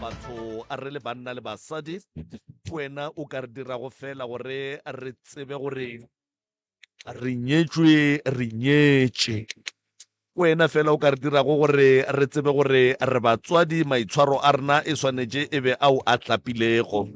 batho a re le banna le basadi ke wena o ka re dirago fela gore re tsebe gore re nyetšwe re nyetše wena fela o ka re dirago gore re tsebe gore re batswadi maitshwaro a rena e swanetše e be ao a hlapilego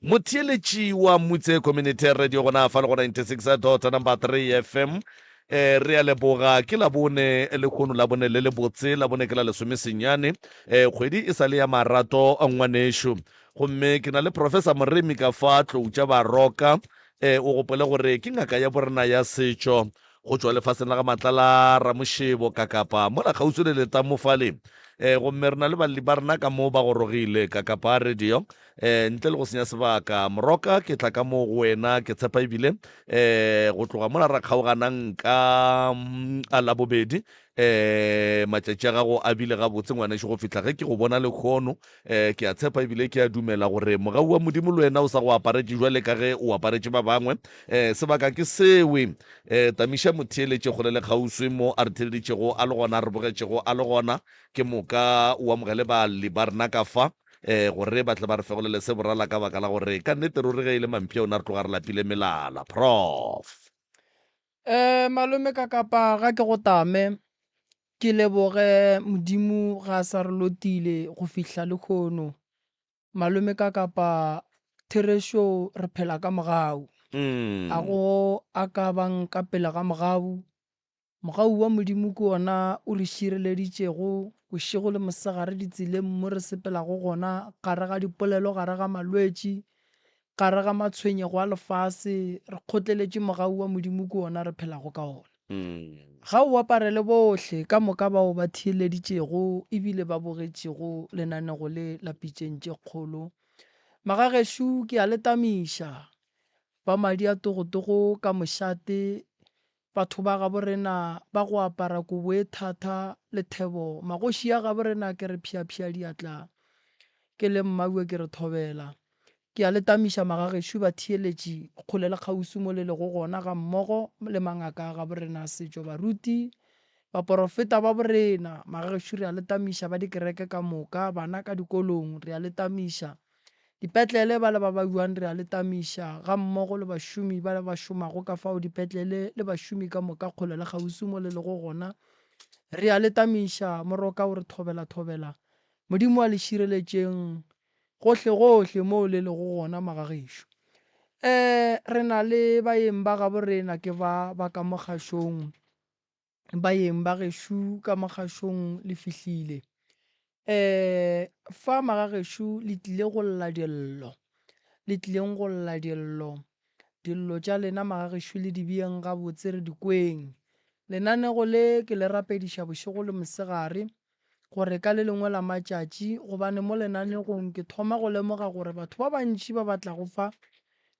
Motheeletši wa Mutse Community Radio gona fa le go 96 dot number 3 FM. Eh, re a leboga ke labone lekgono labone le lebotse labone ke la lesomesenyane eh, kgwedi e sa le ya marato ngwanešu gomme ke na le professor moremi ka fa tlou tša baroka eh, o gopole gore ke ngaka ya borena ya setšo go tšwa lefaseng la ga matlala ramošebo kakapa mola kgauswi le letamo fale eh, gomme re na le balli ba rena ka mo ba gorogile kakapa radio Eh, ntle le go senya sebaka, Moroka, ke tla ka mo go wena, ke tshepa ebile eh, go tloga mola ra kgaoganang ka mm, a Labobedi, eh, matšatši a gago a bile gabotse ngwanešu go fihla ge ke go bona lekhono. Eh, ke a tshepa ebile ke a dumela gore mogau wa Modimo le wena o sa go aparetše jwale ka ge o aparetše ba bangwe. Eh, sebaka ke sewe. Eh, tamiša motheeletše kgole le kgauswi mo a re theeleditšego a le gona, a re bogetšego a le gona, ke moka o amogele balli ba rena ka fa. um gore ba tle ba re fegolele se borala ka baka la gore ka nnete ruri ge e le mampša ona re tloga re lapile melala. Prof. Um malome ka kapa ga ke go tame ke leboge Modimo ga a sa re lotile go fihla lehono. Malome ka kapa therešo re phela ka mogau. A go a ka bang ka pele ga mogau Mogau wa Modimo ke wona o re šireleditšego bošego le mosegare ditseleng mo re sepelago gona, gare ga dipolelo, gare ga malwetši, gare ga matshwenyego a lefase, re kgotleletše mogau wa Modimo ke wona re phelago ka ona. Ga o aparele bohle ka moka bao ba theeleditšego ebile ba bogetšego lenanego le la Pitšeng tše Kgolo. Magagešo ke a le tamiša, ba madi a togotogo ka mošate Batho ba gabo rena ba go apara kobo e thata le thebo, magoši a gabo rena ke re phiaphia diatla, ke le mmaue ke re thobela. Ke a le tamiša magagešo batheeletši kgole le kgauswi mo le lego gona gammogo le mangaka a gabo rena a setšo, baruti, baporofeta ba borena, magagešo re a le tamiša ba dikereke ka moka, bana ka dikolong re a le tamiša. Dipetlele ba le ba bajuang re a le tamiša, gammogo le bašomi ba ba šomago ka fao dipetlele le bašomi ka moka kgole le kgauswi mo le lego gona. Re a le tamiša, Moroka o re thobela thobela. Modimo a le šireletšeng gohle gohle moo le lego gona magagešo. E, re na le baeng ba gabo rena ke ba ba ka mo kgašong. Baeng ba gešo ka mogašong le fihlile. Um fa magagešo le tlile go lla dillo, le tlileng go lla dillo. Dillo tša lena magagešo le di beeng gabotse re di kweng. Lenanego le ke le rapediša bošego le mosegare gore ka le lengwe la matšatši, gobane mo lenanegong ke thoma go lemoga gore batho ba bantši ba ba tlago fa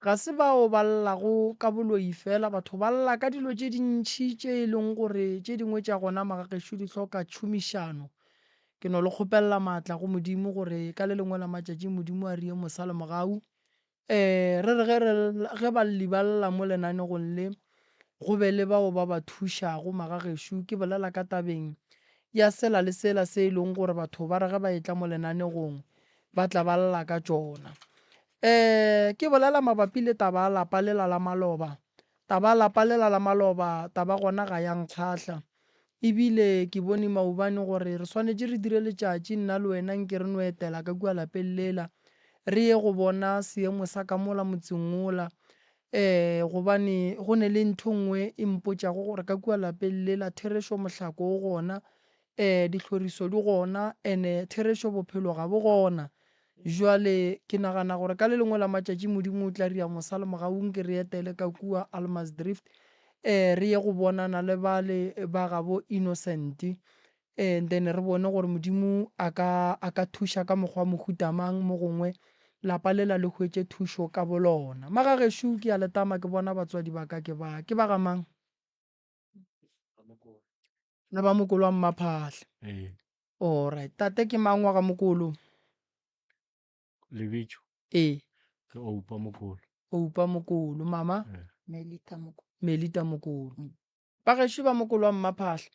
Ga se bao ba llago ka boloi feela, batho ba lla ka dilo tše dintši tše e leng gore tše dingwe tša gona magagešo di hloka tšhomišano. Ke no le kgopelela maatla go Modimo gore ka le lengwe la matšatši Modimo a re ye mosa le mogau. Ee, re re ge re ge balli ba lla mo lenanegong le, go be le bao ba ba thušago magagešo. Ke bolela ka tabeng ya sela le sela se e leng gore batho ba re ge ba etla mo lenanegong ba tla ba lla ka tšona. Ee, ke bolela mabapi le taba ya lapa lela la maloba. Taba ya lapa lela la maloba, taba gona ga ya nkgahla. Ebile ke bone maobane gore re swanetše re dire letšatši nna le wena nke re no etela ka kua lapeng lela, re ye go bona seemo sa ka mola motseng wola. Ee, gobane go ne le ntho nngwe e mpotšago gore ka kua lapeng lela therešo mohlako o gona, ee, dihloriso di gona, ene therešo bophelo ga bo gona. Bjale, ke nagana gore ka le lengwe la matšatši Modimo o tla ria mosa le mogau nke re etele ka kua Almasdrift, eh, re ye go bonana le bale ba gabo Innocent, eh, and then re bone gore Modimo a ka, a ka thuša ka mokgwa mohuta mang mo gongwe lapa lela le hwetše thušo ka bolona. Magagešo, ke a le tama ke bona batswadi ba ka ke ba, ke ba ga mang? Le ba mokolo wa Mmaphahla. Ee. Alright. Tate ke mang wa ga Mokolo? Lebitso. Ee. Ke Oupa Mokolo. Oupa Mokolo. Mama? Ee. Melita Mokolo. Melita Mokolo. Bagešo ba Mokolo wa Mmaphahla.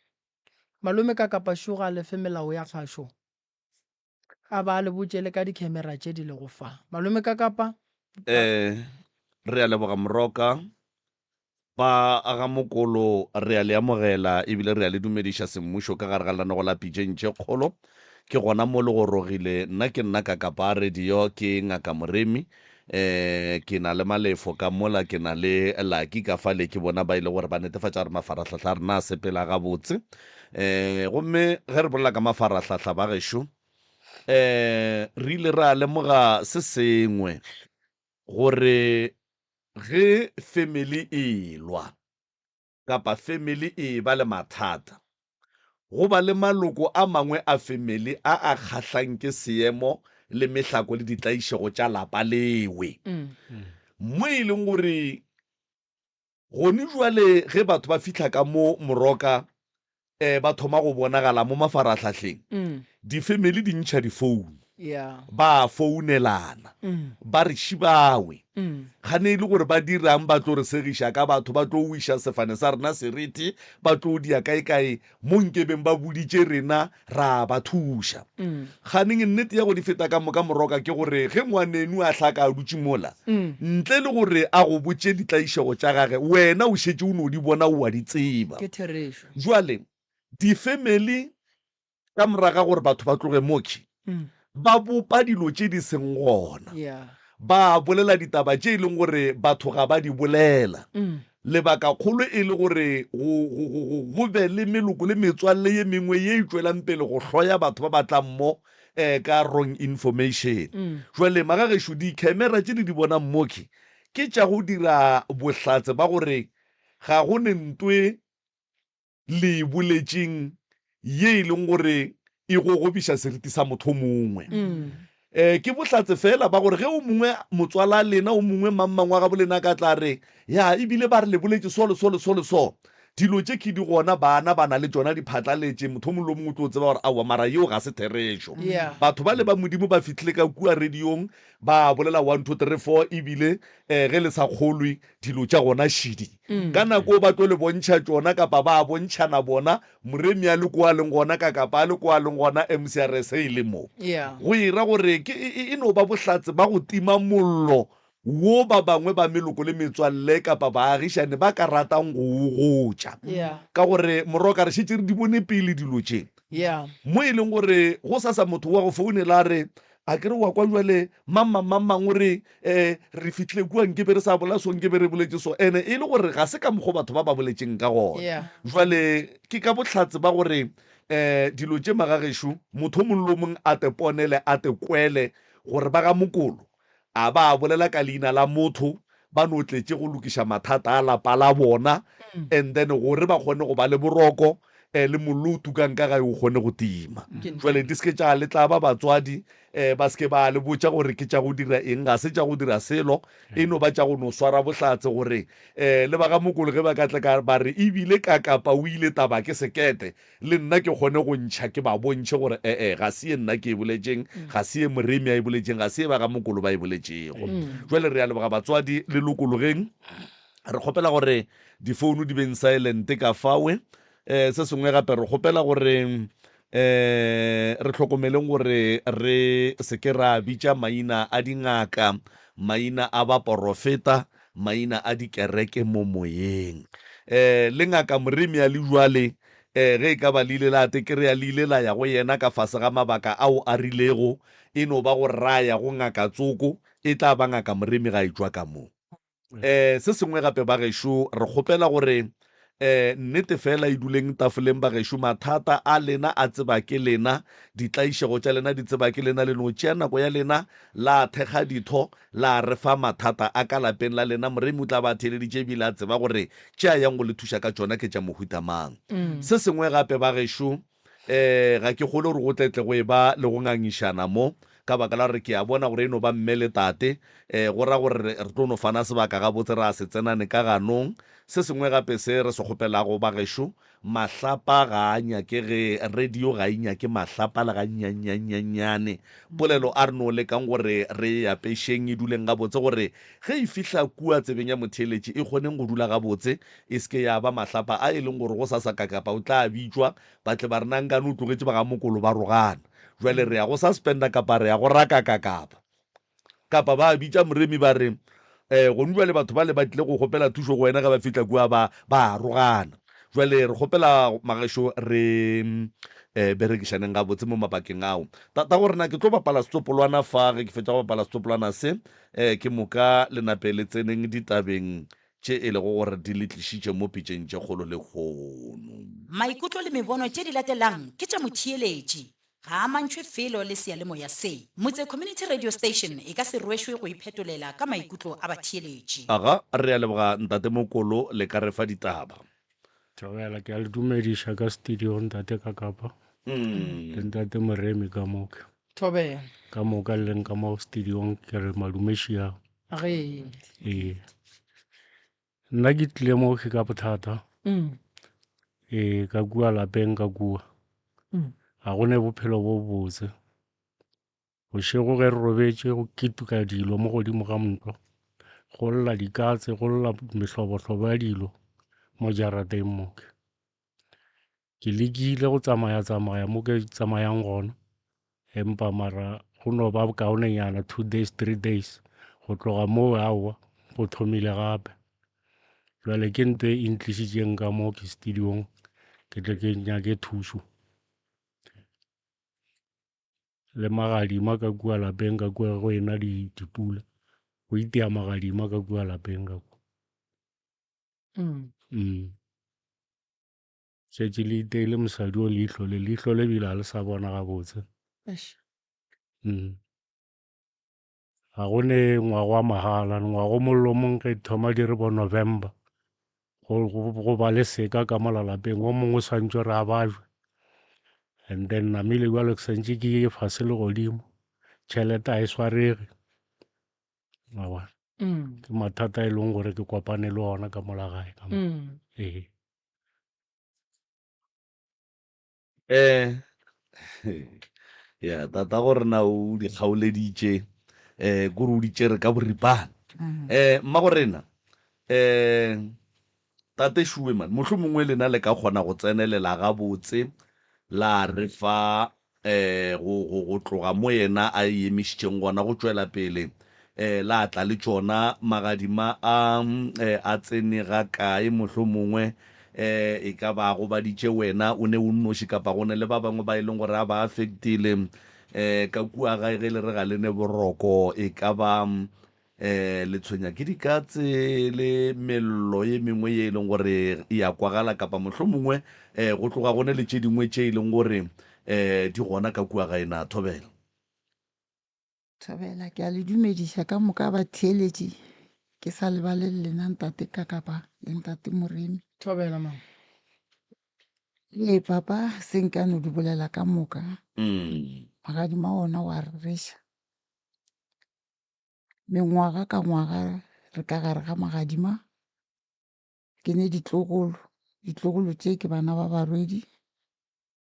Malome ka Kapašo ga a lefe melao ya kgašo. A ba le botše le ka dikhemera tše di lego fa. Malome Kakapa. Eh, re a leboga Moroka. Ba ga Mokolo re a le amogela ebile re a le dumediša semmušo ka gare ga lenanego la Pitšeng tše Kgolo. Ke gona mo le gorogile. Nna ke nna Kakapa Radio, ke Ngaka Moremi. Eh, ke na le Malefo ka mola, ke na le Lucky ka fale, ke bona ba e le gore ba netefatša gore mafarahlahla a rena a sepela gabotse. Eh, gomme ge re bolela ka mafarahlahla ba gešo, eh, re ile ra lemoga se sengwe gore ge family e lwa kapa family e ba le mathata, go ba le maloko a mangwe a family a a kgahlang ke seemo le mehlako le ditlaišego tša lapa lewe. Mo e leng gore gone jwale ge batho ba fihla ka mo Moroka um ba thoma go bonagala mo mafarahlahleng, difemeli di ntšha difounu, ba a founelana, ba re šibawe. Kgane e le gore ba dirang, ba tlo re segiša ka batho, ba tlo wiša sefane sa rena seriti, ba tlo dia kaekae mo nkebeng ba boditše rena ra ba thuša. Kganeng nnete ya go di feta ka moka Moroka ke gore ge ngwaneno a hlaka a dutše mola, ntle le gore a go botše ditlaišego tša gage, wena o šetše o no di bona o a di tseba. Ke therešo. Bjale difemeli ka morago ga gore batho ba tloge mokhwi, ba bopa dilo tše di seng gona. Ba bolela ditaba tše e leng gore batho ga ba di bolela. Lebakakgolo e le gore go, go, go, go, go be le meloko le metswalle ye mengwe ye e tšwelang pele go hloya batho ba ba tlang mo um ka wrong information. Jwale magagešo, dikhemera tše le di bonang mokhwi ke tša go dira bohlatse ba gore ga go ne ntwe le e boletšeng ye e leng gore e gogobiša seriti sa motho o mongwe. Um ke bohlatse feela ba gore ge o mongwe motswala lena, o mongwe mang mang wa gabo lena a ka tla re, Ya, e bile ba re le boletše so le so le so le so. Dilo tše ke di gona, bana ba na le tšona di phatlaletše, motho o mongwe le o mongwe o tlo tseba gore aowa, mara yeo ga se therešo. Batho bale ba Modimo ba fihlile ka kua radiong ba bolela one, two, three, four, ebile um ge le sa kgolwe dilo tša gona šidi. Ka nako ba tlo le bontšha tšona kapa ba bontšhana bona, Moremi a le ko a leng gona ka kapa a le ko a leng gona MCRS e le mo. Go e ra gore ke e, e, e no ba bohlatse ba go tima mollo wo ba bangwe ba meloko le metswalle kapa baagišane ba ka ratang go o gotša. Ka gore Moroka re šetše re di bone pele dilo tše. Mo e leng gore gosasa motho wa go founela a re, A ke re wa kwa bjale mang mang mang mang o re um re fihlile kua nke be re sa bola so nke be re boletše so ene e le gore ga se ka mokgwa batho ba ba boletšeng ka gona. Yeah. Jwale ke ka bohlatse ba gore um dilo tše magagešo motho o mongwe le o mongwe a te ponele a te kwele gore ba ga Mokolo a ba bolela ka leina la motho ba no tletše go lokiša mathata a lapa la bona and then gore ba kgone go ba le boroko eh, le mollo o tukang ka gae o kgone go tima. Jwale di se ke tša le tlaba batswadi eh, ba se ke ba le botša gore ke tša go dira eng, ga se tša go dira selo, e no ba tša go no swara bohlatse gore eh, le ba ga Mokolo ge ba ka tla ka ba re ebile ka kapa o ile taba ke sekete, le nna ke kgone go ntšha ke ba bontšhe gore ee ga se ye nna ke e boletšeng, ga se ye Moremi a e boletšeng, ga se ye ba ga Mokolo ba e boletšego. Jwale re a leboga batswadi, le lokologeng. Re kgopela gore difounu di beng silent ka fawe. Um se sengwe gape re kgopela gore um re hlokomeleng gore re se ke ra bitša maina a dingaka, maina a baporofeta, maina a dikereke mo moyeng. Um le ngaka Moremi a le jwale um ge e ka ba le ile la tekerea le ile la ya go yena ka fase ga mabaka ao a rilego, e no ba gore ra ya go ngaka tsoko, e tla ba ngaka Moremi ga e tšwa ka mo. Um se sengwe gape bagešo, re kgopela gore um nnete fela e duleng tafoleng bagešo, mathata a lena a tseba ke lena, ditlaišego tša lena di tseba ke lena, le no tšea nako ya lena la thekga ditho la re fa mathata a ka lapeng la lena. Moremi o tla ba a theeleditše ebile a tseba gore tše a yang go le thuša ka tšona ke tša mohuta mang. Se sengwe gape bagešo, um ga ke kgolwe gore go tle tle go eba le go ngangišana mo, ka baka la gore ke a bona gore e no ba mme le tate, um go ra gore re tlo no fana sebaka gabotse ra se tsenane ka ganong. Se sengwe gape se re se kgopelago bagešo, mahlapa ga a nyakege, radio ga e nyake mahlapa le gannyannyannyane. Polelo a re no lekang gore re e apešeng e duleng gabotse gore ge e fihla kua tsebeng ya motheeletši e kgoneng go dula gabotse, e se ke ya ba mahlapa a e leng gore gosasa Kakapa o tla bitšwa ba tle ba re na nkane o tlogetše ba ga Mokolo ba rogana. Jwale re ya go suspenda kapa re ya go rakaka kapa. Kapa ba bitša Moremi ba re, um gonu bjale batho bale ba tlile go kgopela thušo go wena ge ba fihla kua ba ba arogana. Jwale re kgopela magešo re um berekišaneng gabotse mo mabakeng ao. Tatago rena ke tlo bapala setsopolwana fa, ge ke fetša go bapala setsopolwana se um ke moka le nape le tseneng ditabeng tše e lego gore di le tlišitše mo pitšeng tše kgolo lehono. Maikutlo le mebono tše di latelang ke tša motheeletši. Ga a amantšhwe felo le seyalemoya se. Motse Community Radio Station e ka se rwešwe go iphetolela ka maikutlo a batheeletši. Aga, re a leboga Ntate Mokolo, le ka re fa ditaba. Thobela, ke a le dumediša ka studio Ntate Kakapa le Ntate Moremi ka moka. Thobela. Ka moka le leng ka mo studiong ke re madumeši ao. Ge. Ee. Nna ke tlile mo ke ka bothata. Ee, ka kua lapeng ka kua. Ga go ne bophelo bo botse. Bošego ge re robetše go ketuka dilo mo godimo ga ntlo. Go lla dikatse, go lla mehlobohlobo ya dilo mo jarateng mo. Ke lekile go tsamaya-tsamaya mo ke tsamayang gona, empa mara go no ba bokaonenyana 2 days, 3 days. Go tloga moo aowa go thomile gape. Jwale ke nto e ntlišitšeng ka mo ke studio-ng ke tle ke nyake thušo. Le magadima ka kua lapeng ka kua go ena dipula, go itia magadima ka kua lapeng ka kua. Šetše le iteile mosadi o leihlo le, leihlo le bile ga le sa bona gabotse. Ga go ne ngwago wa mahala, ngwago mongwe le o mongwe ge di thoma di re bo November, go ba le seka ka mola lapeng, o mongwe o swantšwe re a bajwe. And then namile bjalo ke santše ke ye fase le godimo, tšhelete ga e swarege. Wa bona? Ke mathata a e leng gore ke kopane le ona ka mola gae ka mo. Ee. Eh, ya tata gore na o di kgaoleditše eh kore o di tšere ka boripana. Eh mma go rena eh tate Shuwe man mohlomongwe lena le ka kgona go tsenelela gabotse la re fa um go, go, go tloga mo yena a e emišitšeng gona go tšwela pele, um la tla le tšona magadima a, um a tsene ga kae, mohlomongwe, um e ka ba a gobaditše wena o ne o nnoši kapa go ne le ba bangwe ba e leng gore a ba affectile, um ka kua gae ge le re ga le ne boroko, e ka ba, um le tshwenya ke dikatse le mello ye mengwe ye e leng gore e a kwagala kapa mohlomongwe um go tloga go ne le tše dingwe tše e leng gore um di gona ka kua gae na thobela. Thobela, ke a le dumediša ka moka batheeletši, ke sa lebale le lena ntate Kakapa le ntate Moremi. Thobela mama. Ee papa, se nka no di bolela ka moka. Magadima ona wa rereša. Mengwaga ka ngwaga re ka gare ga magadima. Ke ne ditlogolo, ditlogolo tše ke bana ba barwedi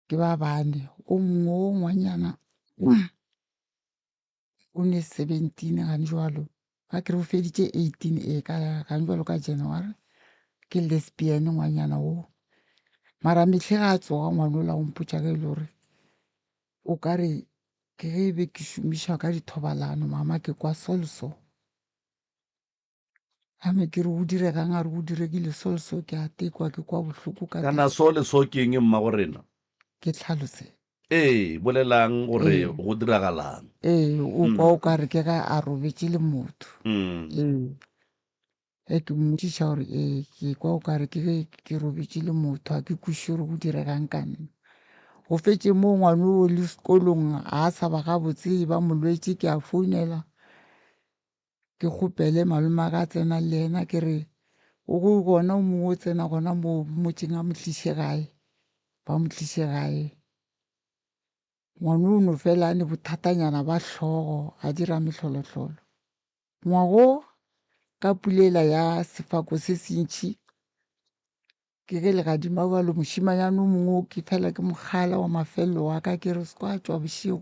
ke ba bane. O mongwe o ngwanyana o ne 17 gane jwalo, ga ke re o feditše 18 ee ka gane jwalo ka January. Ke lesbian ngwanyana wo, mara mehle ga a tsoga ngwana ola o mpotša ge e le gore o ka re ke ge e be ke šomišwa ka dithobalano mama ke kwa so le so. Ame ke re go diregang a re go diregile so le so ke a tekwa ke kwa bohloko ka Kana so le so ke eng mmago rena? Ke tlhalose. Ee, bolelang gore go diragalang. Ee, o kwa o ka re ke ge a robetše le motho. Ee. Ge ke mmotšiša gore ee ke kwa o kare ke ge ke robetše le motho ga ke kwešiše gore go diregang ka nna. Go fetše moo ngwana o le sekolong ga a sa ba gabotse e ba molwetši ke a founela ke kgopele malome a ka tsena le yena ke re o go gona o mongwe o tsena gona mo motseng a mo tliše gae, ba mo tliše gae. Ngwana o no fela a ne bothatanyana ba hlogo a dira mehlolohlolo. Ngwago ka pula yela ya sefako se sentši, ke ge legadima bjalo mošemanyana o mongwe ke fela ke mogala wa mafelelo wa ka ke re se kwa tšwa bošego.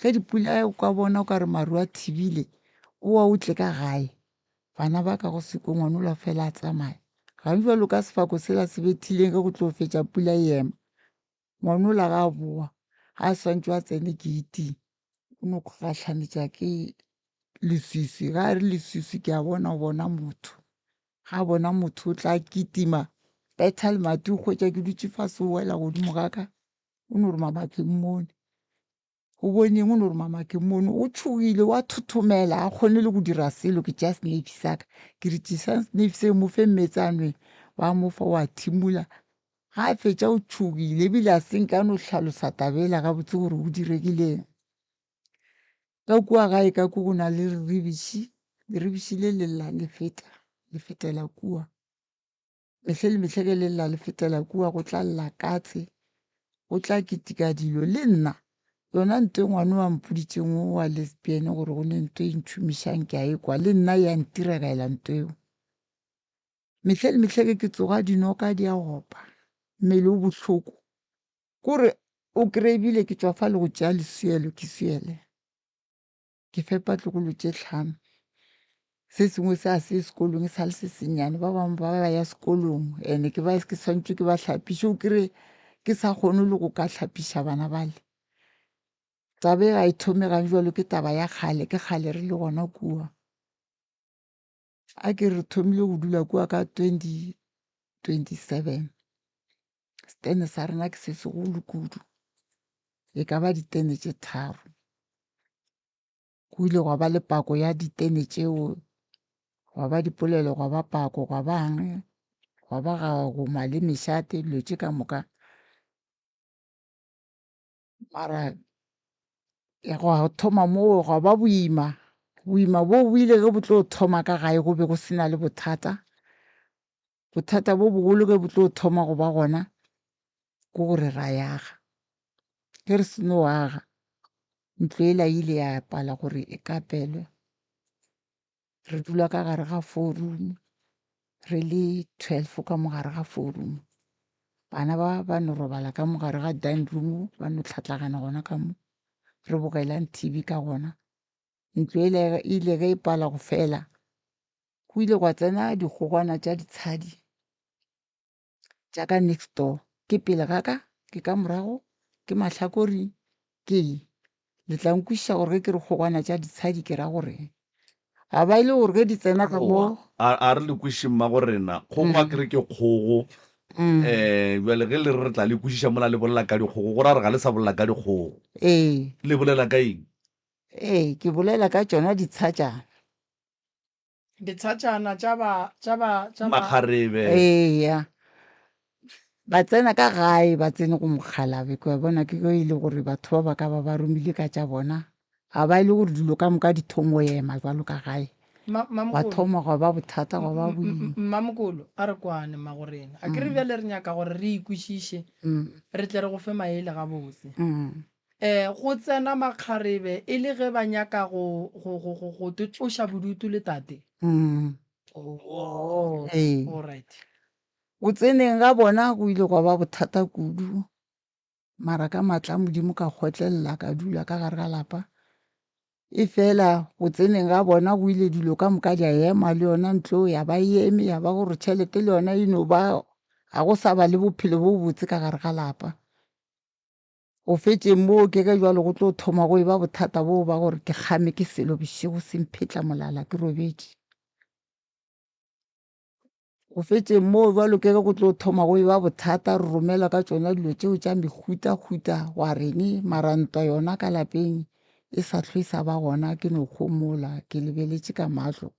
Ge dipula o ka bona o ka re maru a thibile, bowa o tle ka gae. Bana ba ka go se kwe ngwana ola fela a tsamaya. Gane bjalo ka sefako sela se bethileng ge go tlo fetša pula e ema, ngwana ola ga a bowa. Ga a swantšwe a tsene gate-ing, o no gahlanetša ke leswiswi. Ga a re leswiswi ke a bona o bona motho. Ga a bona motho o tla kitima betha lemati o hwetša ke dutše fase o wela godimo ga ka. O no re mama ke mmone. O bone eng? O no re mama ke mmone. O tšhogile wa thothomela a kgone le go dira selo. Ke tšea senefi sa ka ke re tšesang senefi se mo fe meetse a nwe. Ba mo fa wa thimula. Ga a fetša o tšhogile ebile a se nke a no hlalosa taba ela gabotse gore go diregileng. Ka kua gae ka ko go na le leribiši, leribiši le le lla le feta, le fetela kua. Mehle le mehle ge le lla le fetela kua go tla lla katse, go tla kitika dilo. Le nna yona nto e ngwana wa mpoditšeng o wa lesbian gore go ne nto e ntšhomišang ke a e kwa, le nna ya ntiregela nto eo. Mehle le mehle ge ke tsoga dinoka di a opa, mmele o bohloko. Kore o kry-e ebile ke tšwa fa le go tšea leswielo ke swiele. Ke fepa tlogolo tše tlhano. Se sengwe se a se ye sekolong e sa le se sennyane, ba bangwe ba ba ya sekolong and-e ke ba ke swantšwe ke ba hlapiše o kry-e ke sa kgone le go ka hlapiša bana bale. Taba e ga e thome gane jwalo ke taba ya kgale, ke kgale re le gona kua. A ke re thomile go dula kua ka 2027. Setene sa rena ke se segolo kudu, e ka ba ditene tše tharo. Go ile gwa ba le pako ya ditene tšeo, gwa ba dipolelo, gwa ba pako, gwa bang, gwa ba ga goma le mešate, dilo tše ka moka. Mara gwa thoma moo gwa ba boima, boima boo bo ile ge bo tlo thoma ka gae go be go se na le bothata. Bothata bo bogolo ge bo tlo thoma go ba gona ke gore ra yaga. Ge re seno aga, ntlo ela e ile ya pala gore e kapelwe. Re dula ka gare ga four room, re le twelve ka mo gare ga four room. Bana ba ba no robala ka mo gare ga dining room, ba no hlatlagana gona ka mo, re bogelang T_V ka gona. Ntlo ela e ile ge e pala go fela, go ile gwa tsena dikgogwana tša ditshadi tša ka next door. Ke pele ga ka, ke ka morago, ke mahlakoreng, ke eng. Le tla nkwešiša gore ge ke re kgogwana tša ditshadi ke ra goreng. A ba e le gore ge di tsena ka mo. A re le kweše mmago rena, kgogo a ke re ke kgogo. Um bjale ge le re re tla le kwešiša mola le bolela ka dikgogo, go ra gore ga le sa bolela ka dikgogo. Ee. Le bolela ka eng? Ee, ke bolela ka tšona ditshatšana. Ditshatšana tša ba, tša ba, tša ba. Makgarebe. Eya. Ba tsena ka gae, ba tsene go mokgalabje. Ke a bona ke ge e le gore batho ba ba ka ba ba romile ka tša bona. Ga ba e le gore dilo ka moka di thomo ema jwalo ka gae. Ma, Gwa Mamokolo. thoma gwa ba bothata, gwa ba boima. Mmamokolo, a re kwane, mmagorena. A ke re bjale re nyaka gore re ikwešiše, re tle re go fe maele gabotse. E, go tsena makgarebe e le ge ba nyaka go, go, go, go, go te tloša bodutu le tate. Mm. Oh, Ee. all right. Go tseneng ga bona go ile gwa ba bothata kudu, mara ka maatla a Modimo ka kgotlelela ka dula ka gare ga lapa. Efela go tseneng ga bona go ile dilo ka moka di a ema le yona ntlo ya ba e eme ya ba gore tšhelete le yona e no ba ga go sa ba le bophelo bo botse ka gare ga lapa. Go fetšeng moo ke ge bjalo go tlo thoma go eba bothata boo ba gore ke kgame ke selo bošego se mphetla molala ke robetše. Go fetšeng moo bjalo ke ge go tlo thoma go eba bothata re romela ka tšona dilo tšeo tša mehutahuta gwa reng mara ntwa yona ka lapeng e sa hlwe e sa ba gona ke no homola ke lebeletše ka mahlo.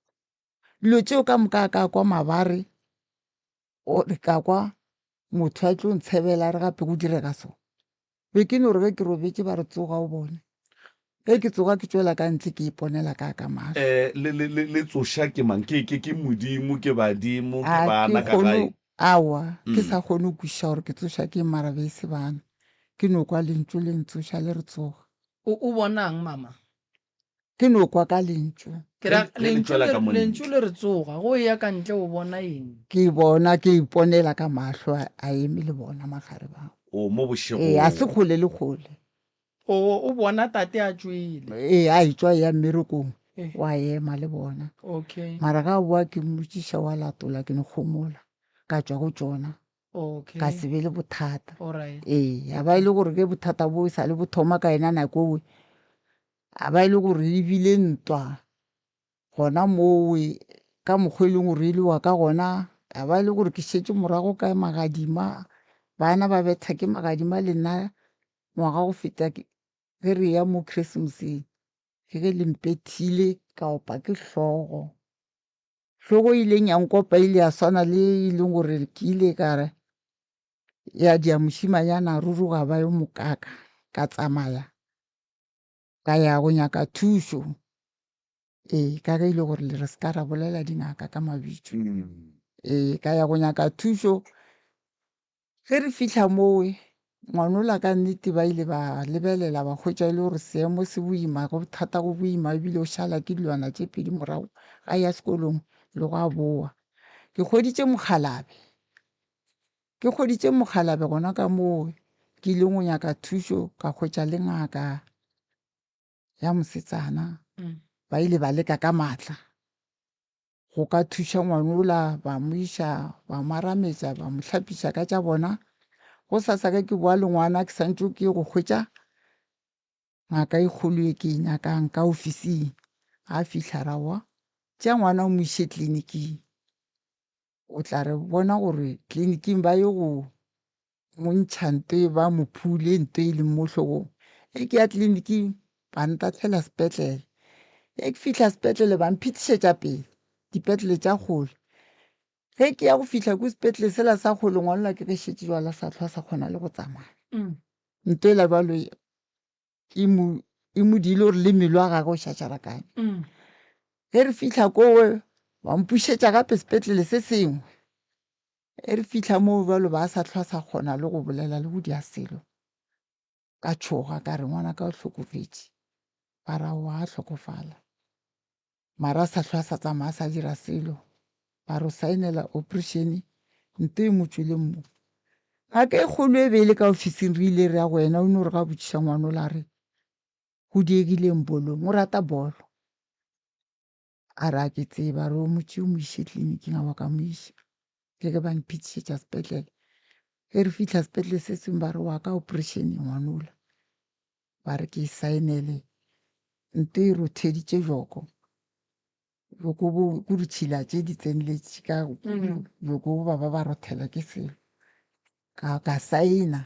Dilo tšeo ka moka ka kwa mabare or ka kwa motho a tlo ntshebela a re gape go direga so. Be ke no re ge ke robetše ba re tsoga o bone. Ge ke tsoga ke tšwela ka ntle ke iponela ka ka mahlo. Eh, le, le, le, le tsoša ke mang? Ke, ke, ke Modimo, ke badimo, ke A ke bana ka kgone, gae? aowa, ke sa kgone go kwešiša gore ke tsoša ke eng mara be e se bana. Ke no kwa lentšu le ntsoša le re tsoga. O, o bonang, mama? Ke no kwa ka lentšu. Ke ra, Ge le lentšu tšwela le, ka mo lentšu ntle. le re tsoga. Go eya ka ntle o bona eng? Ke bona, ke iponela ka mahlo a, a eme le bona magare bao. O mo Ee, a se bošegong. kgole le kgole. O, o bona tate a tšwele. Ee, a etšwa a eya mmerekong, Eh. wa ema le bona. Okay. Mara ga a boa ke mmotšiša wa latola, ke no homola, ka tšwa go tšona. Okay. Ka se be le bothata. Alright. Ee, ya ba e le gore ge bothata bo sa le bo thoma ka yena nako ewe, a ba e le gore e bile ntwa gona mowe ka mokgwa e leng gore e lewa ka gona, a ba e le gore ke šetše morago ka magadima, bana ba betha ke magadima le nna ngwaga go feta ge re ya mo Christmas-eng, ke ge le mpethile ka opa ke hlogo. Hlogo e ileng ya nkopa e ile ya swana le e leng gore ke ile ka re ya dia mošimanyana a ruruga ba yo mokaka ka tsamaya ka ya go nyaka thušo. Ee, ka ge e le gore le re se ka ra bolela dingaka ka mabitso. Ee, ka ya go nyaka thušo. Ge re fihla mowe, ngwanola ka nnete ba ile ba lebelela ba hwetša e le gore seemo se boima, go thata go boima ebile o šala ke dilwana tše pedi morago ga ya sekolong le go a boa. Ke hweditše mokgalabje, ke hweditše mokgalabje gona ka moo ke ileng go nyaka thušo ka hwetša le ngaka ya mosetsana. Ba ile ba leka ka maatla go ka thuša ngwanola, ba mo iša, ba mo arametša, ba mo hlapiša ka tša bona. Go sasa ge ke boa le ngwana ke santše ke go hwetša ngaka e kgolo e ke e nyakang ka ofising. Ga fihla ra wa tšea ngwana o mo iše tleliniking. O tla re bona gore tleliniking ba ye go mo ntšha nto e ba mo phule nto e leng mo hlogong. Ge ke ya tleliniking ba ntahlela sepetlele. Ge ke fihla sepetlele ba mphetišetša pele dipetlele tša kgole. Ge ke ya go fihla ko sepetlele sela sa kgole ngwanola ke ge šetše jwale a sa hlwa sa kgona le go tsamaya. Nto ela bjalo e mo e mo diile gore le mmele wa gagwe o šašarakane. Ge re fihla kowe ba mpušetša gape sepetlele se sengwe. Ge re fihla moo bjalo ba sa hlwa sa kgona le go bolela le go dia selo. Ka tšhoga ka re ngwanaka o hlokofetše. Ba re aowa ga hlokofala. Mara a sa hlwa a sa tsamaya a sa dira selo. Ba re o saenela operation nto e mo tšwele mo. Ngaka e kgolo e be e le ka ofising re ile re ya go yena o no re ga botšiša ngwanola a re go diegileng bolong o rata bolo. A re a ke tsebe a re o mo tšee o mo iše tleliniking a wa ka mo iša. Ke ge ba mphetišetša sepetlele. Ge re fihla sepetlele se sengwe ba re wa ka operation ngwanola. Ba re ke e saenele nto e rotheditše joko. Joko bo ko ditšhila tše di tseneletše ka joko bo ba ba ba rothela ke selo. Ka ka saena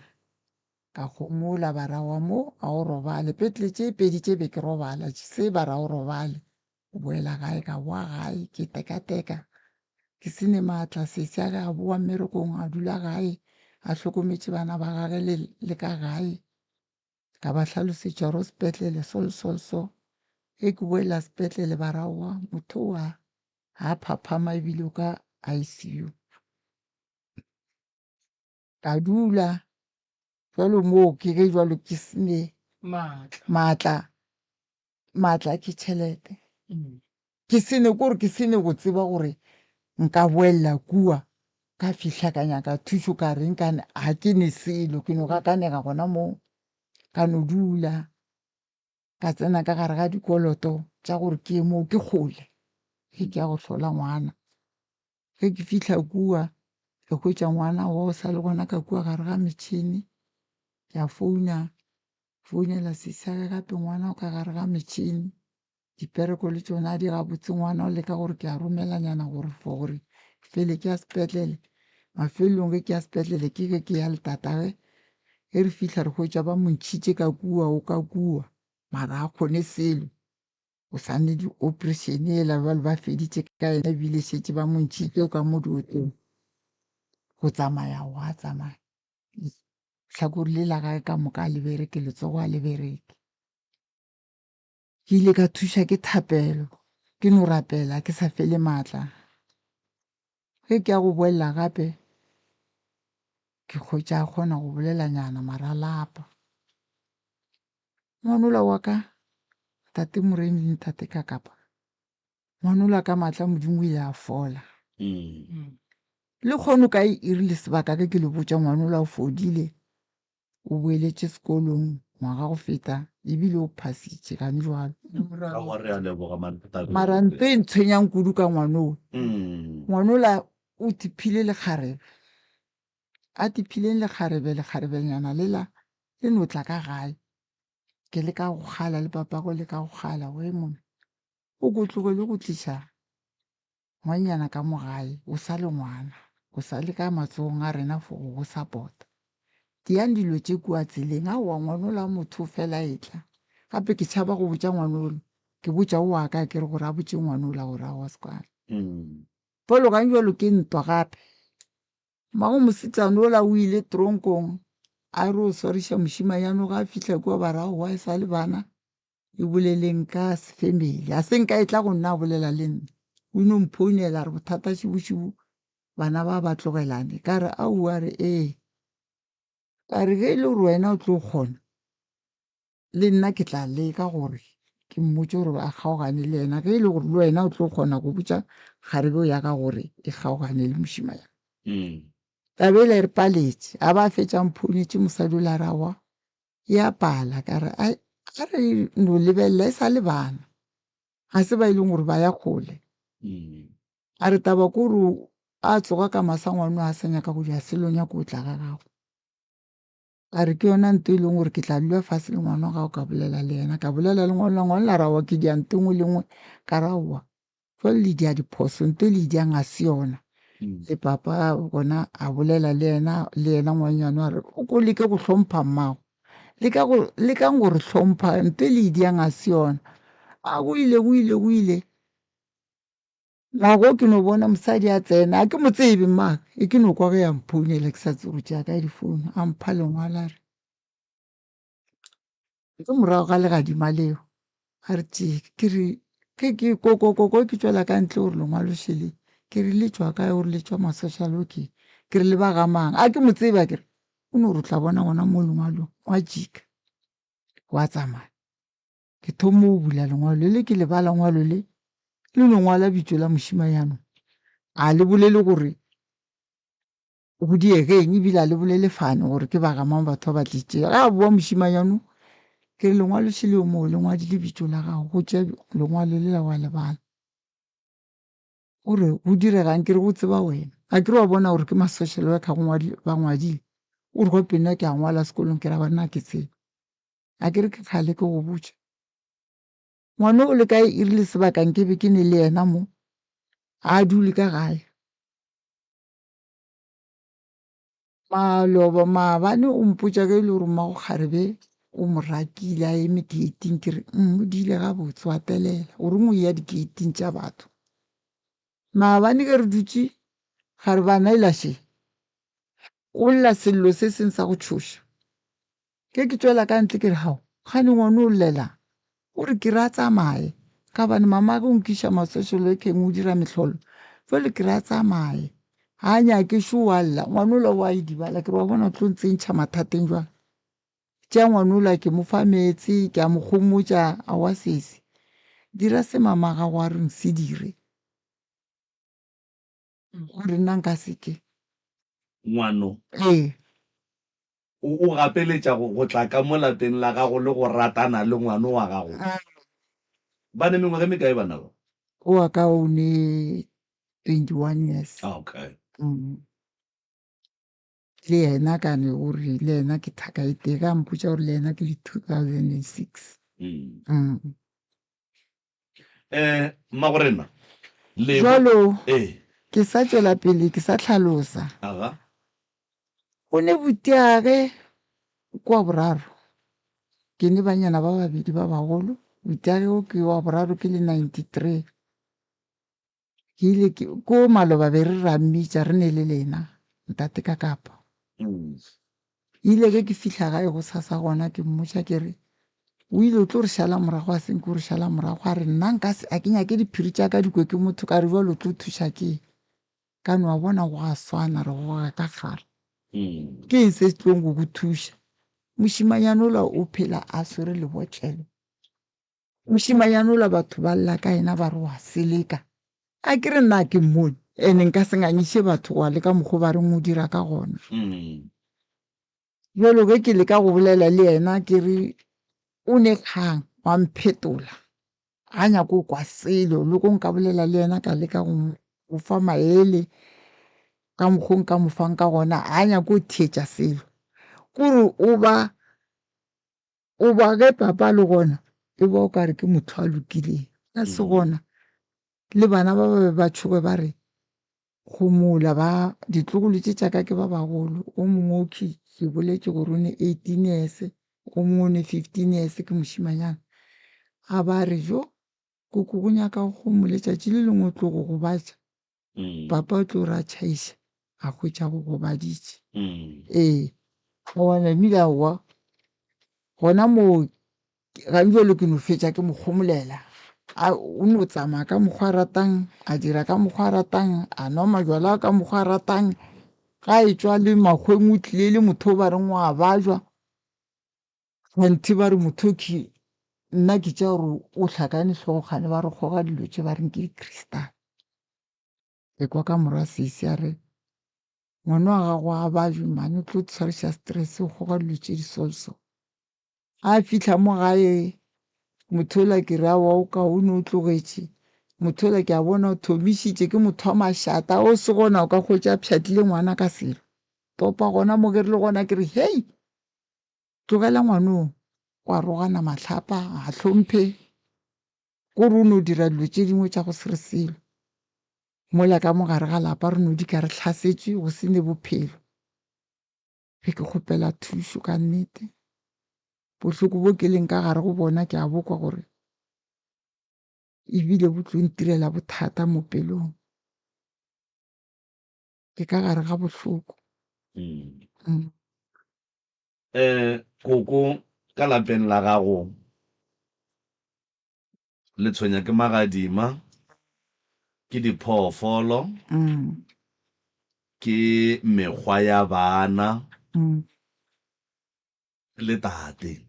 ka homola ba ra wa mo a o robale. Petlele tše pedi tše be ke robala se ba ra o robale. O boela gae ka boa gae ke tekateka ke se ne maatla. Sesi a ge a boa mmerekong a dula gae a hlokometše bana ba gage le le ka gae. Ka ba hlalosetša gore sepetlele so le so le so. Ge ke boela sepetlele ba ra aowa motho owa ga a phaphama ebile o ka I_C_U. Ka dula jwalo moo ke ge jwalo ke se ne maatla, maatla ke tšhelete. Ke se ne kore ke se ne go tseba gore nka boelela kua ka fihla ka nyaka thušo ka reng ka ga ke ne selo ke no gakanega gona moo ka no dula ka tsena ka gare ga dikoloto tša gore ke ye moo ke kgole ge ke ya go hlola ngwana. Ge ke fihla kua ke hwetša ngwana wa o sa le gona ka kua gare ga metšhini ke a founa founela sesi wa ka gape ngwana o ka gare ga metšhini. Dipereko le tšona di gabotse ngwana o leka gore ke a romelanyana gore for gore fele ke ya sepetlele. Mafelelong ge ke ya sepetlele ke ge ke ya le tatagwe ge re fihla re hwetša ba mo ntšhitše ka kua o ka kua mara ga kgone selo. O sa ne di-operation yela bjale ba feditše ka yena ebile šetše ba mo ntšhitše o ka mo diotong. Go tsamaya wa tsamaya hlakore le la gage ka moka a le bereke letsogo a le bereke. Ke ile ka thuša ke thapelo, ke no rapela ke sa fele maatla. Ge ke ya go boelela gape ke hwetša a kgona go bolelanyana mara a lapa. Ngwanola wa ka ntate Moremi le ntate Kakapa, ngwanola ka maatla a Modimo o ile a fola. Le kgono ka e rile sebaka ge ke le botša ngwanola o fodile. O boeletše sekolong ngwaga go feta ebile o phasitše gane jwalo. Ka gwa re a leboga man. Mara ntho e ntshwenyang kudu ka ngwanoo, ngwanola o tiphile lekgarebe. A tiphileng lekgarebe, lekgarebenyana lela le no tla ka gae. Ke leka go kgala le papagwe leka go kgala, we monna o ko tlogele go tliša ngwannyana ka mo gae, o sa le ngwana, o sa le ka matsogong a rena for go go support-a. Tšeang dilo tše kua tseleng. Aowa ngwanola wa motho o fela etla. Gape ke tšhaba go botša ngwanola, ke botša o wa ka ke re gore a botše ngwanola gore aowa sekwana. Bjalo gane bjalo ke ntwa gape. Mmago mosetsana ola o ile tronkong a re o swariša mošimanyana o, ga a fihla kua ba re aowa e sa le bana e boleleng ka sefemeli. A se nka e tla go nna a bolela le nna, o ino mphounela a re bothata šibušibu bana ba ba tlogelane. Ka re aowa, a re ee. Ka re ge e le gore wena o tlo kgona le nna ke tla leka gore ke mmotše gore a kgaogane le yena, ge e le gore le wena o tlo kgona go botša kgarebe ya ka gore e kgaogane le mošimanyana. Taba ela e re paletše, a ba a fetša a mphounetše mosadi ola a re aowa e a pala. Ka re ai a re no lebelela e sa le bana, ga se ba e leng gore ba ya kgole. A re taba ke gore a tsoga ka masa ngwano a sa nyaka go dira selo o nyaka go tla ga gago. Ka re ke yona nto e leng gore ke tla dula fase le ngwana wa gago ka bolela le yena. Ka bolela le ngwana, ngwana a re aowa ke dia nto e nngwe le nngwe. Ka re aowa jwale le dia diphoso, nto e le e diang ga se yona. Le papa gona a bolela le yena, le yena ngwanyana a re o ko leke go hlompha mmago, leka go lekang go re hlompha, nto e le e diang ga se yona. A go ile go ile go ile. Ngwago ke no bona mosadi a tsena, a ke mo tsebe mmaka, e ke no kwa ge a mphounela ke sa tsebe go tšea kae difounu, a mpha lengwalo a re ke morago ga legadima leo, a re tee ke re ke ke kokokoko ke tšwela ka ntle gore lengwalo šele, ke re le tšwa kae, gore le tšwa ma-social working, ke re le ba ga mang, a ke mo tsebe a ke re o no re o tla bona gona mo lengwalong, wa jika wa tsamaya. Ke thoma go bula lengwalo le, ke le bala ngwalo le, le no ngwala bitšo la mošimanyana. A le bolele gore go diege eng, ebile a le bolele fane gore ke ba ga mang batho ba ba tletšego. Ge a boa mošimanyana, ke re lengwalo še leo moo le ngwadile bitšo la gago, go tšea lengwalo lela wa le bala. O re go diregang? Ke re go tseba wena. A ke re wa bona gore ke ma social worker go ngwadile, ba ngwadile. O re gape nna ke a ngwala sekolong, ke ra banna ke tsebe. A ke re ke kgale ke go botša. Ngwana o le kae e rile sebaka nke be ke ne le yena mo, ga a dule ka gae. Maloba maabane o mpotša ge e le gore mmago kgarebe o mo rakile a eme gate-ing ke re mm, o diile gabotse wa telela o reng o ya di-gate-ing tša batho. Maabane ge re dutše kgarebana e la še o lla sello se seng sa go tšhoša. Ge ke tšwela ka ntle ke re, Hao, kgane ngwana o llelang? O re, Ke re a tsamaye, ka gobane mamage o nkiša ma-social workeng o dira mehlolo. Jwale ke re a tsamaye. Ga a nyake, šo o a lla. Ngwana ola o a idibala. Ke re, Wa bona o tlo ntsentšha mathateng jwale. Tšea ngwana ola ke mo fa meetse, ke a mo gomotša. Aowa sesi, dira se mama gago a reng se dire. Gore nna nka se ke. Ngwano. Ee. O o gapeletša go, go tla ka mo lapeng la gago le go ratana le ngwano wa gago. Ba ne mengwaga e mekae bana ba? O wa ka o ne 21 years. Ah, okay. Mm. Le yena ka ne o re le yena ke thaka e tee, ge a mpotša gore le yena ke le 2006. Mm. Mm. Eh, mmagorena, le. Jwalo, Ee. ke sa tšwela pele ke sa hlalosa. Aga. Go ne butiage kwa boraro, ke ne banyana ba babedi ba bagolo, butiage o ke wa boraro ke le 93. Ke ile ke ko maloba be re ra mmitša re ne le lena ntate ka kapa. Ile ge ke fihla gae go sasa gona ke mmotša ke re o ile o tlo re šala morago a senke o re šala morago a re nna nka se a ke nyake diphiri tša ka di kwe ke motho ka re jwale o tlo thuša ke ka no wa bona go a swana re goga ka kgara ke eng se se tlong go go thuša mošimanyana ola o phela a swere lebotlelo Mošemanyana ola batho ba lla ka yena ba re wa seleka. A ke re nna ke mmone ene nka se ngangiše batho gwa le ka mokgo ba reng o dira ka gona. Bjalo ge ke leka go bolela le yena ke re o ne kgang wa mphetola ga nyake go kwa selo le go nka bolela le yena ka leka go mo fa maele. Ka mokgo nka mo fang ka gona a nyake go theetša selo. Kore o ba o ba ge papa a le gona e ba o ka re ke motho a lokileng. A se gona le bana ba ba be ba tšhoge ba re gomola ba ditlogolo tše tša ka ke ba bagolo. O mongwe o ke ke boletše gore o ne 18 years, o mongwe o ne 15 years ke mošimanyana. A ba re jo koko go nyaka go gomo letšatši le lengwe o tlo go gobatša. Papa o tlo re a tšhaiša a hwetša go gobaditše. Ee, aowa namile aowa gona moo gantši ke no fetša ke mo kgomolela. A o no tsamaya ka mokgwa a ratang, a dira ka mokgwa a ratang, a nwa majwala ka mokgwa a ratang. Ga e tšwa le makgweng o tlile le motho o ba reng wa bajwa. Kganthe ba re motho ke nna ke tša gore o hlakane hlogo kgane ba re kgoga dilo tše ba reng ke di-crystal. Ke kwa ka morwa sesi a re ngwana wa gago a bajwe mane o tlo tshwariša stress o kgoga dilo tše di so so. A fihla mo gae motho ola ke re aowa o kaone o tlogetše motho ola ke a bona o thomišitše ke motho wa mašata o se gona o ka hwetša a pšhatlile ngwana ka selo. Topa gona mo ke re le gona ke re hei Tlogela ngwanoo, o a rogana mahlapa, ga a hlomphe, kore o no dira dilo tše dingwe tša go se re selo. Mola ka mo gare ga lapa re no dika re hlasetšwe go se ne bophelo. Ge ke kgopela thušo ka nnete, bohloko bo ke leng ka gare go bona ke a bokwa gore ebile bo tlo ntirela bothata mo pelong. Ke ka gare ga bohloko. Mm. Eh, koko, ka lapeng la gago le tshwenya ke magadima, ke diphoofolo, Mm. ke mekgwa ya bana Mm. le tate.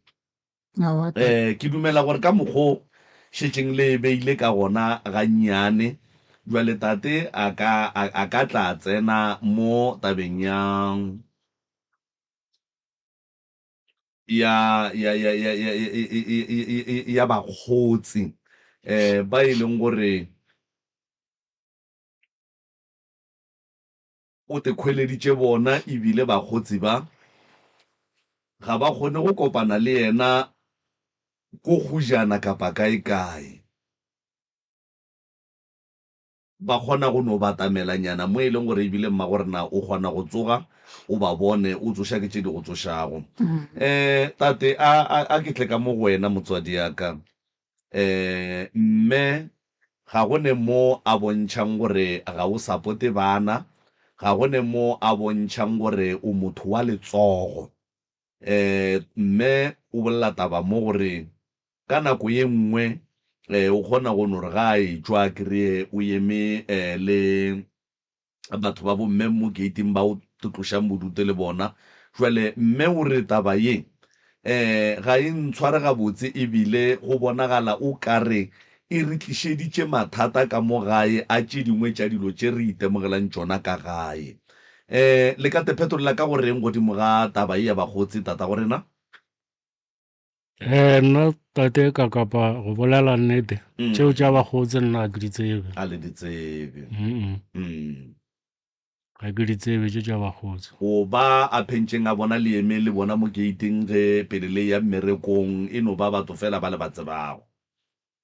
Aowa, tate. Eh, ke dumela gore ka mokgo šetšeng le e beile ka gona gannyane, bjale tate a ka, a, a ka tla tsena mo tabeng ya, ya ya ya ya ya ya bakgotsi eh ba e leng gore o te khweleditše bona ebile bakgotsi ba ga ba kgone go kopana le yena ko kgujana kapa kae kae. Ba kgona go no batamelanyana mo e leng gore ebile mmagorena o kgona go tsoga o ba bone, o tsoša ke tše di go tsošago. Um tate, a, a, a ke tle ka mo go wena motswadi ya ka. Um mme ga go ne mo a bontšhang gore ga o sapote bana, ga go ne mo a bontšhang gore o motho wa letsogo. Um mme o bolela taba mo gore Ka nako ye nngwe o kgona go no re ga a etšwa a kry-e o eme le batho ba bomme mo gate-ing ba o tlošang bodutu le bona. Jwale mme o re taba ye ga e ntshware gabotse ebile go bonagala o ka re e re tlišeditše mathata ka mo gae a tše dingwe tša dilo tše re itemogelang tšona ka gae. Le ka tephetolela ka go reng godimo ga taba ye ya bakgotsi tatago rena? Eh, nna tate ka kapa go bolela nnete mm. tšeo tša bagotse nna ga ke di tsebe a le di tsebe mm. ga ke di tsebe tše tša bagotse o ba a phentšeng a bona le eme le bona mo gating ge pele le ya mmerekong e no ba batho fela ba le ba tsebago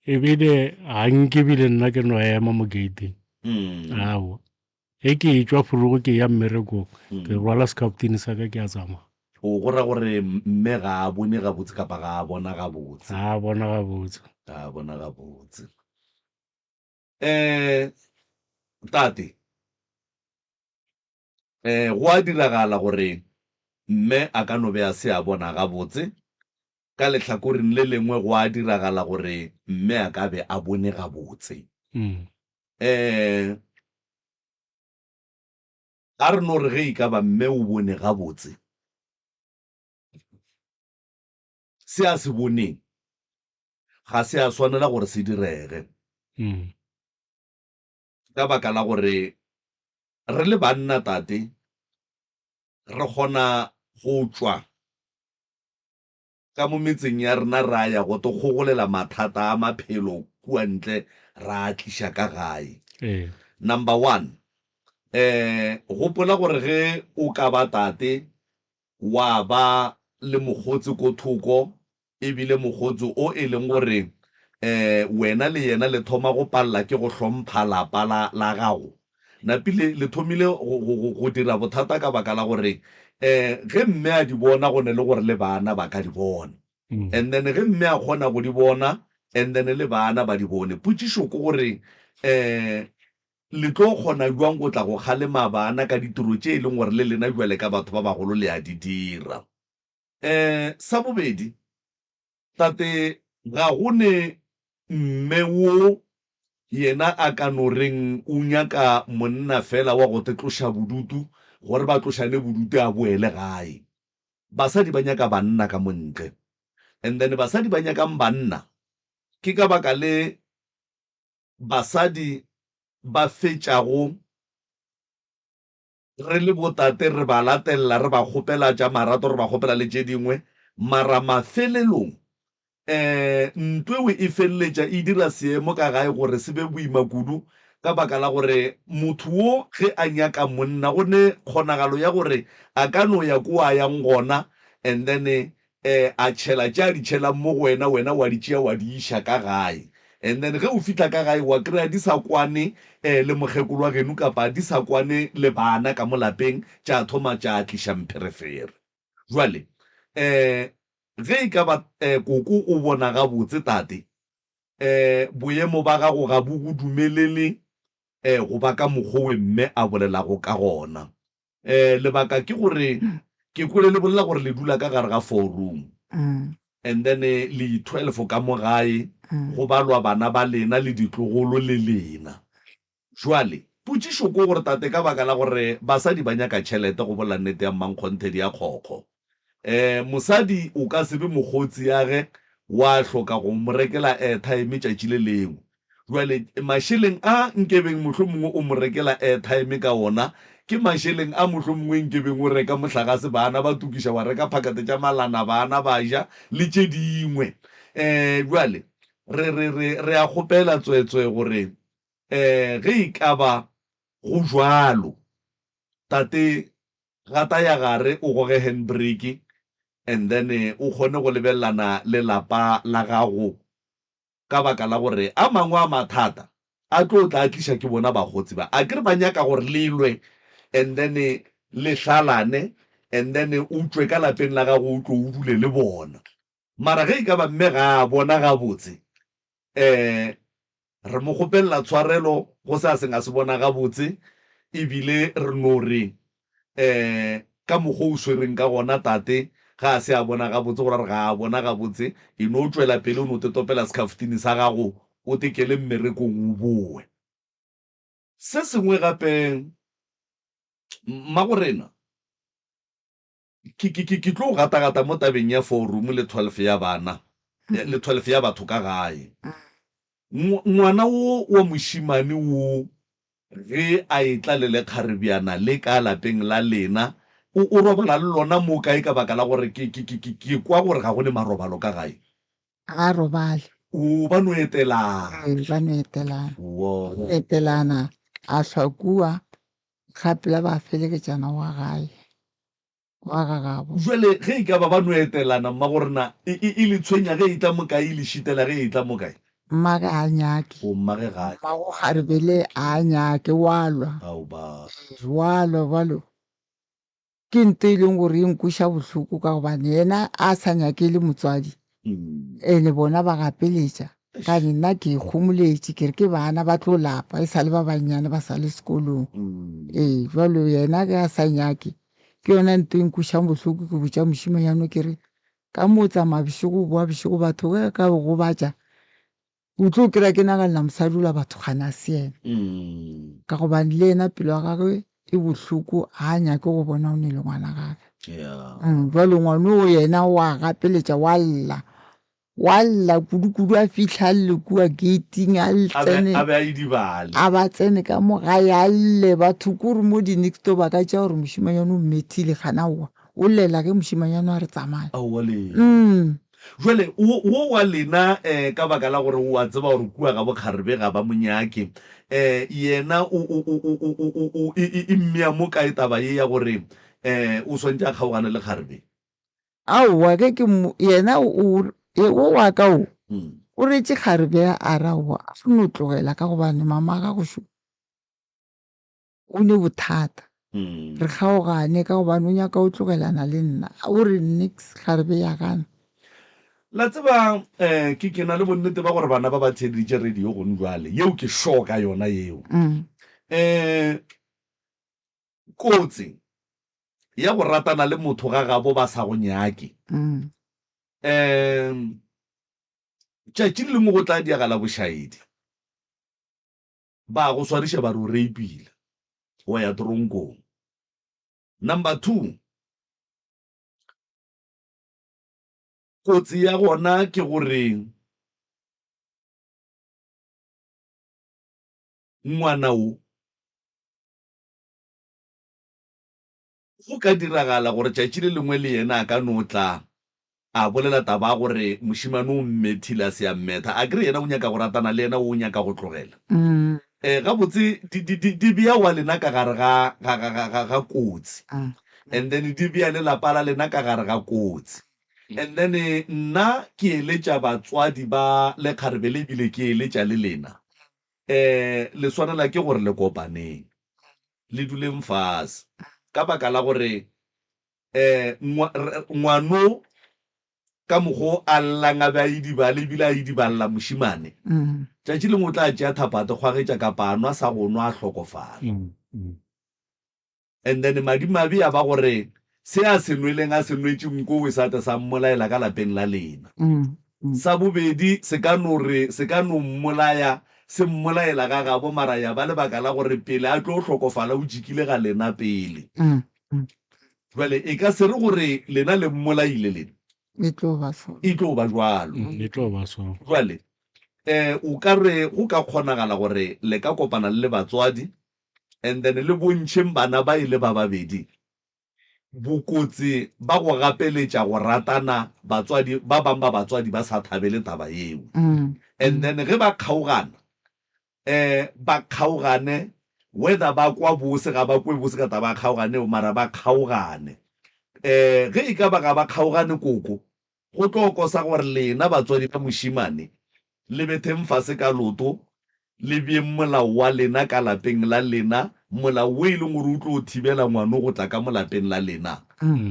ebile ga nke bile nna ke no ema mo gating mm. aowa Ge ke etšwa forogo ke eya mmerekong, ke rwala sekaptene sa ka ke a tsamaya. O, go ra gore mme ga a bone gabotse kapa ga a bona gabotse. Ga a bona gabotse. Ga a bona gabotse. Um tate, um go a diragala gore mme a ka no be a se a bona gabotse, ka lehlakoreng le lengwe go a diragala gore mme a ka be a bone gabotse. Mm. Um a re no re ge e ka ba mme o bone gabotse, se a se boneng ga se a swanela gore se direge. Mm. Ka baka la gore re le banna tate re kgona go tšwa ka mo metseng ya rena ra ya go to kgogolela mathata a maphelo kua ntle ra a tliša ka gae. Ee. Number one, Um gopola gore ge o ka ba tate wa ba le mokgotsi ko thoko, e bile mokgotsi o e leng gore um wena le yena le thoma go palela ke go hlompha lapa la, la gago, napile le thomile go, go, go, go dira bothata ka baka la gore um ge mme a di bona go ne le gore le bana ba ka di bona. And then ge mme a kgona go di bona and then le bana ba di bone. Potšišo ke gore um Le tlo kgona bjang go tla go kgalema bana ka ditiro tše e leng gore le lena bjale ka batho ba bagolo le a di dira? Um Sa bobedi, tate, ga go ne mme wo yena a ka no reng o nyaka monna feela wa go te tloša bodutu gore ba tlošane bodutu a boele gae. Basadi ba nyaka banna ka mo ntle. And then basadi ba nyakang banna ke ka baka le basadi ba fetšago re le botate re ba latelela, re ba kgopela tša marato, re ba kgopela le tše dingwe, mara mafelelong um ntwa eo e feleletša e dira seemo ka gae gore se be boima kudu ka baka la gore motho wo ge a nyaka monna go ne kgonagalo ya gore a ka no ya ko a yang gona and then eh, a tšhela tše a di tšhelang mo go wena, wena wa di tšea wa di iša ka gae. And then ge o fihla ka gae wa kry-a di sa kwane eh, le mokgekolo wa geno kapa di sa kwane le bana ka mo lapeng, tša thoma tša tliša mpherefere. Jwale eh, ge e ka ba eh, koko o bona gabotse tate, eh, boemo ba gago ga bo go dumelele eh, go ba ka mokgwa we mme a bolelago ka gona. Eh, lebaka ke gore ke kwele le bolela gore le dula ka gare ga four room and then eh, le 12 ka mo gae go balwa bana ba lena le ditlogolo le lena. Jwale potšišo ke gore tate ka baka la gore basadi ba nyaka tšhelete go bolela nnete ya mmankgonthe di a kgokgo. Eh, mosadi o ka se be mokgotsi ya ge wa hloka go mo rekela airtime tšatši le lengwe. Bjale, mašeleng a nkebeng mohlomongwe o mo rekela airtime ka wona, ke mašeleng a mohlomongwe nkebeng o reka mohlagase bana ba tukiša, wa reka phakete tša malana bana ba ja, le tše dingwe. Um bjale, re, re, re, re a kgopela tsweetswee gore, um ge e ka ba go bjalo, tate, gata ya gare o goge handbrake and then o kgone go lebelelana le lapa la gago. ka baka la gore a mangwe a mathata a tlo tla a tliša ke bona bakgotsi ba. Akere ba nyaka gore le lwe and then le hlalane and then o tšwe ka lapeng la gago o tlo o dule le bona. Mara ge e ka ba mme ga a bona gabotse um re mo kgopelela tshwarelo go se a seng a se bona gabotse ebile re no re um ka mokgwa o swereng ka gona tate ga a se a bona gabotse go ra gore ga a bona gabotse e no tšwela pele o no tetopela sekhaftini sa gago o tekele mmerekong o bowe. Se sengwe gape mmagorena ke, ke, ke, ke tlo gatagata mo tabeng ya four room le 12 ya bana le 12 ya batho ka gae. Ngwana wo wa mošemane wo Ge a etla le lekgarebjana le ka lapeng la lena, o, o robala le lona mo kae ka baka la gore ke, ke, ke, ke, ke kwa gore ga go ne marobalo ka gae? Ga a robale. O, ba no etelana. Ee, ba no etelana. Wo. Etelana, a hlwa kua, gape la ba felegetšana wa gae. wa ga gabo. Bjale ge e ka ba ba no etelana, mmagorena, e, e, e le tshwenya ge e tla mo kae, e le šitela ge e tla mo kae? Mmage ga a nyake. O, mmage ga a. Mmago kgarebe le a a nyake, wa lwa. Ao ba. Ee, wa lwa bjalo. Ke nto e leng gore e nkweša bohloko ka gobane yena a sa nyake e le motswadi, ene bona ba gapeletša. Kane nna ke ikgomoletše ke re ke bana ba tlo lapa e sa le ba bannyane ba sa le sekolong. Ee, bjalo yena ge a sa nyake ke yona nto e nkwešang bohloko ke botša mošemanyana ke re ka mo o tsamaya bošego o boa bošego batho ge ka go gobatša o tlo kry-a ke naganela mosadi ola batho kgane a se yena ka gobane le yena pelo ya gagwe e bohloko ga a nyake go bona o ne le ngwana gage. Jwale ngwana o yena o a gapeletša wa lla Wa lla kudu-kudu a fihla a lle kua gating a tsene A be a idibale. A ba tsene ka mo gae a lle batho kore mo di next door ba ka tšea gore mošemanyana o mmethile gana aowa o llela ge mošemanyana a re tsamaya. Aowa le. Mm. Jwale wo, wo wa lena um ka baka la gore o a tseba gore kua ga bokgarebe ga ba mo nyake, um yena o, o, o, o, o, o, o, e, e, e mmea mo kae taba ye ya gore um o swantše a kgaogane le kgarebe? Aowa, ge ke mo, yena o, e, wo wa ka wo, o retše kgarebe a re aowa, a re no tlogela ka gobane mama gago šo o ne bothata. Re kgaogane ka gobane o nyaka o tlogelana le nna. O re nix, kgarebe ya gana. La tseba, um ke, ke na le bonnete ba gore bana ba ba theeditše radio gone bjale. Yeo ke sure ka yona yeo. Um kotsi ya go ratana le motho ga gabo ba sa go nyake. Um tšatši le lengwe go tla diagala bošaedi. Ba go swariša ba re o reipile, wa ya toronkong. Number 2, kotsi ya gona ke gore ngwana wo Go ka diragala gore tšatši le lengwe le yena a ka no tla a bolela taba ya gore mošemane o mmethile a se a mmetha. Akere yena o nyaka go ratana le yena o nyaka go tlogela. E, gabotse di, di, di, di bea wa lena ka gare ga, ga, ga, ga, ga, ga kotsi. And then di bea le lapa la lena ka gare ga kotsi. And then nna ke eletša batswadi ba lekgarebe le ebile ke eletša le lena. E, le swanela ke gore le kopaneng. Le duleng fase. Ka baka la gore um ngwano ka mokgo a llang a be a idibale ebile a idiballa mošemane, tšatši lengwe o tla tšea thapo a te kgwagetša kapa a nwa sa go nwa a hlokofala. And then madimabe ya ba gore se a se nweleng a se nwetše nkowe sa tle sa mmolaela ka lapeng la lena. Sa bobedi, se ka no re se ka no mmolaya, se mmolaela ga gabo, mara ya ba lebaka la gore pele a tlo hlokofala o jikile ga lena pele. Bjale e ka se re gore lena le mmolaile lena. E tlo ba so. E tlo ba jwalo. E tlo ba so. Bjale um o ka re go ka kgonagala gore le ka kopana le le batswadi and then le bontšheng bana ba e le ba babedi Bokotsi ba go gapeletša go ratana batswadi ba bang ba batswadi ba sa thabele taba yeo and then ge ba kgaogana um ba kgaogane whether ba kwa bose ga ba kwe bose ka taba ya kgaogane eo mara ba kgaogane um ge e ka ba ga ba kgaogane koko Go tlo kosa gore lena batswadi ba mošemane le betheng fase ka loto, le beeng molao wa lena ka lapeng la lena, molao wo e leng gore o tlo thibela ngwano go tla ka mo lapeng la lena,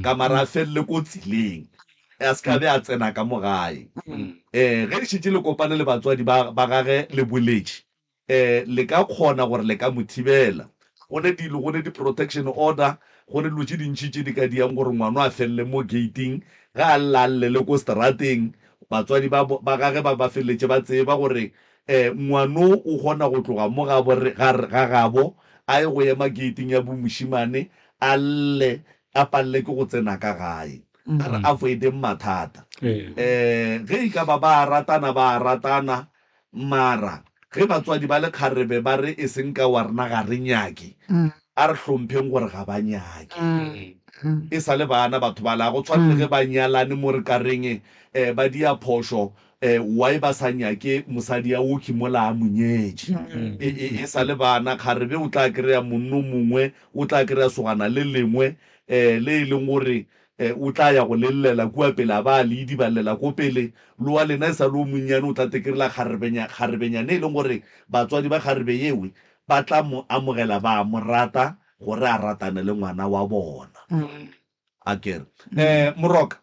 ka mara a felele ko tseleng, a se ka be a tsena ka mo gae. Ge le šetše le kopane le batswadi ba, ba gage le boletše, um le ka kgona gore le ka mo thibela. Go ne dilo, go ne di-protection order, go ne dilo tše dintši tše di ka diang gore ngwano a felele mo gate-ing, ge a lla a llele ko seterateng, batswadi ba, ba gage ba, ba feleletše ba tseba gore um ngwano o kgona go tloga mo gabo, ga, ga gabo a ye go ema gate-ing ya bo mošemane a lle, a palele ke go tsena ka gae. A re avoid-eng mathata. Um ge e ka ba ba a ratana, ba a ratana, Mara ge batswadi ba lekgarebe ba re e seng ka wa rena ga re nyake, a re hlompheng gore ga ba nyake. E sa le bana batho bala, ga go tshwane le ge ba nyalane mo re ka reng ba dia phošo why ba sa nyake mosadi ya oki mola a mo nyetše. E sa le bana, kgarebe o tla kry-a monno mongwe, o tla kry-a sogana le lengwe le e leng gore O tla ya go le llela kua pele, a ba a le idiballela ko pele. Lo wa lena e sa le o monnyane, o tla tekerela kgarebenya, kgarebenyane e leng gore batswadi ba kgarebe yewe ba tla mo amogela, ba mo rata gore a ratane le ngwana wa bona. A ke re, eh, Moroka,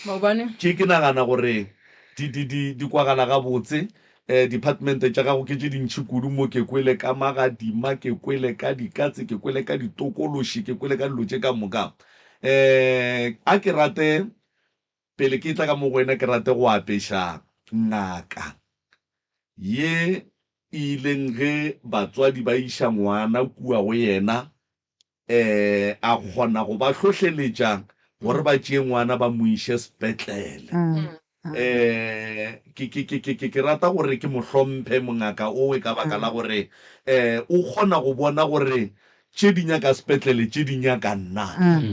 Maobane. tše ke nagana gore di, di, di, di kwagala gabotse. Eh, departmente tša gago ke tše dintši kudu mo. Ke kwele ka magadima, ke kwele ka dikatse, ke kwele ka ditokološi, ke kwele ka dilo tše ka moka. Eh, a ke rate, pele ke tla ka mo go wena, ke rate go apeša ngaka ye e ileng ge batswadi ba iša ngwana kua go yena, eh, a kgona go ba hlohleletša gore ba tšee ngwana ba mo iše sepetlele. Eh, ke, ke, ke, ke, ke, ke rata gore ke mo hlomphe mongaka owe ka baka la gore, eh, o kgona go bona gore. Tše di nyaka sepetlele, tše di nyaka nna.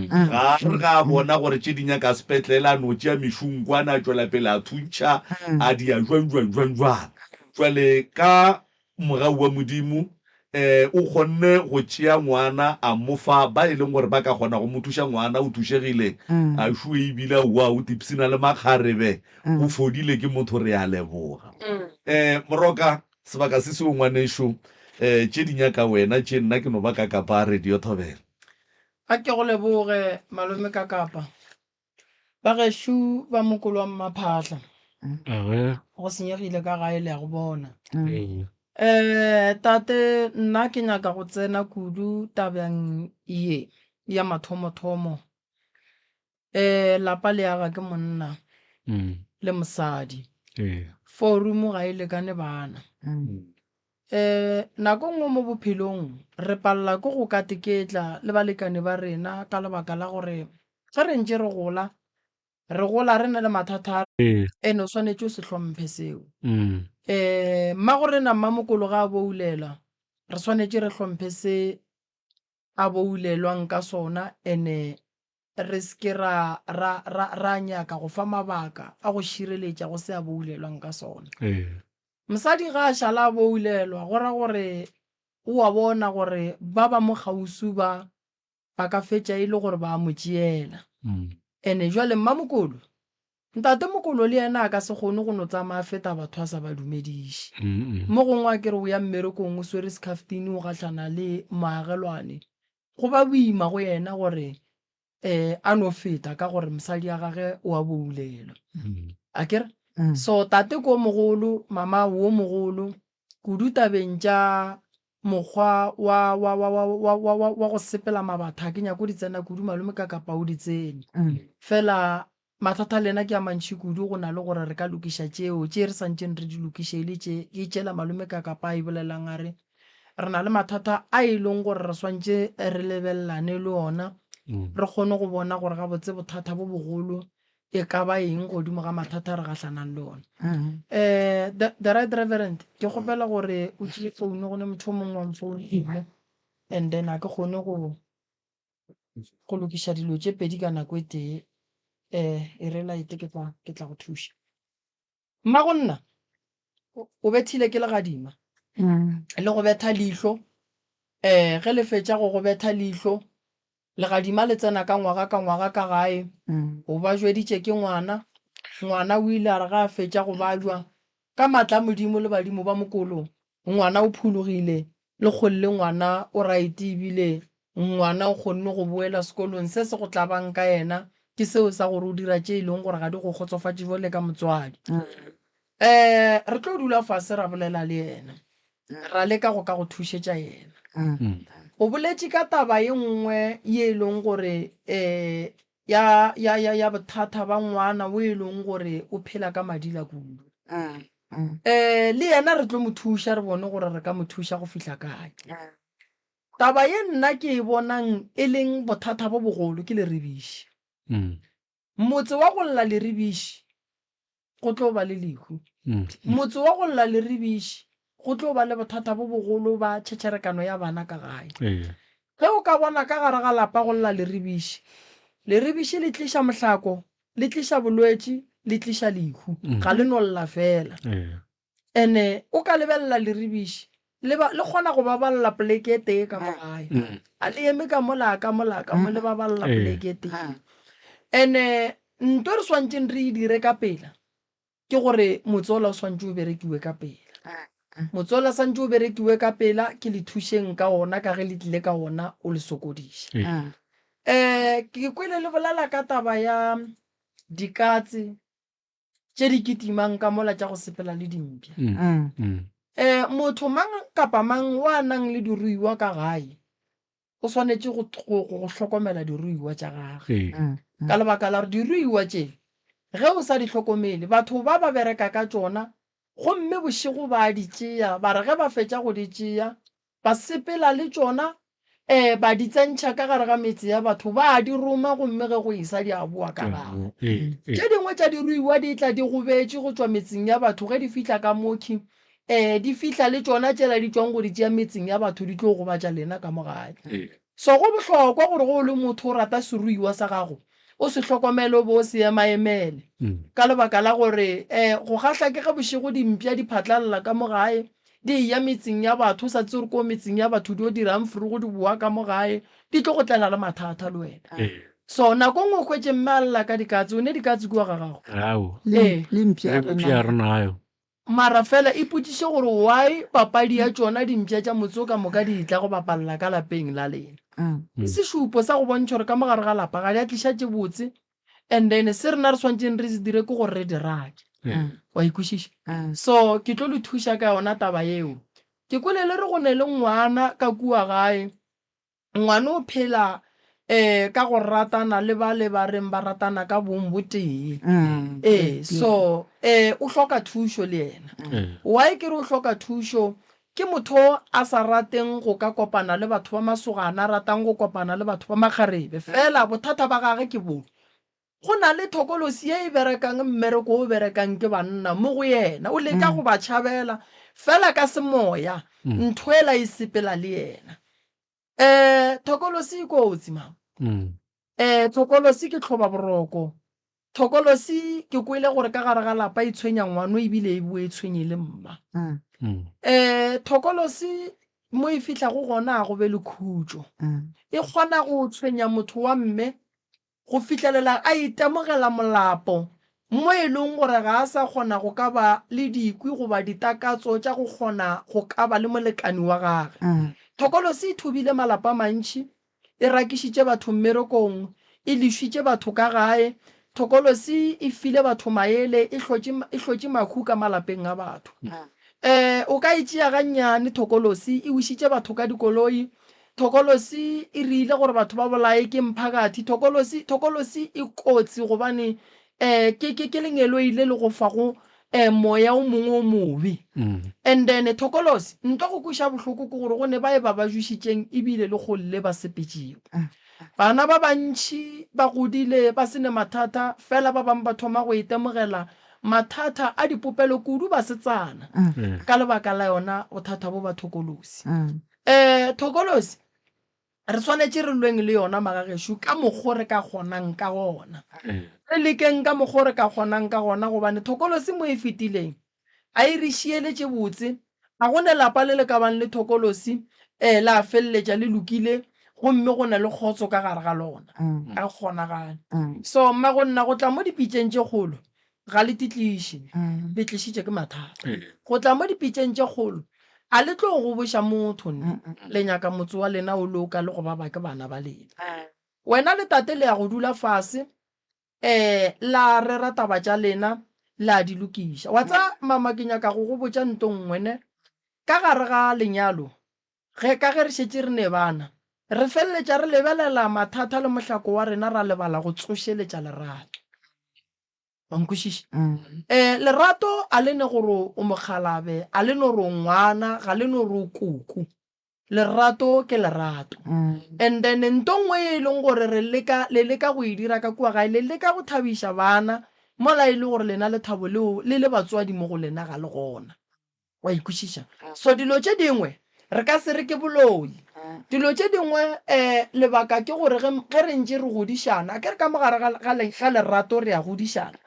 Ga re ga a bona gore tše di nyaka sepetlele, a no tšea mešunkwane a tšwela pele a thuntšha, a dia jwang jwang jwang jwang. Jwale ka mogau wa Modimo, um o kgonne go tšea ngwana a mo fa ba e leng gore ba ka kgona go mo thuša. Ngwana o thušegile, a šue ebile aowa o tipsina le makgarebe, o fodile ke motho, re a leboga. Um Moroka, Sebaka se seo ngwanešo, eh, tše di nyaka wena, tše nna ke no ba ka Kapa Radio Thobela. A ke go leboge malome ka Kapa. Bagešo ba mokolo wa Mmaphahla. Age. Go senyegile ka gae le ya go bona. Ee. Eh, tate nna ke nyaka go tsena kudu tabeng ye ya mathomothomo. Eh, lapa le aga ke monna le mosadi. Forumo ga e lekane bana. Eh, nako nngwe mo bophelong re palela ke go kateketla le balekane ba rena ka lebaka la gore ge re ntše re gola, re gola re na le mathata a ene o swanetše o se hlomphe seo. Eh, mmagorena Mmamokolo ga a boulela, re swanetše re hlomphe se a boulelwang ka sona ene re se ke ra, ra, ra, ra nyaka go fa mabaka a go šireletša go se a boulelwang ka sona. Ee. Mosadi ga a šala a boulelwa, go ra gore o a bona gore ba ba mo kgauswi ba, ba ka fetša e le gore ba a mo tšeela. Ene jwale Mmamokolo, Ntatemokolo le yena a ka se kgone go no tsamaya a feta batho a sa ba dumediše. Mo gongwe a ke re o ya mmerekong o swere sekhaftini o gahlana le moagelwane, go ba boima go yena gore a no feta ka gore mosadi ya gage o a boulelwa. A ke re? So tate ke o mogolo, mama o mogolo, kudu tabeng tša mokgwa wa, wa, wa, wa, wa, wa, wa, wa go sepela mabatha, ga ke nyake go di tsena kudu, malome ka kapa o di tsene. Fela mathata le yena ke a mantši kudu go na le gore re ka lokiša tšeo, tše re santšeng re di lokiše e le tše, ke tšela malome ka kapa a e bolelang a re, re na le mathata a e leng gore re swantše re lebelelane le ona, re kgone go bona gore gabotse bothata bo bogolo e ka ba eng godimo ga mathata a re gahlanang le ona. Um the, the right reverend, ke kgopela gore o tšee founu go ne motho o mongwe wa mfounile and then a ke kgone go go lokiša dilo tše pedi ka nako e tee. Um e re laete ke tla ke tla go thuša. Mmago nna o bethile ke legadima le go betha leihlo. Um ge le fetša go go betha leihlo Legadima le tsena ka ngwaga ka ngwaga ka gae. O bajweditše ke ngwana. Ngwana o ile a re ge a fetša go bajwa, ka maatla a Modimo le badimo ba mokolo, ngwana o phologile. Le kgole le ngwana o raete ebile ngwana o kgonne go boela sekolong. Se se go tlabang ka yena ke seo sa gore o dira tše e leng gore ga di go kgotsofatše bjale ka motswadi. Um re tlo dula fase ra bolela le yena. ra leka go ka go thušetša yena. O boletše ka taba ye nngwe ye e leng gore um ya, ya, ya, ya bothata ba ngwana o e leng gore o phela ka madila kudu. Um le yena re tlo mo thuša re bone gore re ka mo thuša go fihla kae. Taba ye nna ke e bonang e leng bothata bo bogolo ke leribiši. Motse wa go lla leribiši, go tlo ba le lehu. Motse wa go lla leribiši, go tlo ba le bothata bo bogolo ba tšhetšherekano ya bana ka gae. Ge o ka bona ka gare ga lapa go lla leribiši, leribiši le tliša mohlako, le tliša bolwetši, le tliša lehu. Ga le no lla fela. Ene o ka lebelela leribiši, le ba, le kgona go baballa poleke e tee ka mo gae. A le eme ka mola, ka mola, ka mo, le baballa poleke e tee. Ene nto re swantšeng re e dire ka pela ke gore motse ola o swantše o berekiwe ka pela. Motse ola swantše o berekiwe ka pela, ke le thušeng ka ona ka ge le tlile ka ona o le sokodiša. Um ke kwele le bolela ka taba ya dikatse tše di kitimang ka mola tša go sepela le dimpša. Um motho mang kapa mang wa nang le diruiwa ka gae o swanetše go, go, go hlokomela diruiwa tša gagwe. Ka lebaka la gore diruiwa tše ge o sa di hlokomele, batho ba ba bereka ka tšona gomme bošego ba a di tšea, ba re ge ba fetša go di tšea Ba sepela le tšona, ee, ba di tsentšha ka gare ga metse ya batho, ba a di roma gomme ge go esa di a boa ka gare. Tše dingwe tša diruiwa di tla di gobetše go tšwa metseng ya batho ge di fihla ka mokhwi. Um di fihla le tšona tšela di tšwang go di tšea metseng ya batho di tlo gobatša lena ka mo gae. So go bohlokwa gore ge o le motho o rata seruiwa sa gago o se hlokomele o be o se emaemele. Ka lebaka la gore um go kgahla ke ge bošego dimpša di phatlalala ka mo gae di eya metseng ya batho o sa tsebe gore ko metseng ya batho di yo dirang frugo di bowa ka mo gae di tlo go tlela le mathata le wena. So nako nngwe o hwetše mme a lla ka dikatse, o ne dikatse kua ga gago? Ao. Ee. Le mpša Le mpša re nayo. Mara fela ipotšiše gore why papadi ya tšona dimpša tša motse wo ka moka di etla go bapalela ka lapeng la lena. Ke sešupo sa go bontšha gore ka mo gare ga lapa ga di a tliša tše botse and then se rena re swanetšeng re se dire ke gore re di rake. Wa ikwešiša? So ke tlo le thuša ka yona taba yeo. Ke kwele le re go ne le ngwana ka kua gae Ngwana o phela um ka go ratana le bale ba reng ba ratana ka bong bo tee. Ee, so um o hloka thušo le yena. Why ke re o hloka thušo? Ke motho a sa rateng go ka kopana le batho ba masogana, a ratang go kopana le batho ba makgarebe. Fela bothata ba gage ke bo, go na le thokolosi ye e berekang mmereko o berekang ke banna mo go yena. O leka go ba tšhabela, fela ka semoya ntho ela e sepela le yena. Eh, thokolosi e kotsi mama. Mm. Eh, thokolosi ke tlhoba boroko. Thokolosi ke kwele gore ka gare ga lapa e tshwenya ngwano ebile e boe e tshwenye le mma. Mm. Mm. Eh, thokolosi mo e fihlago gona a go be le khutšo. Mm. E kgona go tshwenya motho wa mme go fihlelela a itemogela molapo mo e leng gore ga a sa kgona go ka ba le dikwi goba ditakatso tša go kgona go ka ba le molekani wa gage. Thokolosi e thobile malapa a mantši, e rakišitše batho mmerekong, e lešitše batho ka gae. Thokolosi e file batho maele, e hlotše, e hlotše mahu ka malapeng a batho. Um o ka e tšea gannyane thokolosi, e wišitše batho ka dikoloi, Thokolosi e rile gore batho ba bolaye ke mphakathi. Thokolosi, thokolosi e kotsi gobane um ke, ke, ke lengeloi le le go fago um moya o mongwe o mobe. And then thokolosi, nto go kweša bohloko ke gore go ne ba e ba ba jwešitšeng ebile le kgole le ba sepetšego. Bana ba bantši ba godile ba se ne mathata, fela ba bangwe ba thoma go itemogela mathata a dipopelo kudu basetsana ka lebaka la yona bothata bo ba thokolosi. Um thokolosi re swanetše re lweng le yona magagešo ka mokgo re ka kgonang ka gona. Re lekeng ka mokgo re ka kgonang ka gona gobane thokolosi mo e fetileng a e re šiele tše botse. Ga go ne lapa le le ka bang le thokolosi um la feleletša le lokile gomme go na le kgotso ka gare ga lona. Ga go kgonagale. So mmagonna go tla mo dipitšeng tše kgolo ga le titliše, le tlišitše ke mathata. Go tla mo dipitšeng tše kgolo, a le tlo goboša motho nne, le nyaka motse wa lena o loka le go baba ke bana ba lena. Wena le tate le ya go dula fase, um la rera taba tša lena, la di lokiša. Wa tseba mama ke nyaka go go botša nto nngwe ne, ka gare ga lenyalo, ge ka ge re šetše re ne bana, re feleletša re lebelela mathata le mohlako wa rena ra lebala go tsošeletša lerato. Wa nkwešiša? Um lerato a le ne gore o mokgalabe, a le no re o ngwana, ga le no re o koko. Lerato ke lerato. And then nto nngwe ye e leng gore re leka, le leka go e dira ka kua gae, le leka go thabiša bana mola e le gore lena lethabo leo le le batswadi mo go lena ga le gona. Wa e kwešiša? So dilo tše dingwe re ka se re ke boloi. Dilo tše dingwe um lebaka ke gore ge, ge re ntše re godišana, akere ka mo gare ga, ga, ga lerato re a godišana.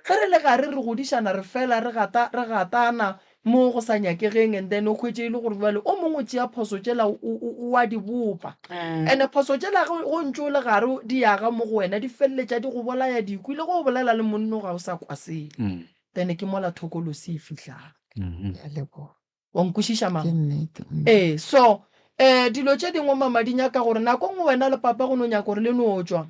Ge re le gare re godišana re fela re gata, re gatana mo go sa nyakegeng and then o hwetše e le gore bjale o mongwe o tšea phoso tšela o, o, o a di bopa. And-e phoso tšela ge o ntše o le gare di aga mo go wena di feleletša di go bolaya dikwi le ge o bolela le monno ga o sa kwa selo. Then ke mola thokolosi e fihlang. Ke a leboga. Wa nkwešiša mama? Ke nnete. Mm. Ee, so eh dilo tše dingwe mama di nyaka gore nako nngwe wena le papa go no nyaka gore le no tšwa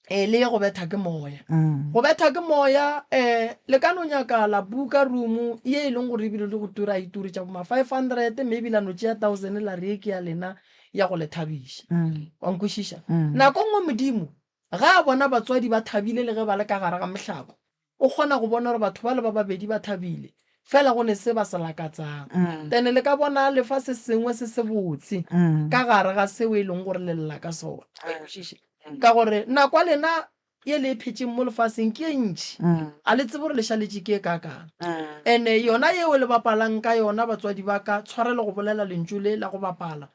eh le ye go betha ke moya. Mm. Go betha ke moya eh le ka no nyaka la buka room ye e leng gore ebile le go tura e ture tša bo ma 500 maybe la no tšea 1000 la re ye ke ya lena ya go le thabiša. Mm. Wa nkwešiša? Mm. Nako nngwe Modimo Ge a bona batswadi ba thabile le ge ba le ka gare ga mohlako, o kgona go bona gore batho bale ba babedi ba thabile, fela go ne se ba se lakatsang. Then le ka bona a le fa se sengwe se sebotse ka gare ga seo e leng gore le lla ka sona. Wa e kwešiša? Ka gore nako ya lena. Ye le e phetšeng mo lefaseng ke ye ntši. A le tsebe gore le šaletše ke e kaakang. Ene yona yeo le bapalang ka yona, batswadi ba ka, tshwarelo go bolela lentšu le la go bapala.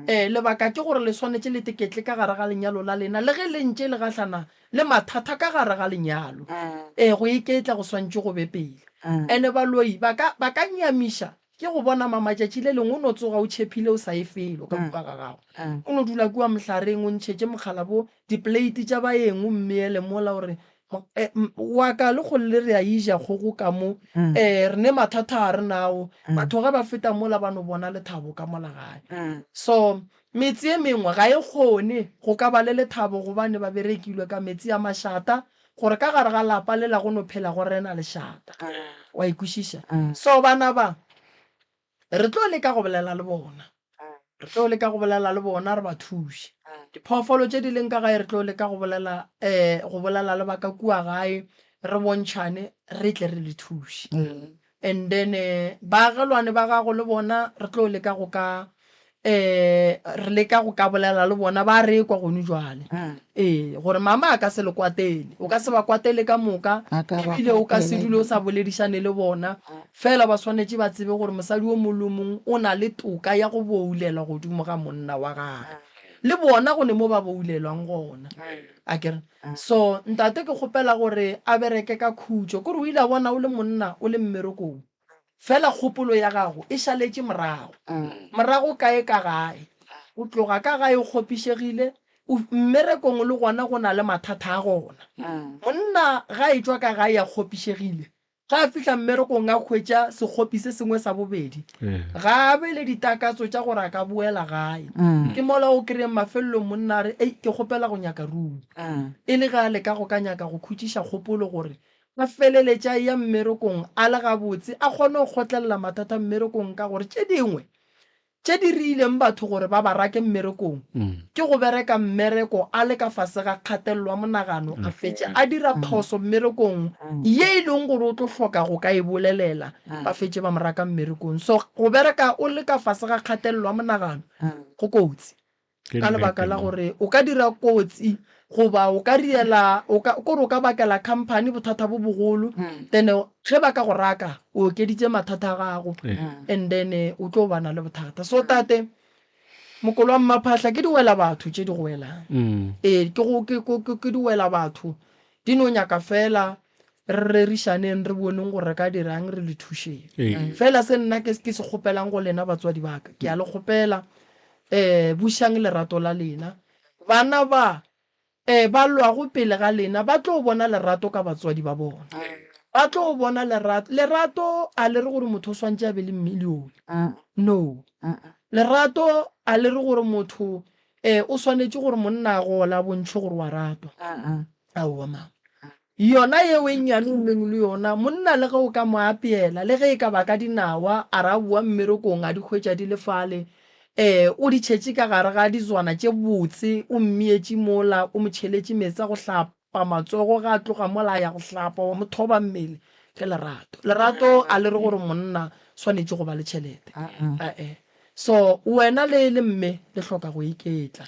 Ee, lebaka ke gore le swanetše le teketle ka gare ga lenyalo la lena, le ge le ntše le gahlana le mathata ka gare ga lenyalo. Ee, go iketla go swantše go be pele. Ene baloi ba ka, ba ka nyamiša Ke go bona mama tšatši le lengwe o no tsoga o tšhephile o sa ye felo ka kua ga gago. O no dula kua mohlareng o ntšhetše mokgala bo dipleiti tša baeng o mmeele mola o re, Wa ka le kgole re a ija kgogo ka mo, re ne mathata a re nawo. Batho ge ba feta mola ba no bona lethabo ka mola gae. So metse e mengwe ga e kgone go ka ba le lethabo gobane ba berekilwe ka metsi a mašata gore ka gare ga lapa lela go no phela go rena lešata. Wa e kwešiša? So bana ba, re tlo leka go bolela le bona. Re tlo leka go bolela le bona re ba thuše. Diphoofolo tše di leng ka gae re tlo leka go bolela um go bolela le ba ka kua gae re bontšhane re tle re le thuše. And then baagelwane ba gago le bona re tlo leka go ka um re leka go ka bolela le bona ba re kwa gone jwale ee gore mama a ka se le kwatele o ka se ba kwatele ka moka ebile o ka se dule o sa boledišane le bona fela ba swanetše ba tsebe gore mosadi o mongwe le o mongwe o na le toka ya go boulela godimo ga monna wa gagwe le bona go ne mo ba boulelwang gona a kere So ntate ke kgopela gore a bereke ka khutšo. Kore o ile a bona o le monna o le mmerekong. Fela kgopolo ya gago e šaletše morago. Morago kae ka gae? O tloga ka gae o kgopišegile, o mmerekong le gona go na le mathata a gona. Monna ga etšwa ka gae a kgopišegile, Ge a fihla mmerekong a hwetša sekgopi se sengwe sa bobedi. Ga a be le ditakatso tša gore a ka boela gae. Ke mola o kry-eng mafelelong monna a re, Ei, ke kgopela go nyaka room. E le ge a leka go ka nyaka go khutšiša kgopolo gore a feleletše a eya mmerekong a le gabotse, a kgone go kgotlelela mathata mmerekong ka gore tše dingwe Tše di riileng batho gore ba ba rake mmerekong ke go bereka mmereko a le ka fase ga kgatelelo ya monagano, a fetše a dira phoso mmerekong ye e leng gore o tlo hloka go ka e bolelela, ba fetše ba mo raka mmerekong. So go bereka o le ka fase ga kgatelelo ya monagano go kotsi. Ka lebaka la gore o ka dira kotsi goba o ka riela o ka kore o ka bakela company bothata bo bogolo then ge ba ka go raka o okeditše mathata a gago and then o tlo bana le bothata. So tate mokolo wa mmaphahla ke diwela batho tše di go welang. Ee ke go ke ke ke diwela batho di no nyaka fela re rerišaneng re boneng gore re ka dirang re le thušeng. Fela se nna ke ke se kgopelang go lena batswadi ba ka ke a le kgopela um bušang lerato la lena. Bana ba um ba lwago pele ga lena ba tlo bona lerato ka batswadi ba bona. Ba tlo bona lerato. Lerato a le re gore motho o swantše a be le millione. No. Lerato a le re gore motho um o swanetše gore monna a gole a bontšhe gore wa ratwa. Aowa mama. Yona yeo e nnyane o neng le yona, monna le ge o ka mo apeela, le ge e ka ba ka dinawa, a re a boa mmerekong a di hwetša di le fale, ee, o di tšhetše ka gare ga dizwana tše botse, o mmietše mola, o mo tšheletše meetse a go hlapa matsogo, ge a tloga mola a ya go hlapa, wa mo thoba mmele, ke lerato. Lerato a le re gore monna swanetše go ba le tšhelete, ae. So wena le le mme le hloka go iketla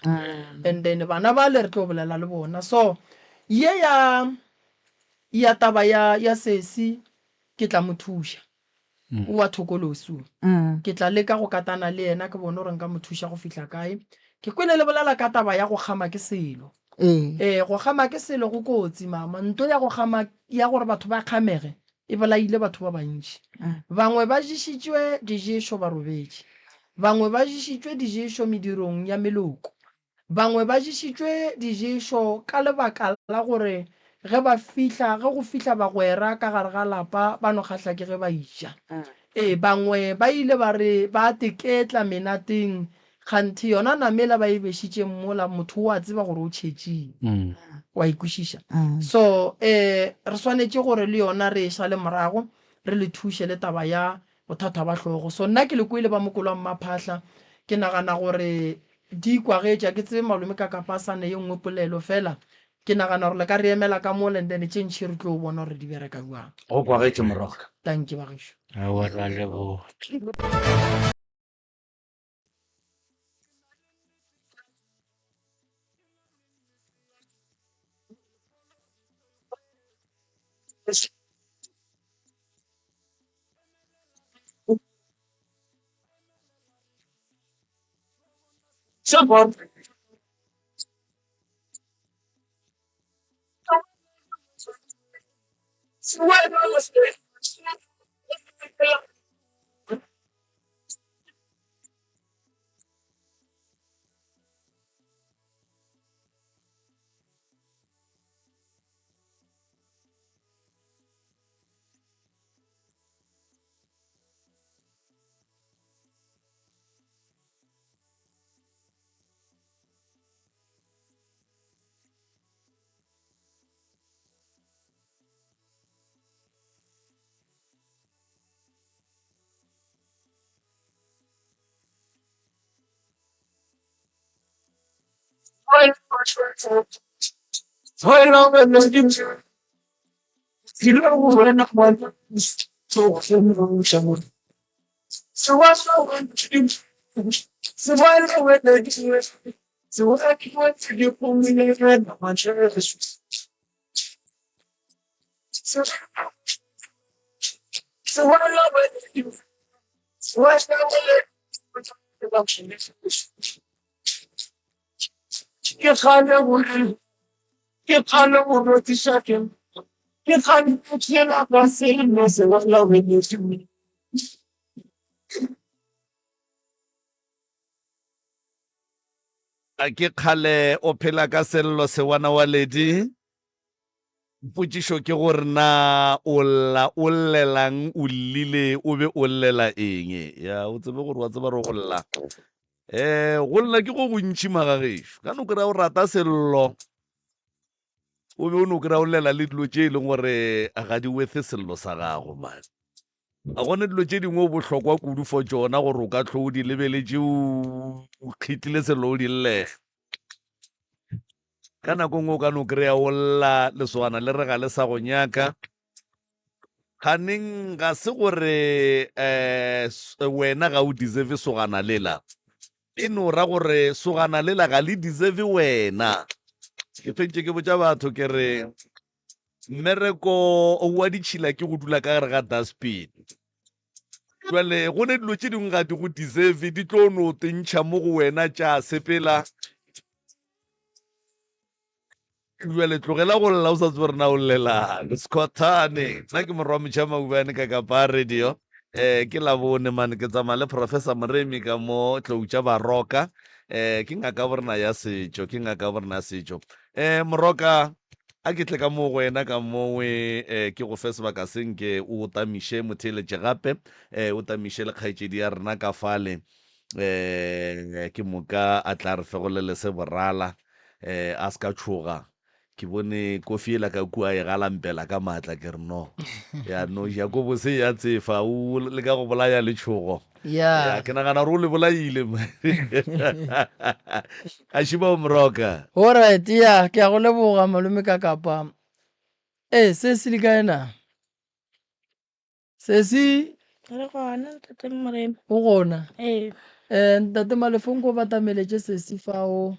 and then bana bale re tlo bolela le bona. So ye ya ya taba ya ya sesi ke tla mo thuša. O wa thokolosi o. Ke tla leka go katana le yena ke bone gore nka mo thuša go fihla kae. Ke kwele le bolela ka taba ya go kgama ke selo. Ee, go kgama ke selo go kotsi mama. Nto ya go kgama ya gore batho ba kgamege e bolaile batho ba bantši. Bangwe ba ješitšwe diješo ba robetše. Bangwe ba ješitšwe diješo medirong ya meloko. Bangwe ba ješitšwe diješo ka lebaka la gore ge ba fihla, ge go fihla bagwera ka gare ga lapa ba no kgahla ke ge ba eja. Ee, bangwe ba ile ba re ba teketla menateng Kganthe yona namela ba e bešitšeng mola, motho o a tseba gore o tšhetšing. Wa e kwešiša? So, eh, re swanetše gore le yona re e šale morago, re le thuše le taba ya bothata ba hlogo. So nna ke le kwele ba mokolo wa Mmaphahla, ke nagana gore di kwagetše, ga ke tsebe malome ka kapa a sa ne ye nngwe polelo, fela ke nagana gore le ka re emela ka mola and then tše ntši re tlo bona gore di bereka bjang. Go kwagetše morwaka. Dankie bagešo. Aowa, re a leboga. A ke kgale o phela ka sello sewana wa ledi? Potšišo ke gore na o lla o llelang o llile o be o llela eng? Ya o tsebe gore wa tseba re go lla. Eh go lla ke go gontši magagešo. Ka no kry-a o rata sello o be o no kry-a o llela le dilo tše e leng gore ga di wethe sello sa gago man. A gone dilo tše dingwe o bohlokwa kudu for tšona gore o ka tlo o di lebeletše o kgitlile sello o di llela. Ka nako nngwe o ka no kry-a o lla lesogana le re ga le sa go nyaka. Kganeng ga se gore um wena ga o deserve sogana lela. E no ra gore sogana lela ga le deserve wena. Ke fentše ke botša batho ke re mmereko wa ditšhila ke go dula ka gare ga dustbin. Jwale go ne dilo tše dingwe ga di go deserve, di tlo no tentšha mo go wena tša sepela. Bjale tlogela go lla o sa tsebe gore na o llelang. Sekhothane. Nna ke morwa Motšha Maubane ka Kapa Radio. Eh ke Labone mane ke tsamaya le Professor Moremi ka mo Tlou tša Baroka. Eh ke ngaka borena ya setšo, ke ngaka borena ya setšo. Eh Moroka a ke tle ka mo go wena ka mowe eh ke go fe sebaka se nke o tamiše motheeletše gape eh o tamiše le kgaetšedi ya rena ka fale. um ke moka a tla re fegolele se borala um a se ka tšhoga ke bone kofi ela ka kua e galampela ka maatla ke re no ya no jakobo se ya tsefa o leka go bolaya letšhogo ya ya ke nagana gore o le bolaile a šiba o moroka Alright, ya ke a go leboga malome ka kapa. Ee, se se le kae na? Sesi. Re gona ntate Morena. O gona? Ee. Eh, ntate Malefo nko batameletše sesi fao.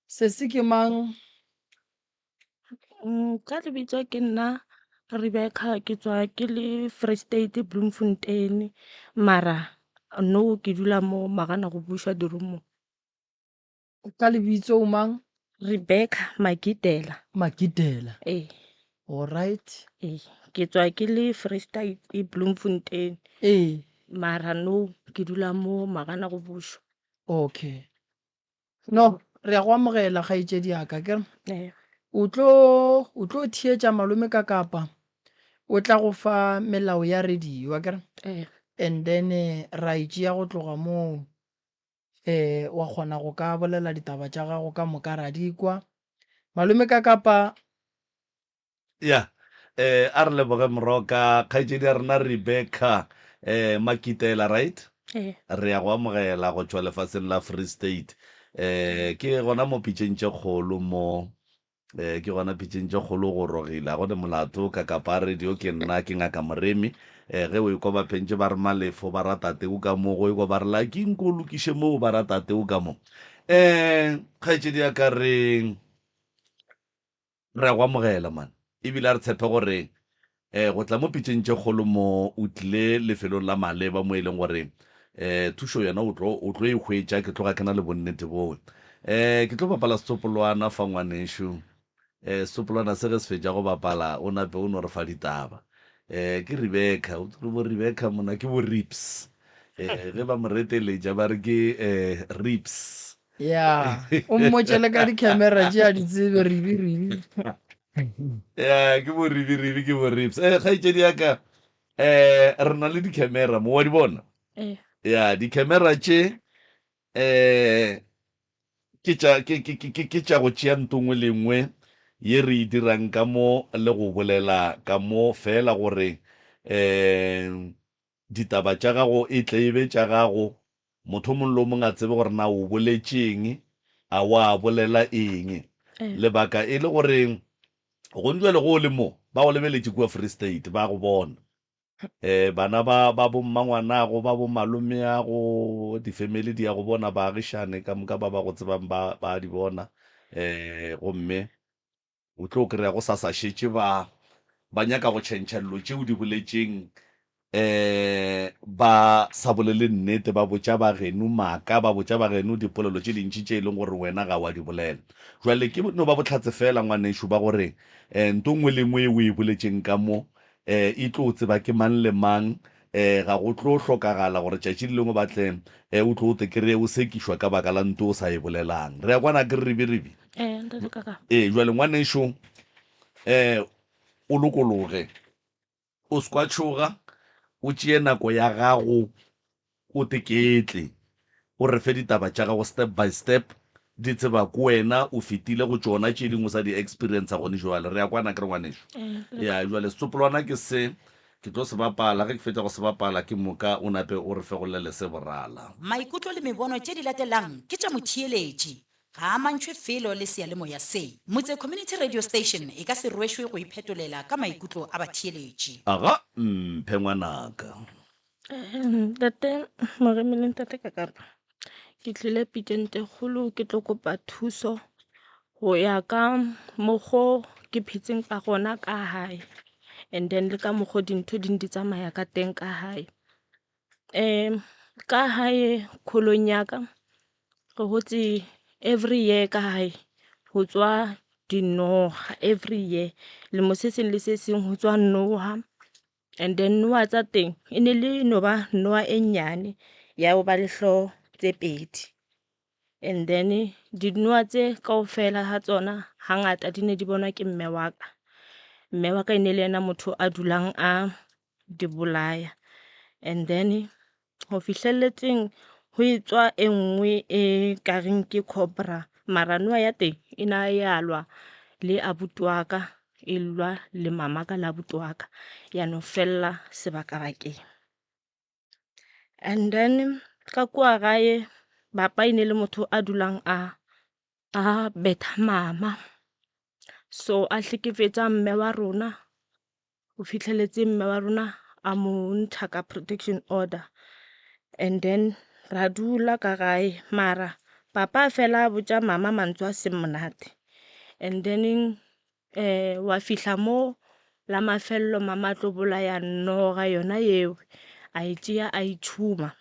Sesi ke mang? Mm, ka lebitso ke nna Rebecca ke tswa ke le Free State Bloemfontein mara no ke dula mo Magana go bušwa dirumong. Ka lebitso o mang? Rebecca Magidela. Magidela. Ee. Alright. Ee, ke tswa ke le Free State Bloemfontein. Ee. Mara no ke dula mo Magana go bušwa. Okay. No, re ya go amogela kgaetšedi ya ka ke re. Ee. O tlo o tlo theetša malome ka kapa o tla go fa melao ya radio akere. Ee. And then ra e tšea go tloga moo. um wa kgona go ka bolela ditaba tša gago ka moka ra di kwa. Malome ka kapa. Ya, eh, a re leboge Moroka, kgaetšedi ya rena Rebecca eh, Makitela, right? Ee. Re ya go amogela go tšwa lefaseng la Free State. Eh, ke gona mo pitšeng tše kgolo mo. Eh, ke gona pitšeng tše kgolo go rogile, ga go ne molato. Ka kapa radio ke nna, ke Ngaka Moremi. Eh, ge o ekwa ba phentše ba re Malefo, ba ra tate o ka mo, go ekwa ba re Lucky nko o lokiše moo, ba ra tate o ka mo. Eh, kgaetšedi ya ka re, re a go amogela man. Ebile a re tshepe gore eh, go tla mo pitšeng tše kgolo mo o tlile lefelong la maleba mo e leng gore Um thušo yona o tlo, o tlo e hwetša, ke tloga ke na le bonnete boo. Um ke tlo bapala setsopolwana fa ngwanešu. Um setsopolwana se ge se fetša go bapala, o nape o no re fa ditaba. Um ke Rebecca, o tsere bo Rebecca mona ke bo Rips. Um ge ba mo reteletša ba re ke um Rips. Ya, o mmotše le ka di-camera tše a di tsebe, ribi ribi. Ya, ke bo ribi ribi, ke bo Rips. Eh, kgaetšedi ya ka, eh, re na le di-camera mo, wa di bona? Ee. Ya, di-camera tše eh ke tša ke ke ke ke tša go tšea nto nngwe le nngwe ye re e dirang ka mo le go bolela ka mo fela gore eh ditaba tša gago e tle e be tša gago, motho o mongwe le o mongwe a tsebe gore na o boletše eng, a wa bolela eng. Lebaka e le gore gong jwale go o le mo, ba go lebeletše kua Free State, ba go bona. Um bana ba ba bommangwanago, ba bomalomeago, difemeli di ya go bona, baagišane ka moka ba ba go tsebang ba ba di bona. Um gomme O tlo kry-a go sa sa šetše ba ba nyaka go tšhentšha dilo tše o di boletšeng um ba sa bolele nnete, ba botša ba geno maaka, ba botša ba geno dipolelo tše dintši tše e leng gore wena ga wa di bolela. Jwale ke no ba bohlatse feela ngwanešu ba gore um nto nngwe le nngwe e o e boletšeng ka mo um e tlo tseba ke mang le mang, um ga go tlo hlokagala gore tšatši le lengwe ba tle um o tlo o te kry-e o sekišwa ka baka la nto o sa e bolelang. Re a kwana ke re ribi-ribi? Ee, ntate Kaka. Ee, jwale ngwanešo, um o lokologe, o se kwa tšhoga, o tšee nako ya gago, o teketle, o re fe ditaba tša gago step by step, di tseba ke wena, o fetile go tšona tše dingwe o sa di experiencer gone jwale. Re a kwana akere ngwanešo? Ee. Ya, jwale setsopolwana ke se, ke tlo se bapala, ge ke fetša go se bapala ke moka o nape o re fegolele se borala. Maikutlo le mebono tše di latelang ke tša motheeletši. Ga a amantšhwe felo le seyalemoya se. Motse Community Radio Station e ka se rwešwe go iphetolela ka maikutlo a batheeletši. Aga, mphe ngwanaka. Ntate Moremi le Ntate Kakapa, ke tlile pitšeng tše kgolo ke tlo kopa thuso go ya ka mokgo ke phetseng ka gona ka hae and then le ka mokgo dintho di ne di tsamaya ka teng ka hae. Ka hae kgolong ya ka re hotse every year ka hae ho tswa dinoha every year. Lemo se seng le se seng ho tswa noha and then noha tsa teng e ne le no ba noha e nyane ya ho ba le hlooho tse pedi. And then dinoha tse kaofela ha tsona hangata di ne di bonwa ke mme wa ka. Mme wa ka e ne le yena motho a dulang a di bolaya. And then ho fihlelletseng ho etswa e nngwe e ka reng ke cobra mara noha ya teng e na ya lwa le abuti wa ka, e lwa le mama ka le abuti wa ka ya no fella sebakabakeng. And then ka kua gae papa e ne le motho a dulang a a betha mama, so a hlekefetsa mme wa rona o fitlheletse mme wa rona a mo ntsha ka protection order. And then ra dula ka gae mara papa a fela a botša mama mantswe a seng monate. And then wa fihla mo la mafelelo mama a tlo bolaya noga yona eo, a e tšea a e tšhuma.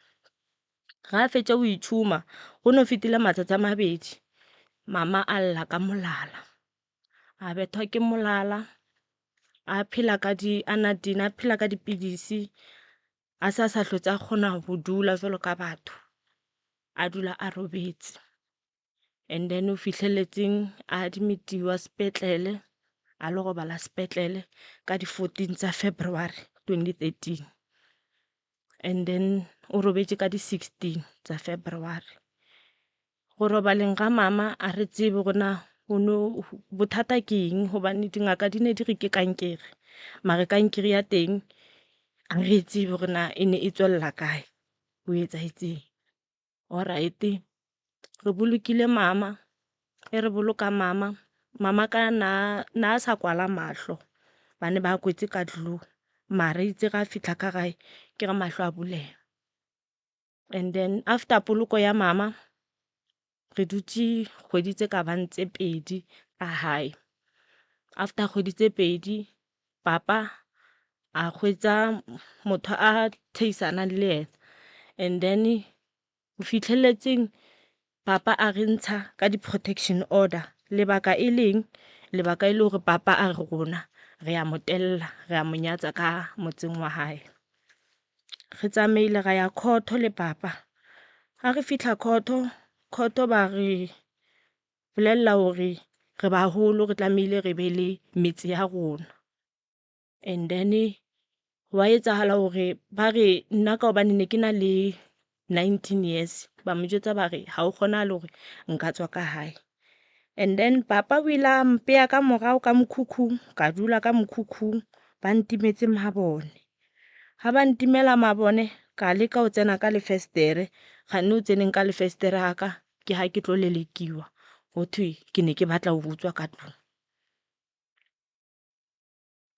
Ga a fetša go e tšhuma go no fetile matsatsi a mabedi mama a lla ka molala, a bethwa ke molala a phela ka di anadine, a phela ka dipilisi a se a sa hlotse a kgona go dula jwalo ka batho, a dula a robetse. And then o fihleletseng a admit-iwa sepetlele a lo robala sepetlele ka di 14 tsa February 2013 and then o robetše ka di 16 tsa February. Go robaleng ga mama a re tsebe gore na o no bothata ke eng gobane dingaka di ne di re ke kankere mare kankere ya teng a re e tsebe gore na e ne e tswelela kae o etsahetseng. Alright, re bolokile mama, ge re boloka mama, mama ka na na a sa kwala mahlo ba ne ba kwetse ka glue mara itse ga a fitlha ka gae ke ge mahlo a bulega. And then after poloko ya mama re dutše kgwedi tse ka bang tse pedi ka gae. After kgwedi tse pedi papa a hwetša motho a theisanang le yena. And then go fihleletseng papa a re ntsha ka di-protection order. Lebaka e leng? Lebaka e le gore papa a re rona re a mo tella, re a mo nyatsa ka motseng wa hae. Re tsamaile ra ya court le papa. Ha re fihla court, court ba re bolella hore re baholo re tlamehile re be le metse ya rona. And then hwa etsahala hore ba re nna ka hobane ne ke na le 19 years ba mo jwetsa ba re ha ho kgonahale hore nka tswa ka hae. And then papa o ile a mpeya ka morao ka mokhukhung, ka dula ka mokhukhung ba ntimetse mabone. Ha ba ntimela mabone ka leka ho tsena ka lefestere, kganne ho tseneng ka lefestere ha ka ke ha ke tlo lelekiwa ho thwe ke ne ke batla ho utswa ka tlung.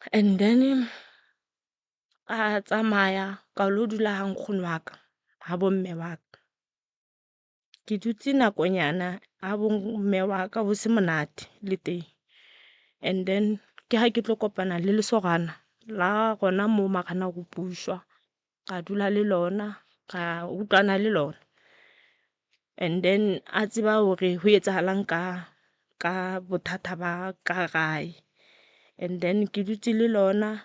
And then ka tsamaya ka lo dula ha nkgono wa ka, ha bo mme wa ka. Ke dutse nakonyana ha bo mme wa ka ho se monate le teng. And then ke ha ke tlo kopana le lesogana la gona mo magana go pušwa. Ka dula le lona, ka utlwana le lona. And then a tseba hore ho etsahalang ka ka bothata ba ka gae. And then ke dutse le lona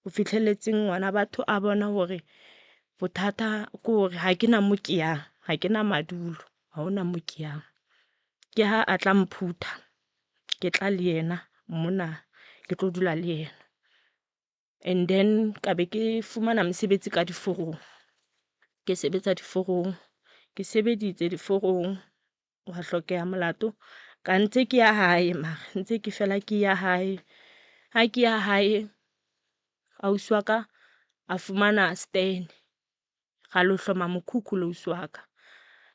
ho fihlelletseng ngwana batho a bona hore bothata ke hore ha ke na mo ke yang, ha ke na madulo, ha hona mo ke yang. Ke ha a tla mphutha, ke tla le yena mona ke tlo dula le yena. And then ka be ke fumana mosebetsi ka diforong, ke sebetsa diforong, ke sebeditse diforong hwa hlokeha molato. Ka ntse ke ya hae mara ntse ke fela ke ya hae. Ha ke ya hae ausi wa ka a fumana stand, ra lo hloma mokhukhu le ausi wa ka.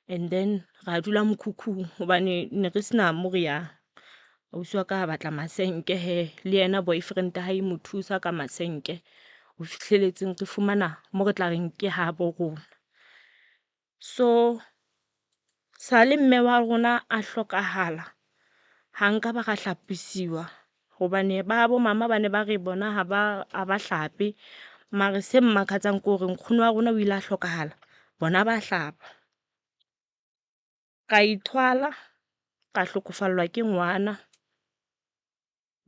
And then ra dula mokhukhung hobane ne re sena mo re yang. Ausi wa ka a batla masenke hee le yena boyfriend ya hae e mo thusa ka masenke ho fihlelletseng re fumana mo re tla reng ke habo rona. So sale mme wa rona a hlokahala, ha nka ba ra hlapisiwa hobane ba bo mama ba ne ba re bona ha ba ha ba hlape. Mare se mmakatsang ke hore nkgono wa rona o ile a hlokahala, bona ba hlapa. Ka ithwala, ka hlokofallwa ke ngwana.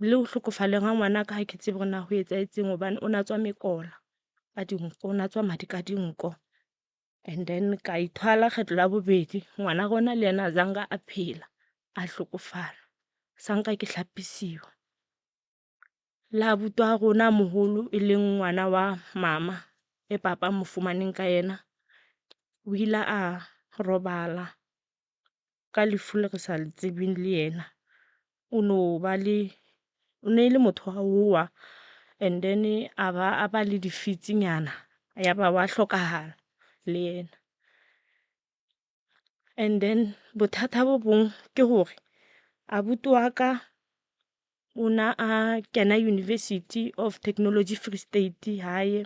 Le ho hlokofaleng ha ngwanaka ha ke tsebe hore na ho etsahetseng hobane o na tswa mekola ka dinko, o na tswa madi ka dinko. And then ka ithwala kgetlo la bobedi, ngwana rona le yena azanka a phela, a hlokofala. Sa nka ke hlapisiwa. Le abuti wa rona a moholo e leng ngwana wa mama e papa a mo fumaneng ka yena, o ile a robala ka lefu le re sa le tsebeng le yena. O no ba le o ne le motho wa ho wa and then a ba a ba le difitsinyana ya ba wa hlokahala le yena. And then bothata bo bong ke hore abuti wa ka o na a kena University of Technology Free State hae.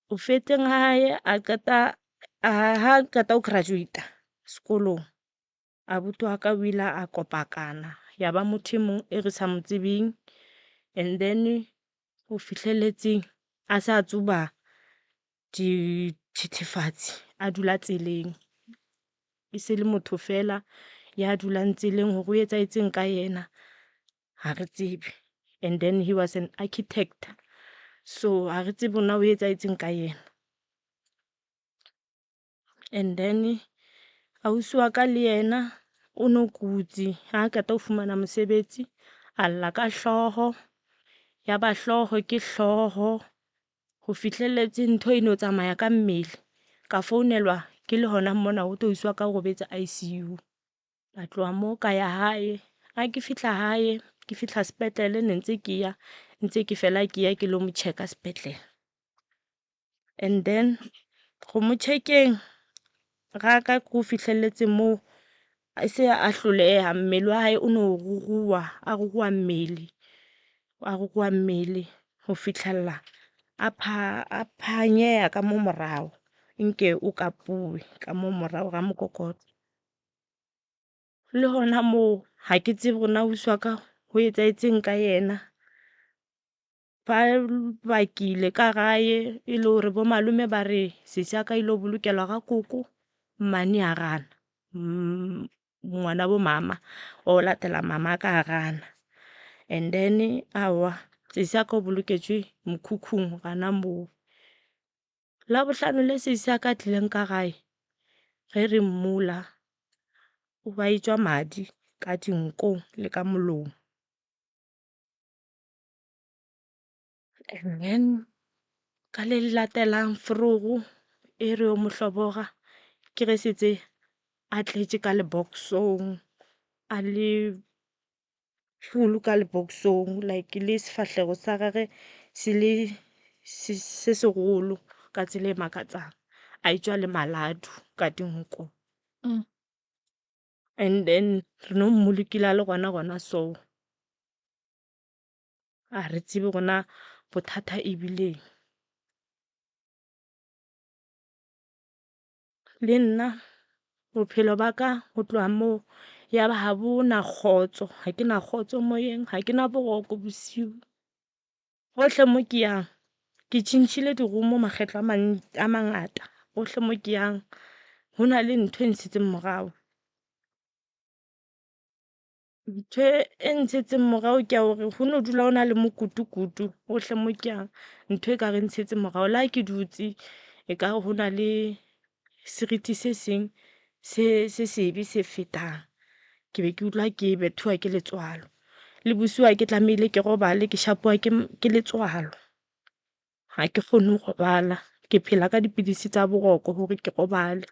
Ho fetseng ha hae a qeta ha qeta ho graduate-a sekolong. Abuti wa ka o ile a kopakana ya ba motho e mong e re sa mo tsebeng. And then ho fihlelletseng a se a tsuba dithethefatsi a dula tseleng. E se le motho feela ya dulang tseleng hore ho etsahetseng ka yena ha re tsebe. And then he was an architect, so ha re tsebe hore na ho etsahetseng ka yena. And then ausi wa ka le yena o no kutse ha qeta ho fumana mosebetsi, a lla ka hlooho, ya ba hlooho ke hlooho ho fihlelletse ntho e no tsamaya ka mmele. Ka founelwa ke le hona mona ho thwe ausi wa ka o robetse I_C_U. Ka tloha moo ka ya hae, ha ke fihla hae ke fihla sepetlele ne ntse ke ya ntse ke fela ke ya ke lo mo check-a sepetlele. And then go mo check-eng ga ka ko fihlelletse moo a se a hloleha mmele wa hae o no ruruha, a ruruha mmele, a ruruha mmele ho fihlella a pha a phanyeha ka mo morao nke o kapuwe ka mo morao ga mokokotlo. Le hona moo ha ke tsebe hore na ausi wa ka ho etsahetseng ka yena. Ba bakile ka gae e le gore bo malome ba re sesi ya ka ile bolokelwa ga koko, mmane a gana. Ngwana bo mama wa go latela mama ka a gana. And then aowa sesi ya ka o boloketšwe mokhukhung gana moo. Labohlano le sesi ya ka a tlileng ka gae ge re mmula o ba etšwa madi ka dinkong le ka molomo. And then ka le le latelang forogo e re yo mo hloboga ke ge setse a tletše ka leboksong a le full ka leboksong like le sefahlego sa gage se le se segolo ka tsela e makatsang a etšwa le maladu ka dinko. And then re no mmolokile a le gona gona so. A re tsebe gona bothata e bileng. Le nna bophelo ba ka go tloga moo ya ba ga bo na kgotso, ga ke na kgotso moyeng, ga ke na boroko bosiu. Gohle mo ke yang ke tšhentšhile dirumo makgetlo a mangata, gohle mo ke yang go na le ntho e ntshetseng morago. Ntho e ntshetseng morago ke ya gore go no dula go na le mokutukutu gohle mo ke yang, ntho e ka re ntshetse morago. Le ha ke dutse e ka re go na le seriti se seng se se sebe se fetang, ke be ke utlwa ke bethuwa ke letswalo. Le bosiu ha ke tlamehile ke robale ke shapuwa ke letswalo, ga ke kgone go robala. Ke phela ka dipidisi tsa boroko gore ke robale.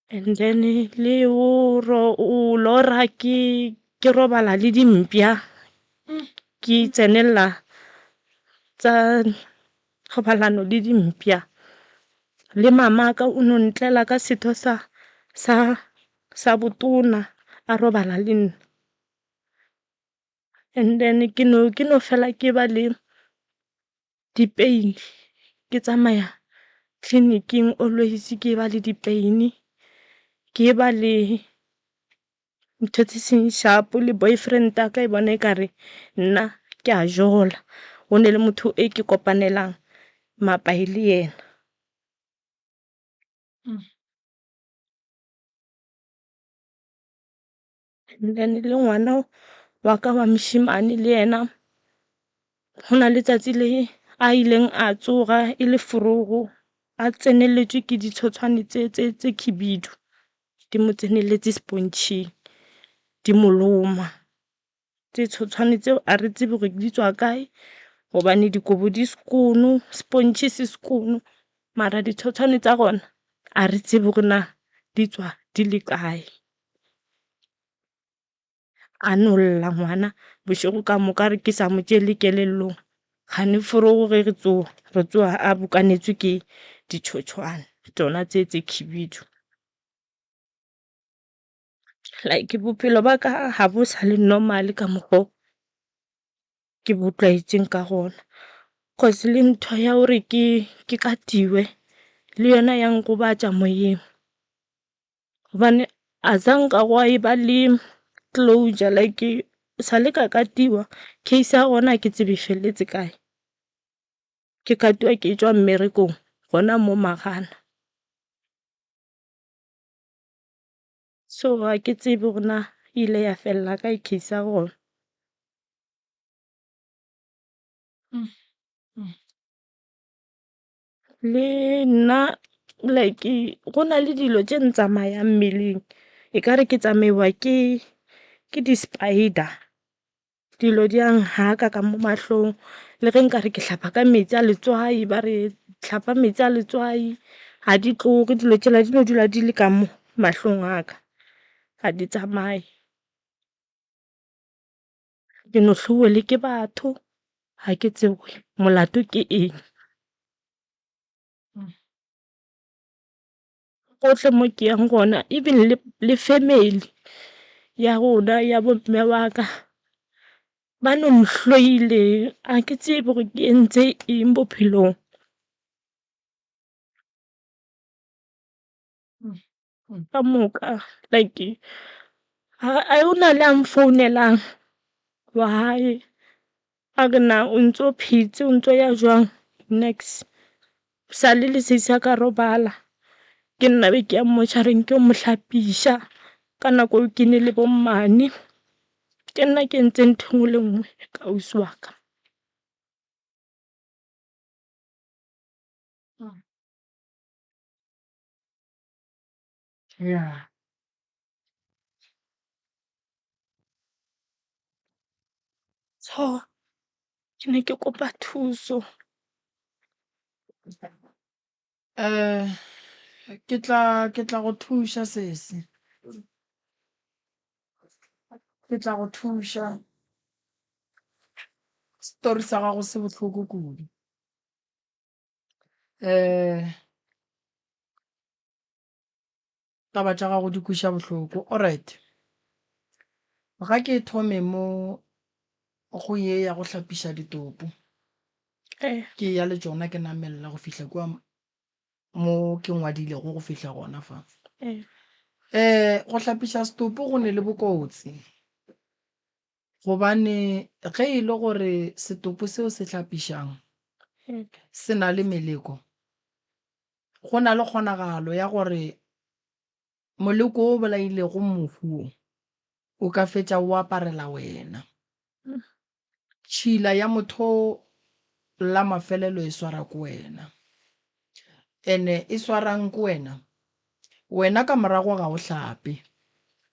And then le go lora ke ke robala le dimpša ke tsenelela tsa thobalano le dimpša. Le mamaka o no ntlela ka setho sa sa sa botona a robala le nna. And then ke no ke no fela ke ba le di-pain ke tsamaya tleliniking always ke ba le di-pain ke ba le ntho tse seng sharp le boyfriend ya ka e bona e kare nna ke a jola go ne le motho e ke kopanelang mapai le yena. And then le ngwana wa ka wa mošemane le yena go na le tsatsi le a ileng a tsoga e le forogo a tseneletšwe ke ditshotshwane tse tse tse khibidu di mo tseneletse sepontšhing di mo loma. Tse tshotshwane tseo a re tsebe gore di tswa kae gobane dikobo di sekono sepontšhe se sekono mara ditshotshwane tsa gona a re tsebe gore na di tswa di le kae. A no lla ngwana bošego ka moka re ke sa mo tšele kelellong gane forogo ge re tsoga re tsoga a bokanetswe ke ditšhotšhwane tsona tse tse khibidu. Like bophelo ba ka ga bo sa le normal ka mokgo ke bo tlwaetseng ka gona cause le ntho ya gore ke ke katiwe le yona ya nkobatša moyeng gobane a zanka gwa e ba le closure like sa le ka katiwa case ya gona ha ke tsebe e felletse kae. Ke katiwa ke tšwa mmerekong gona mo Magana. So ga ke tsebe gore na e ile ya fella kae case ya gona. Le nna like go na le dilo tše ntsamayang mmeleng e ka re ke tsamaiwa ke ke di-spider. Dilo di a nhaka ka mo mahlong le ge nkare ke hlapa ka metsi a letswai ba re hlapa metsi a letswai ga di tloge dilo tšela di no dula di le ka mo mahlong a ka ga di tsamaye. Ke no hloiwa le ke batho ga ke tsebe gore molato ke eng. Gohle mo ke yang gona even le le family ya rona ya bo mme wa ka ba no nhloile a ke tsebe gore ke entse eng bophelong. Ka moka like ga go na le a nfounelang wa hae A re na o ntso phetse o ntso ya jwang nix. Sa le le sesi a ka robala ke nna be ke ya mmotšhareng ke yo mo hlapiša ka nako eo ke ne le bommane. Ke nna ke entseng ntho e nngwe le nngwe ka ausi wa ka. Yeah. So ke ne ke kopa thuso. Eh ke tla ke tla go thuša sesi. Ke tla go thuša. Story sa gago se bohloko kudu. Eh Taba tša gago di kweša bohloko. Alright. Ga ke thome mo go ye ya go hlapiša ditopo. Ee. Ke ya le tšona ke namelela go fihla kua mo ke ngwadilego go fihla gona fa. Ee. Eh, go hlapiša setopo go ne le bokotsi. Gobane ge e le gore setopo seo se hlapišang se na le meleko, go na le kgonagalo ya gore moleko wo o bolailego mohu wo o ka fetša o aparela wena. Tšhila ya motho la mafelelo e swara ke wena. Ene e swarang ke wena? Wena ka morago ga o hlape.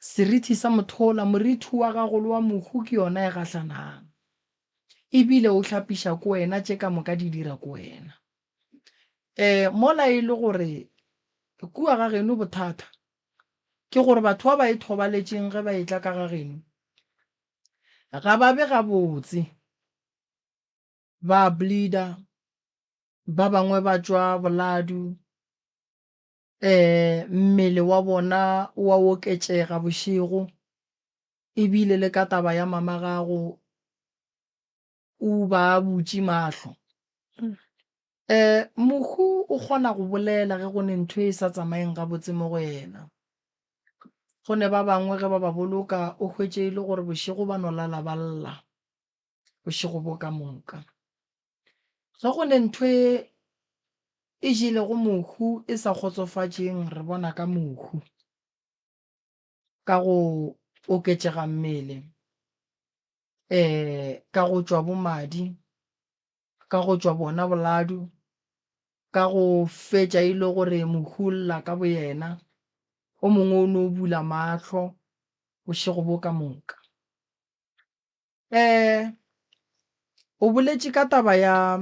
Serithi sa mothola, morithi wa gago le wa mohu ke yona e gahlanang. E bile o hlapiša ke wena, tše ka moka di dira ke wena. E, mola e le gore kua ga geno bothata ke gore batho ba ba ithobaletšeng ge ba etla ka ga geno ga ba be gabotse, ba bleeder, ba bangwe ba tšwa boladu, um mmele wa bona o a oketšega bošego, ebile le ka taba ya mama gago o ba a butše mahlo. Um mohu o kgona go bolela ge go ne ntho e sa tsamayeng gabotse mo go yena. Go ne ba bangwe ge ba ba boloka o hwetše e le gore bošego ba no lala ba lla bošego bo ka moka. Ge go ne ntho e e jelego mohu e sa kgotsofatšeng re bona ka mohu ka go oketšega mmele, um ka go tšwa bo madi, ka go tšwa bona boladu, ka go fetša e le gore mohu o lla ka boyena, o mongwe o no bula mahlo bošego bo ka moka. Um o boletše ka taba ya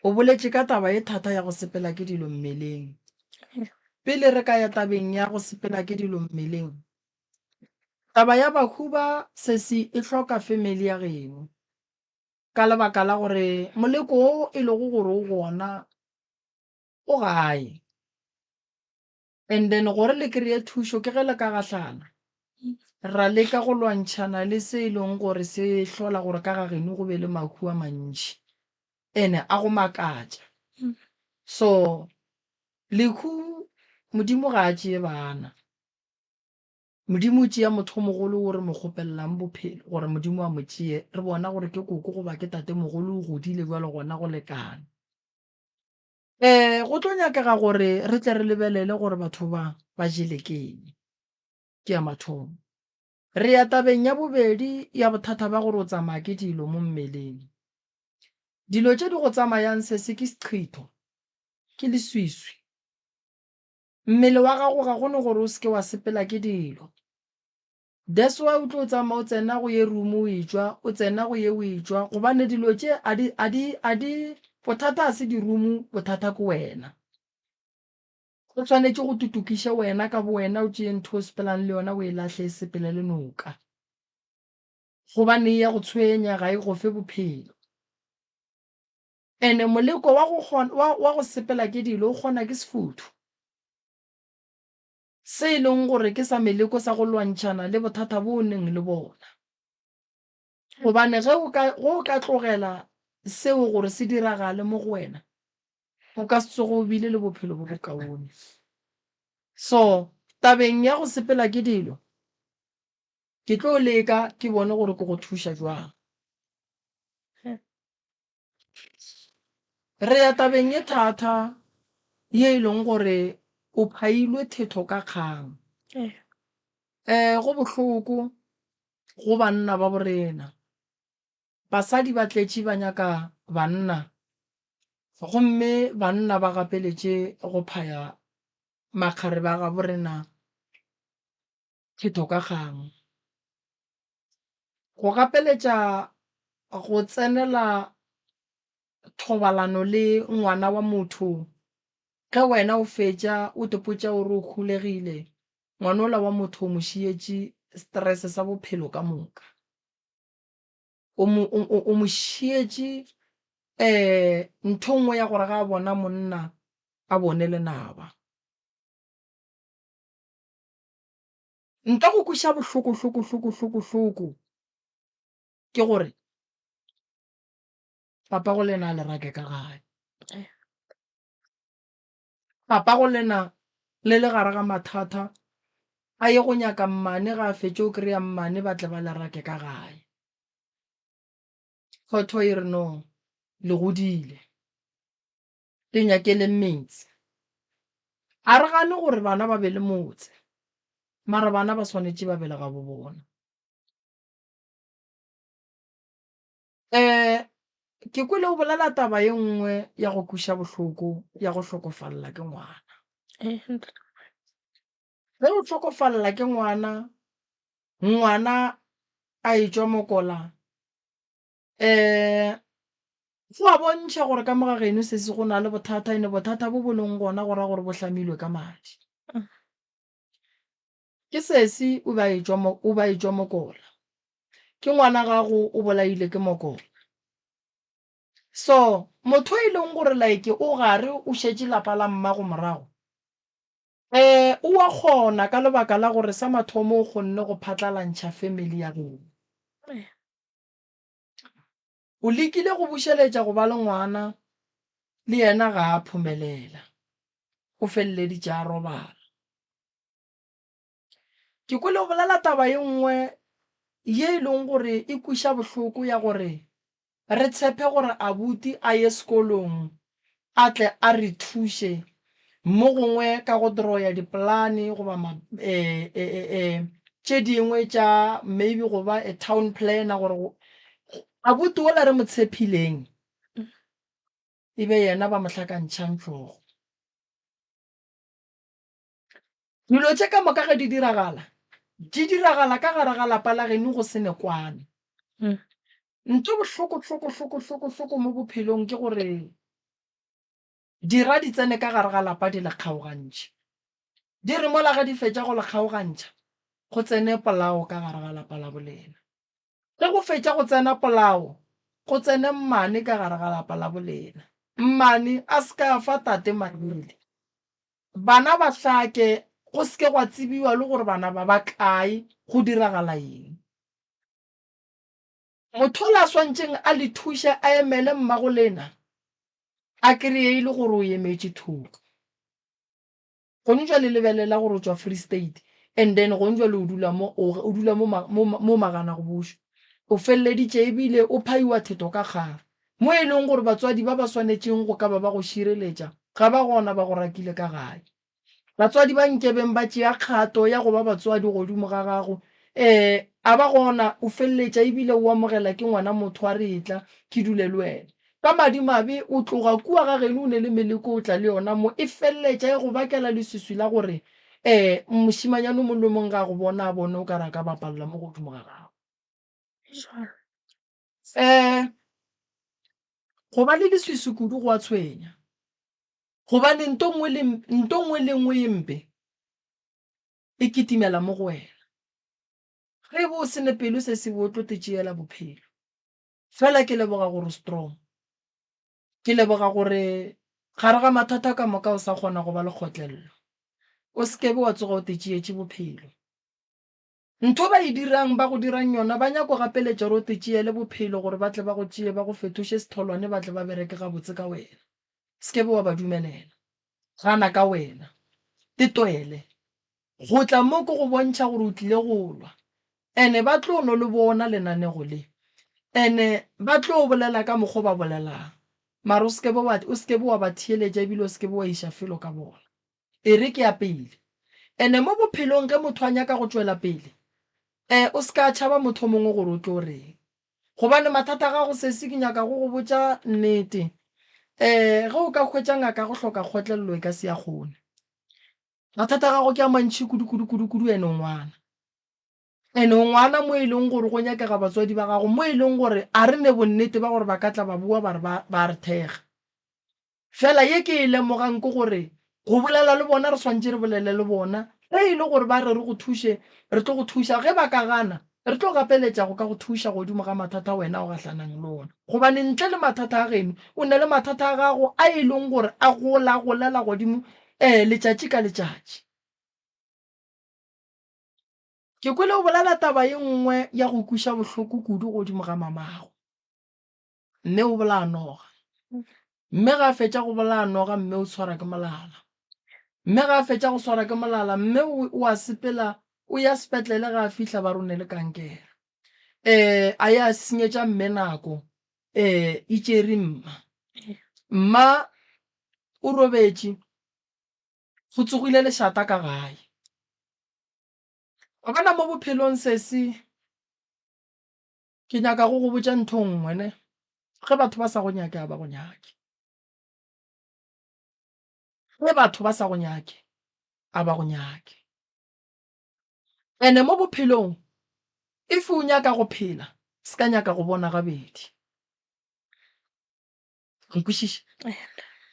o boletše ka taba e thata ya go sepela ke dilo mmeleng. Pele re ka ya tabeng ya go sepela ke dilo mmeleng, taba ya bahu ba sesi e hloka family ya geno ka lebaka la gore moleko wo e lego gore o gona o gae. And then gore le kry-e thušo ke ge le ka gahlana ra leka go lwantšhana le se e leng gore se hlola gore ka ga geno go be le mahu a mantši ene a go makatša. So lehu Modimo ga a tšee bana. Modimo o tšea motho o mogolo o re mo kgopelelang bophelo gore Modimo a mo tšee re bona gore ke koko goba ke tatemogolo o godile bjalo gona go lekane. Go tlo nyakega gore re tle re lebelele gore batho ba ba jele ke eng. Ke ya mathomo. Re ya tabeng ya bobedi ya bothata bja gore o tsamaya ke dilo mo mmeleng. Dilo tše di go tsamayang sese ke seqhitho, ke leswiswi. Mmele wa gago ga go ne gore o se ke wa sepela ke dilo. That's why o tlo tsamaya o tsena go ye room o etšwa, o tsena go ye o etšwa, gobane dilo tše a di, a di, a di, bothata ga se di room, bothata ke wena. Go swanetše go tutukiše wena ka bowena o tšee ntho o sepelang le yona o e lahle e sepele le noka. Gobane e ya go tshwenya, ga e go fe bophelo. Ene moleko wa go, wa, wa go sepela ke dilo o kgona ke sefuthu. Se e leng gore ke sa meleko sa go lwantšhana le bothata bo o neng le bona. Gobane ge o ka, ge o ka tlogela seo gore se diragale mo go wena, o ka se tsoge o bile le bophelo bo bokaone. So, tabeng ya go sepela ke dilo, ke tlo leka ke bone gore ke go thuša jwang. Re ya tabeng ye thata ye e leng gore o phailwe thetho ka kgang. Um go bohloko go banna ba borena. Basadi ba tletše ba nyaka banna gomme banna ba gapeletše go phaya makgarebe a gabo rena thetho ka kgang. Go gapeletša go tsenela thobalano le ngwana wa motho ge wena o fetša o tepotša o re o khulegile, ngwanola wa motho o mo šietše stress sa bophelo ka moka. O mo, o, o, o mo šietše um ntho nngwe ya gore ga a bona monna a bone lenaba. Nka go kweša bohloko hloko hloko hloko hloko ke gore papa go lena a le rake ka gae. Papa go lena le le gare ga mathata a ye go nyaka mmane ga a fetše o kry-a mmane ba tle ba le rake ka gae. Khotho e re no le godile. Le nyakeleng metse. A re gane gore bana ba be le motse, mara bana ba swanetše ba be le gabo bona. Um ke kwele o bolela taba ye nngwe ya go kweša bohloko ya go hlokofalela ke ngwana. Ge o hlokofalela ke ngwana, ngwana a etšwa mokola Um go a bontšha gore ka mo ga geno sesi go na le bothata ene bothata bo bo leng gona go ra gore bo hlamilwe ka madi. Ke sesi o be a etšwa mo o be a etšwa mokola. Ke ngwana gago o bolaile ke mokola. So motho e leng gore like o gare o šetše lapa la mmago morago, um o a kgona ka lebaka la gore sa mathomo o kgonne go phatlalantšha family ya geno. O lekile go bušeletša go ba le ngwana, le yena ga a phomelela. O feleleditše a robala. Ke kwele o bolela taba ye nngwe ye e leng gore e kweša bohloko ya gore re tshepe gore abuti a ye sekolong a tle a re thuše mo gongwe ka go draw-ya dipolane goba tše dingwe tša maybe go ba a town planner gore abuti wola re mo tshephileng e be yena ba mo hlakantšhang hlogo. Dilo tše ka moka ge di diragala, di diragala ka gare ga lapa la geno go se ne kwano. Ntho bohloko hloko hloko hloko hloko mo bophelong ke gore dira di tsene ka gare ga lapa di le kgaogantšhe. Di re mola ge di fetša go le kgaogantšha, go tsene polao ka gare ga lapa la bolena. Ge go fetša go tsena polao, go tsene mmane ka gare ga lapa la bolena. Mmane a se ka fa tate maele. Bana ba hlake, go se ke gwa tsebiwa le gore bana ba ba kae, go diragala eng. Motho yola a swantšeng a le thuše a emele mmagolena, a kreye e le gore o emetše thoko. Gone jwale lebelela gore o tšwa Free State and then gone jwale o dula mo o dula mo mo mo Magana go bušwa. O feleleditše ebile o phaiwa theto ka kgang. Mo e leng gore batswadi ba ba swanetšeng go ka ba ba go šireletša ga ba gona ba go rakile ka gae. Batswadi ba nkebeng ba tšea kgato ya go ba batswadi godimo ga gago eh a ba gona o feleletša ebile o amogela ke ngwana motho a re etla ke dule le wena. Ka madimabe o tloga kua ga geno o ne le meleko o tla le yona mo e feleletša e go bakela leswiswi la gore eh mošemanyana o mong le o mong ga a go bona a bone o ka re a ka bapalla mo godimo ga gago. Eh go ba le leswiswi kudu go a tshwenya. Gobane nto nngwe le nto nngwe le nngwe ye mpe e kitimela mo go wena. Ge e be o se ne pelo se se bo tlo te tšeela bophelo. Fela ke leboga gore o strong. Ke leboga gore gare ga mathata ka moka o sa kgona go ba le kgotlello. O se ke be wa tsoga o te tšeetše bophelo. Ntho ba e dirang, ba go dirang yona, ba nyako gapeletša gore o te tšeele bophelo gore ba tle ba go tšee ba go fetoše setholwane ba tle ba bereke gabotse ka wena. Se ke be wa ba dumelela. Gana ka wena. Te twele. Go tla mo ke go bontšha gore o tlile go lwa. Ene ba tlo no le bona lenanego le. Ene ba tlo bolela ka mokgo ba bolelang. Mara o se ke be wa, o se ke be wa ba theeletša ebile o se ke be wa iša felo ka bona. E re ke ya pele. Ene mo bophelong ge motho a nyaka go tšwela pele, e, o se ka tšhaba motho o mongwe gore o tlo reng. Gobane mathata a gago sesi ke nyaka go go botša nnete, e, ge o ka hwetša ngaka ya go hloka kgotlelelo e ka se ya kgone. Mathata a gago ke a mantši kudu kudu kudu kudu ene o ngwana. Ene o ngwana mo e leng gore go nyakega batswadi ba gago, mo e leng gore a re ne bonnete ba gore ba ka tla ba boa ba re ba, ba re thekga. Fela ye ke e lemogang ke gore go bolela le bona re swanetše re bolele le bona. Ge e le gore ba re re go thuše, re tlo go thuša. Ge ba ka gana, re tlo gapeletša go ka go thuša godimo ga mathata a wena o gahlanang le ona. Gobane ntle le mathata a geno, o na le mathata a gago a e leng gore a gola, golela godimo, ee, letšatši ka letšatši. Ke kwele o bolela taba ye nngwe ya go kweša bohloko kudu godimo ga mamago. Mme o bolaya noga. Mme ga a fetša go bolaya noga, mme o tshwara ke molala. Mme ga a fetša go swara ke molala, mme o, o a sepela o ya sepetlele ga a fihla ba re o ne le kankere. Eh, a ya senyetša mme nako, eh, e tšere mma. Mma o robetše, go tsogile lešata ka gae. Wa bona mo bophelong sesi, ke nyaka go go botša ntho nngwe ne, ge batho ba sa go nyake a ba go nyake. Ge batho ba sa go nyake a ba go nyake. Ene mo bophelong if o nyaka go phela se ka nyaka go bona gabedi. Nkwešiša?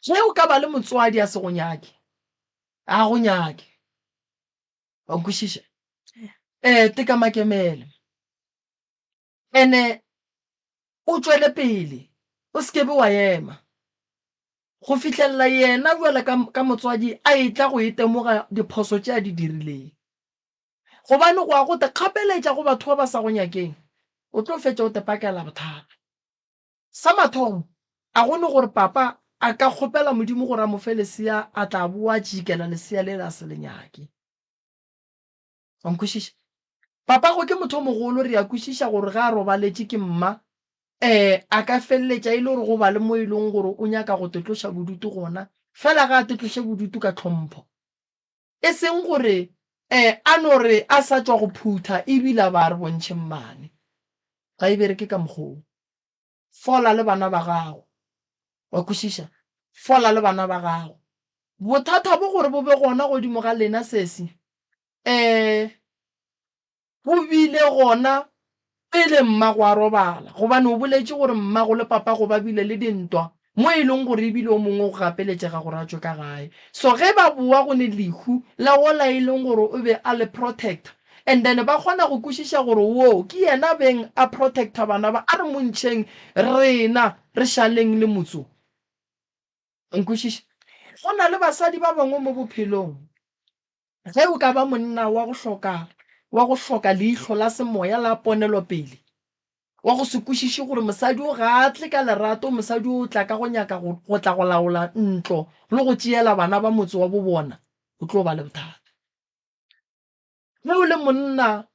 Ge o ka ba le motswadi a se go nyake, a go nyake. Wa nkwešiša? Eh, teka makemele. Ene o tšwele pele, o se ke be wa ema. Go fihlelela yena bjale ka, ka motswadi a etla go itemoga diphoso tše a di dirileng. Gobane go ya go te kgapeletša go batho ba ba sa go nyakeng, o tlo fetša o te pakela bothata. Sa mathomo, a go ne gore papa a ka kgopela Modimo gore a mo fe lesea a tla boa tšikela lesea lela a se le nyake. Wa nkwešiša? Papago ke motho o mogolo, re a kwešiša gore ge a robaletše ke mma, eh, a ka feleletša e le gore go ba le mo e leng gore o nyaka go te tloša bodutu gona, fela ga a te tloše bodutu ka tlhompho. E seng gore eh, a no re a sa tšwa go phutha ebile a ba a re bontšhe mmane. Ga e bereke ka mokgwa woo. Fola le bana ba gago. Wa kwešiša? Fola le bana ba gago. Bothata bo gore bo be gona godimo ga lena sesi, eh, bo bile gona pele mmago a robala, gobane o boletše gore mmago le papago ba bile le dintwa mo e leng gore ebile o mongwe o gapeletšega gore a tšwe ka gae. So ge ba bowa go ne lehu la wola e leng gore o be a le protector and then ba kgona go kwešiša gore wo ke yena beng a protector bana ba, a re mo ntšheng rena re šaleng le motse wo. Nkwešiša? Go na le basadi ba bangwe mo bophelong, ge o ka ba monna wa go hloka, wa go hloka leihlo la semoya la ponelopele, wa go se kwešiše gore mosadi o ga a tle ka lerato, mosadi o tla ka go nyaka go, go tla go laola ntlo le go tšeela bana ba motse wa bo bona, o tlo ba le bothata. Ge o le monna,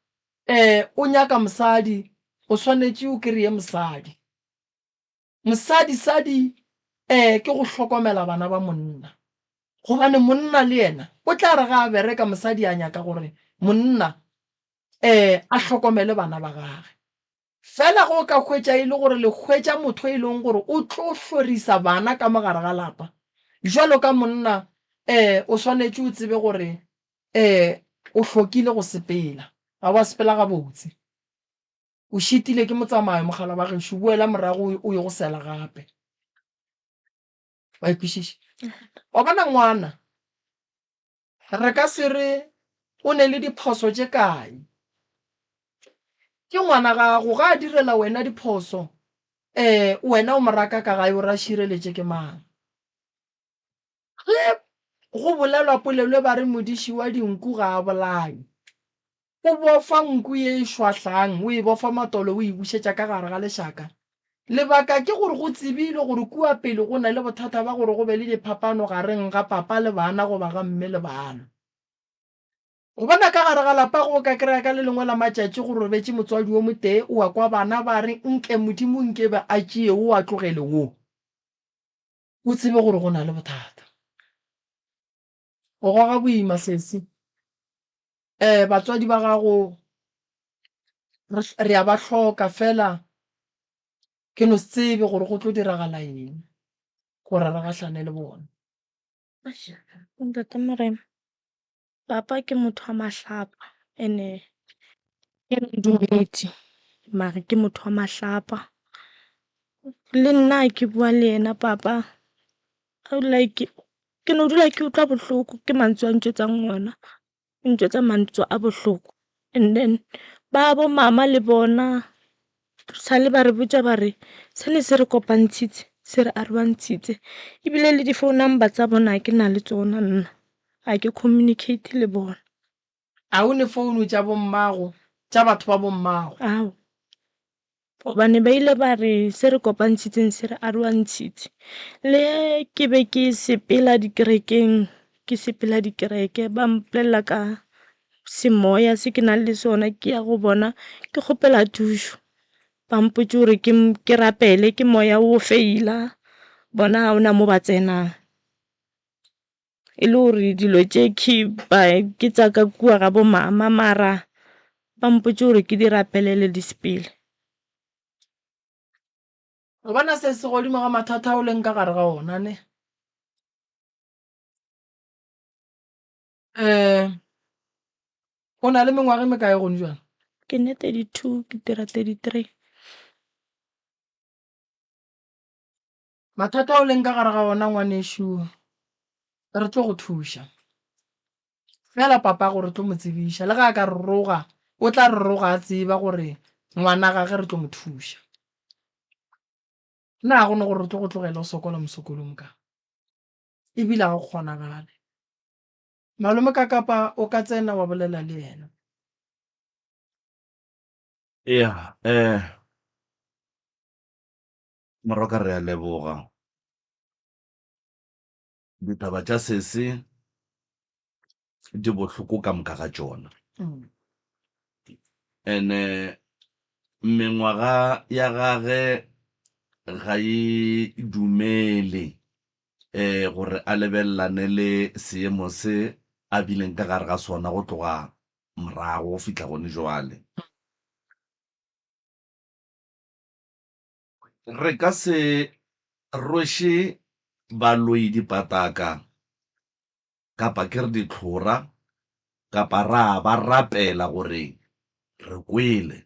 eh, o nyaka mosadi, o swanetše o kry-e mosadi. Mosadi-sadi eh ke go hlokomela bana ba monna. Gobane monna le yena o tla re ga a bereka mosadi a nyaka gore monna eh a hlokomele bana ba gage. Fela ge o ka hwetša e le gore le hwetša motho e leng gore o tlo hlorisa bana ka mo gare ga lapa, bjalo ka monna eh o swanetše o tsebe gore eh o hlokile go sepela, ga wa sepela gabotse. O šitile ke motsamayo, mogala wa gešo, boela morago o ye go sela gape. Wa e kwešiša? Wa bona ngwana, re ka se re o ne le diphoso tše kae. Ke ngwana gago, ga a direla wena diphoso, um wena o mo raka ka gae o re a šireletše ke mang? Ge go bolelwa polelo ba re modiši wa dinku ga a bolaye. O bofa nku ye e šwahlang, o e bofa matolo o e bušetša ka gare ga lešaka. Lebaka ke gore go tsebilwe gore kua pele go na le bothata ba gore go be le diphapano gareng ga papa le bana goba ga mme le bana. O bona ka gare ga lapa go ka kry-a ka le lengwe la matšatši go robetše motswadi wo motee, o a kwa bana ba re nke Modimo nke be a tšee wo a tlogele wo. O tsebe gore go na le bothata. O goga boima sesi. Um batswadi ba gago re a ba hloka fela ke no se tsebe gore go tlo diragala eng gore re gahlane le bona. Ntate Morena, papa ke motho wa mahlapa and-e ke modumedi mare ke motho wa mahlapa. Le nna ha ke bua le yena papa like ke no dula ke utlwa bohloko ke mantswe a ntjwetsang ona, o ntjwetsa mantswe a bohloko. And then ba bo mama le bona sale ba re botša ba re se ne se re kopantshitse se re arogantshitse. Ebile le di-phone number tsa bona ha ke na le tsona nna, ha ke communicate le bona. A o ne founu tša bommago, tša batho ba bommago? Ao. Gobane ba ile ba re se re kopantšhitseng se re aroantšhitše. Le ke be ke sepela dikerekeng, ke sepela dikereke, ba mpolelela ka semoya se ke nang le sona, ke ya go bona ke kgopela thušo. Ba mpotše gore ke, ke rapele, ke moya o feila, bona ga ona mo ba tsenang. E le gore dilo tše ke tša ka kua ga bo mama mara ba mpotše gore ke di rapelele di sepele. O bona se se godimo ga mathata ao leng ka gare ga ona ne? Um o na le mengwaga e mekae gone jwale? Ke ne 32 ke dira 33. Mathata ao leng ka gare ga ona ngwanešu, re tlo go thuša. Fela papago re tlo mo tsebiša. Le ge a ka re roga, o tla re roga a tseba gore ngwana gage re tlo mo thuša. Nna ga go ne gore re tlo go tlogela o sokola mosokolong ka. Ebile ga go kgonagale. Malome Kakapa o ka tsena wa bolela le yena. Ea, eh. Moroka re a leboga. Ditaba tša sese di bohloko ka moka ga tšona. Ene mengwaga ya gage ga e dumele um gore a lebelelane le seemo se a bileng ka gare ga sona go tloga morago go fihla gone jwale. Re ka se rweše baloi dipataka kapa ke re ditlhora kapa ra ba rapela gore re kwele.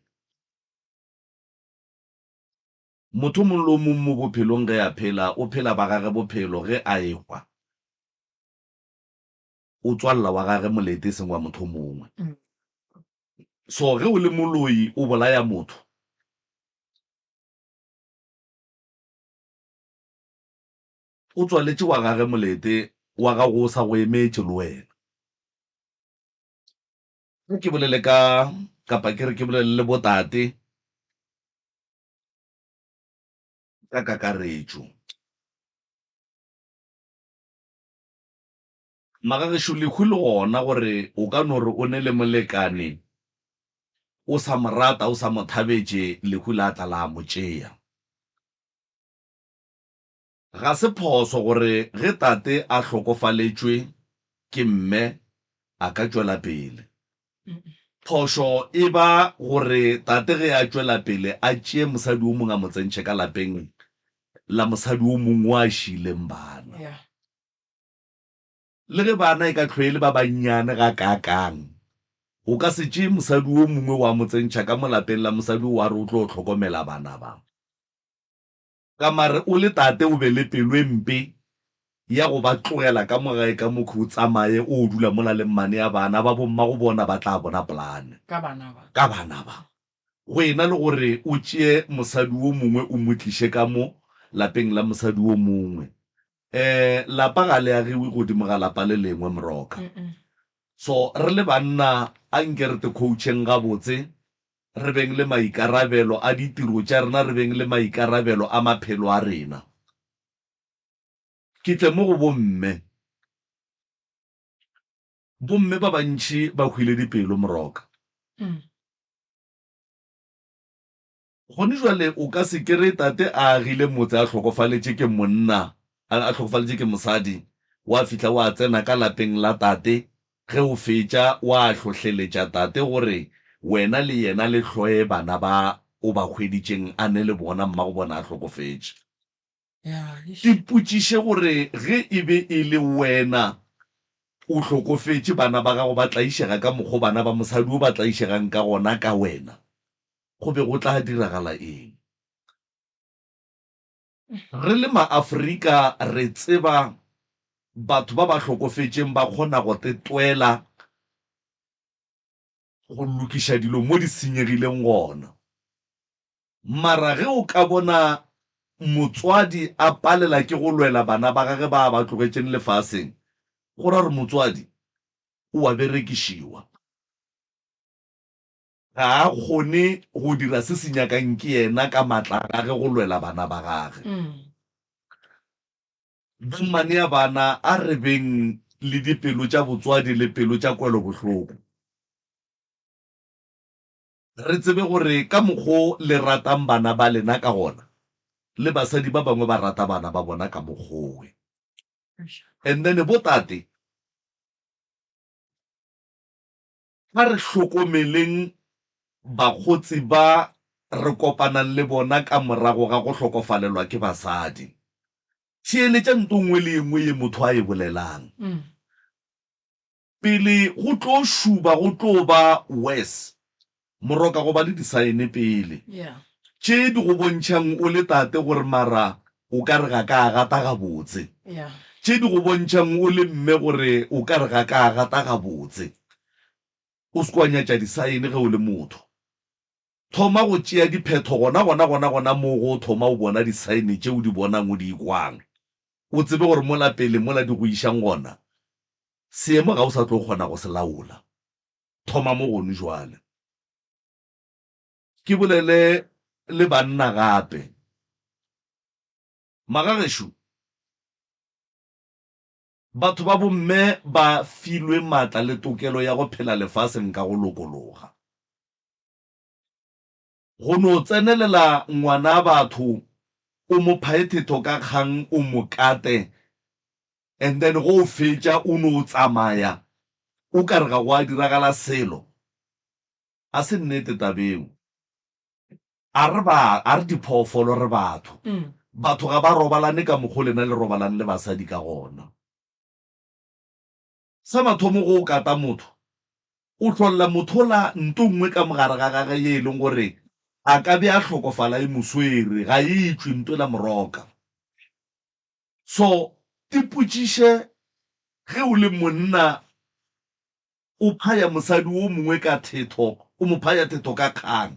Motho o mongwe le o mongwe mo bophelong ge a phela, o phela ba gage bophelo, ge a ehwa o tswalela wa gage molete e seng wa motho o mongwe. So ge o le moloi o bolaya motho. O tswaletše wa gage molete, wa gago o sa go emetše le wena. Ge ke bolele ka, kapa ke re ke bolele le botate ka kakaretšo. Magagešo, lehu le gona gore o ka no re o ne le molekane o sa mo rata, o sa mo thabetše, lehu la tla la mo tšea. Ga se phoso gore ge tate a hlokofaletšwe ke mme a ka tšwela pele. Phošo e ba gore tate ge a tšwela pele a tšee mosadi o mongwe a mo tsentšhe ka lapeng la mosadi o mongwe o a šiileng bana. Le ge bana e ka hlwe e le ba bannyane gakaakang, o ka se tšee mosadi o mongwe wa mo tsentšha ka mo lapeng la mosadi o wa re o tlo hlokomela bana ba. Ka mare o le tate o be le pelo e mpe ya go ba tlogela ka mo gae ka mokhwi o tsamaye o dula mola le mmane ya bana ba bommago bona ba tla bona polane Ka bana ba. Ka bana ba. Go ena le gore o tšee mosadi wo mongwe o mo tliše ka mo lapeng la mosadi wo mongwe. Um lapa ga le agiwe godimo ga lapa le lengwe Moroka. So re le banna a nke re te coacheng gabotse, re beng le maikarabelo a ditiro tša rena, re beng le maikarabelo a maphelo a rena. Ke tle mo go bomme. Bomme ba bantši ba hwile dipelo Moroka. Gone jwale o ka se kere tate a agile motse a hlokofaletše ke monna. a hlokofaletše ke mosadi, wa fihla wa tsena ka lapeng la tate, ge o fetša wa hlohleletša tate gore wena le yena le hloye bana ba o ba hweditšeng a ne le bona mmago bona a hlokofetše. Ipotšiše gore ge e be e le wena o hlokofetše bana ba gago ba tlaišega ka mokgo bana ba mosadi wo ba tlaišegang ka gona ka wena, go be go tla diragala eng? Re le maAfrika re tseba batho ba ba hlokofetšeng ba kgona go tetwela go lokiša dilo mo di senyegileng gona. Mara ge o ka bona motswadi a palela ke go lwela bana ba gage ba a ba tlogetšeng lefaseng, go ra gore motswadi o a berekišiwa. Ga a kgone go dira se se nyakang ke yena ka matla a gage go lwela bana ba gage. Bommane a bana, a re beng le dipelo tša botswadi le pelo tša kwelobohloko. Re tsebe gore ka mokgo le ratang bana ba lena ka gona, le basadi ba bangwe ba rata bana ba bona ka mokgowe. And then bo tate, A re hlokomeleng bakgotsi ba re kopanang le bona ka morago ga go hlokofalelwa ke basadi. Theeletša nto nngwe le ye nngwe ye motho a e bolelang. Pele go tlo šuba go tlo ba worse. Moroka go ba le disaene pele. Tše di go bontšhang o le tate gore mara o ka re ga ka a gata gabotse. Tše di go bontšhang o le mme gore o ka re ga ka a gata gabotse. O se ke wa nyatša disaene ge o le motho. Thoma go tšea diphetho gona gona gona gona moo go o thoma o bona disaene tše o di bonang o di ikwang. O tsebe gore mola pele mola di go išang gona, seemo ga o sa tlo kgona go se laola. Thoma mo gonu jwale. Ke bolele le banna gape. Magagešo, batho ba bomme ba filwe matla le tokelo ya go phela lefaseng ka go lokologa. Go no tsenelela ngwana batho o mo phae thetho ka kgang o mo kate and then go o fetša o no tsamaya o ka re ga go a diragala selo. A se nnete tabeo. A re ba, a re diphoofolo, re batho. Batho ga ba robalane ka mokgo lena le robalang le basadi ka gona. Sa mathomo go o kata motho, o hlolla mothola nto nngwe ka mogare ga gage ye e leng gore a ka be a hlokofala e mo swere, ga e tšwe nto la moroka. So tipotšiše ge o le monna o phaya mosadi wo mongwe ka thetho, o mo phaya thetho ka kgang,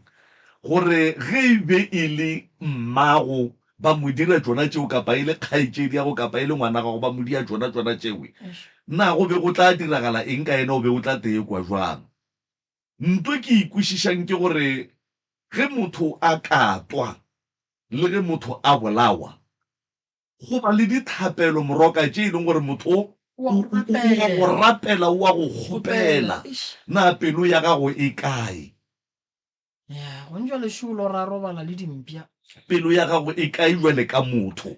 gore ge e be e le mmago ba mo dira tšona tšeo, kapa e le kgaetšediago, kapa e le ngwana gago ba mo dia tšona tšona tšewe, na go be go tla diragala eng ka yena? O be o tla tekwa bjang? Nto ke e kwešišang ke gore ge motho a katwa le ge motho a bolawa, Go ba le dithapelo moroka tše e leng gore motho o O a go o a go rapela. rapela, o a go kgopela. Kgopela. Eish. Na pelo ya gago e kae? Ya, gone jwale šo lora a robala le dimpša. Pelo ya gago e kae jwale ka motho?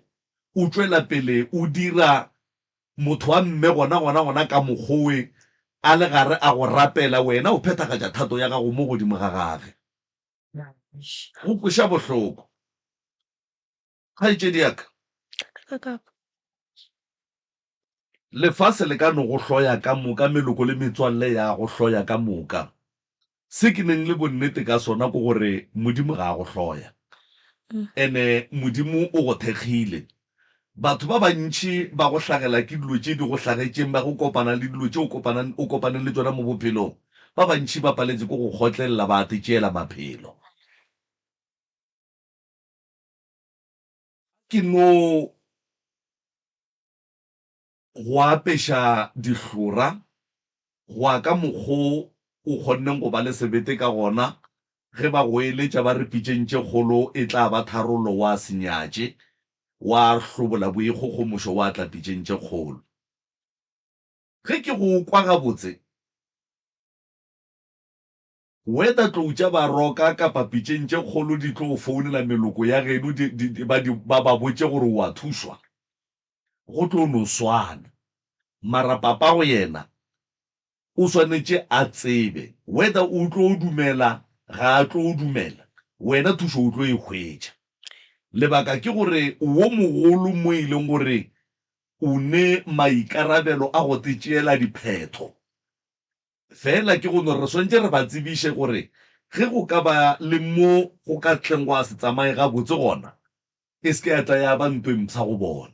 O tšwela pele o dira motho wa mme gona gona gona ka mokgowe a le gare a go rapela, wena o phethagatša thato ya gago mo godimo ga gage. Ya, eish. Go kweša bohloko. Kgaetšedi ya ka, lefase le ka no go hloya ka moka, meloko le metswalle ya go hloya ka moka. Se ke neng le bonnete ka sona ke gore Modimo ga a go hloya. Ene Modimo o go thekgile. Batho ba bantši ba go hlagela ke dilo tše di go hlagetšeng, ba go kopana le dilo tše o kopanang, o kopaneng le tšona mo bophelong. Ba bantši ba paletše ke go kgotlelela, ba tšeela maphelo. Ke no go apeša dihlora go ya ka mokgo o kgonneng go ba le sebete ka gona ge ba go eletša ba re pitšeng tše kgolo e tla ba tharollo wa se nyatše, wa hlobola boikgogomošo wa tla pitšeng tše kgolo. Ge ke go kwa gabotse, Whether tlou tša Baroka kapa pitšeng tše kgolo di tlo founela meloko ya geno di, di, di, ba, di, ba ba botše gore o a thušwa. Go tlo no swana. Mara papago yena o swanetše a tsebe whether o tlo dumela ga a tlo dumela, wena thušo o tlo e hwetša. Lebaka ke gore o wo mogolo mo e leng gore o ne maikarabelo a go te tšeela diphetho. Feela ke go no re swanetše re ba tsebiše gore ge go ka ba le mo go ka tleng gwa se tsamaye gabotse gona e se ke ya tla ya ba nto e mpsha go bona.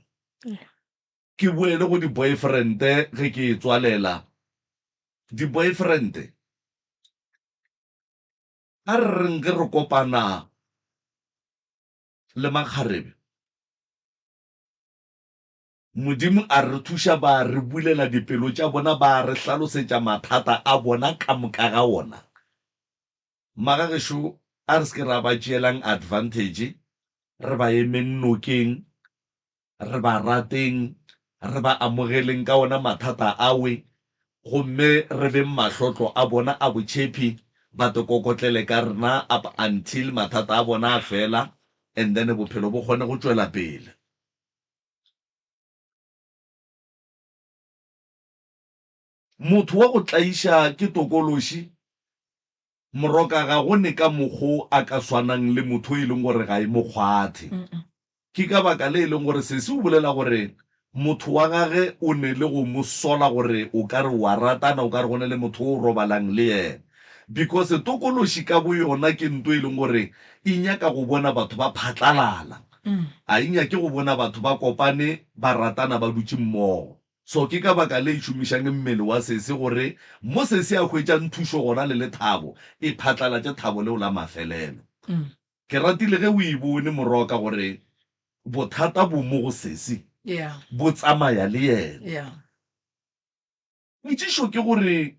Ke boele go di-boyfriend-e ge ke e tswalela. Di-boyfriend-e, a re reng ge re kopana le makgarebe, Modimo a re thuša ba re bulela dipelo tša bona ba re hlalosetša mathata a bona ka moka ga ona. Magagešo a re se ke ra ba tšeelang advantage, re ba emeng nokeng, re ba rateng, re ba amogeleng ka ona mathata awe, gomme re beng mahlotlo a bona a botšhephi, ba te kokotlele ka rena up until mathata a bona a fela and then bophelo bo kgone go tšwela pele. Motho wa go tlaiša ke tokološi, moroka ga go ne ka mokgo a ka swanang le motho e leng gore ga e mo kgwathe. Ke ka baka le e leng gore sesi o bolela gore motho wa gage o ne le go mo sola gore o ka re wa ratana, o ka re go ne le motho o robalang le yena. Because tokološi ka boyona ke nto e leng gore e nyaka go bona batho ba phatlalala. A e nyake go bona batho ba kopane ba ratana ba dutše mmogo. So ke ka baka le e šomišang mmele wa sesi gore mo sesi a hwetšang thušo gona le lethabo, e phatlalatše thabo leo la mafelelo. Ke ratile ge o e bone Moroka gore bothata bo mo go sesi, bo tsamaya le yena. Potšišo ke gore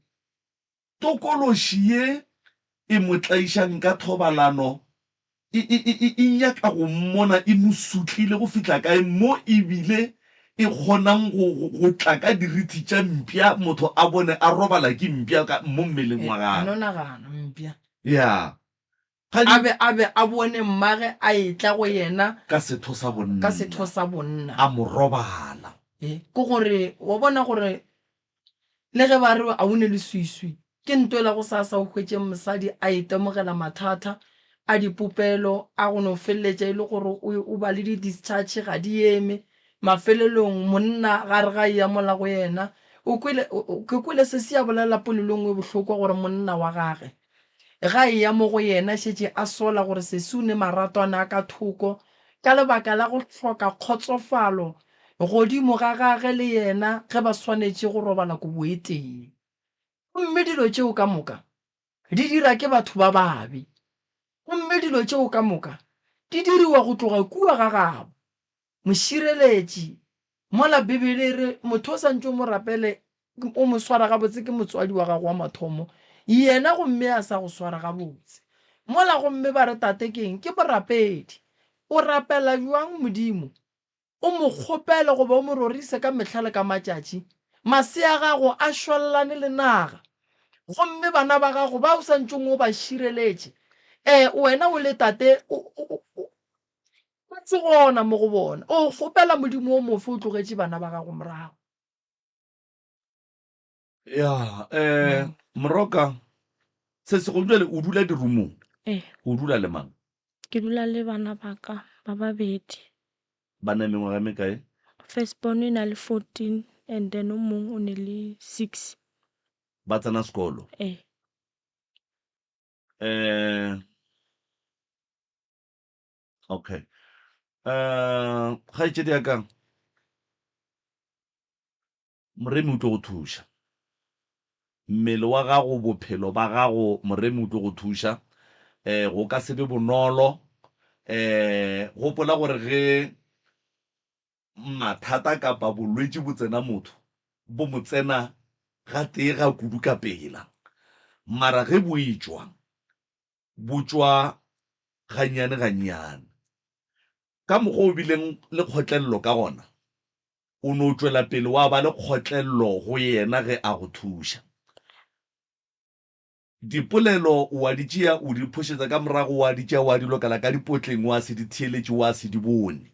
tokološi ye e mo tlaišang ka thobalano e, e, e, e, e nyaka go mmona e mo sutlile go fihla kae mo e bile e kgonang go, go, go tla ka dirithi tša mpša motho a bone a robala ke mpša ka mo mmeleng wa A gagwe. no nagana, mpša. Ya. Ga di. A be, a be a bone mmage a etla go yena. Ka setho sa bonna. Ka setho sa bonna. A mo robala. E, ke gore, wa bona gore le ge ba re a o ne leswiswi, ke ntwela gosasa o hwetše mosadi a itemogela mathata a dipopelo a go no feleletša e le gore o, o ba le di-discharge ga di eme. Mafelelong monna ga re ga eya mola go yena, o kwele, o, o, ke kwele sesi a bolela polelo e nngwe e bohloko gore monna wa gage Ge a eya mo go yena šetše a sola gore sesi o ne maratwana a ka thoko ka lebaka la go hloka kgotsofalo godimo ga gage le yena ge ba swanetše go robala kobo e tee. Gomme dilo tšeo ka moka di dira ke batho ba babe. Gomme dilo tšeo ka moka di diriwa go tloga kua ga gabo. Mošireletši, mola Bibele e re motho o sa ntše o mo rapele, o mo swara gabotse ke motswadi wa gago wa mathomo, yena gomme a sa go swara gabotse. Mola gomme ba re tate ke eng? Ke morapedi. O rapela bjang Modimo? O mo kgopele goba o mo rorise ka mehla le ka matšatši. Masea a gago a šwallane le naga. Gomme bana ba gago ba o sa ntšeng o ba šireletše, ee, wena o le tate o, o, o, O se gona mo go bona. O kgopela Modimo o mofe o tlogetše bana ba gago morago. Ya, eh, Moroka, se se go bjale o dula dirumong? Ee. O dula le mang? Ke dula le bana ba ka ba babedi. Ba na mengwaga e mekae? First born e na le 14 and then o mongwe o ne le 6. Ba tsena sekolo? Ee. Eh, Okay. Uh, kgaetšedi ya ka, Moremi o tlo go thuša. Mmele wa gago, bophelo ba gago, Moremi o tlo go thuša. Eh, go ka se be bonolo. Eh, gopola gore ge mathata kapa bolwetši bo tsena motho, bo mo tsena gatee ga kudu ka pela. Mara ge bo etšwa, bo tšwa gannyane-gannyane. Ka mokgwa o bileng le kgotlelelo ka gona, o no tšwela pele wa ba le kgotlelelo go yena ge a go thuša. Dipolelo o a di tšea o di phošetša ka morago, wa di tšea wa di lokela ka dipotleng, wa se di theeletše, wa se di bone.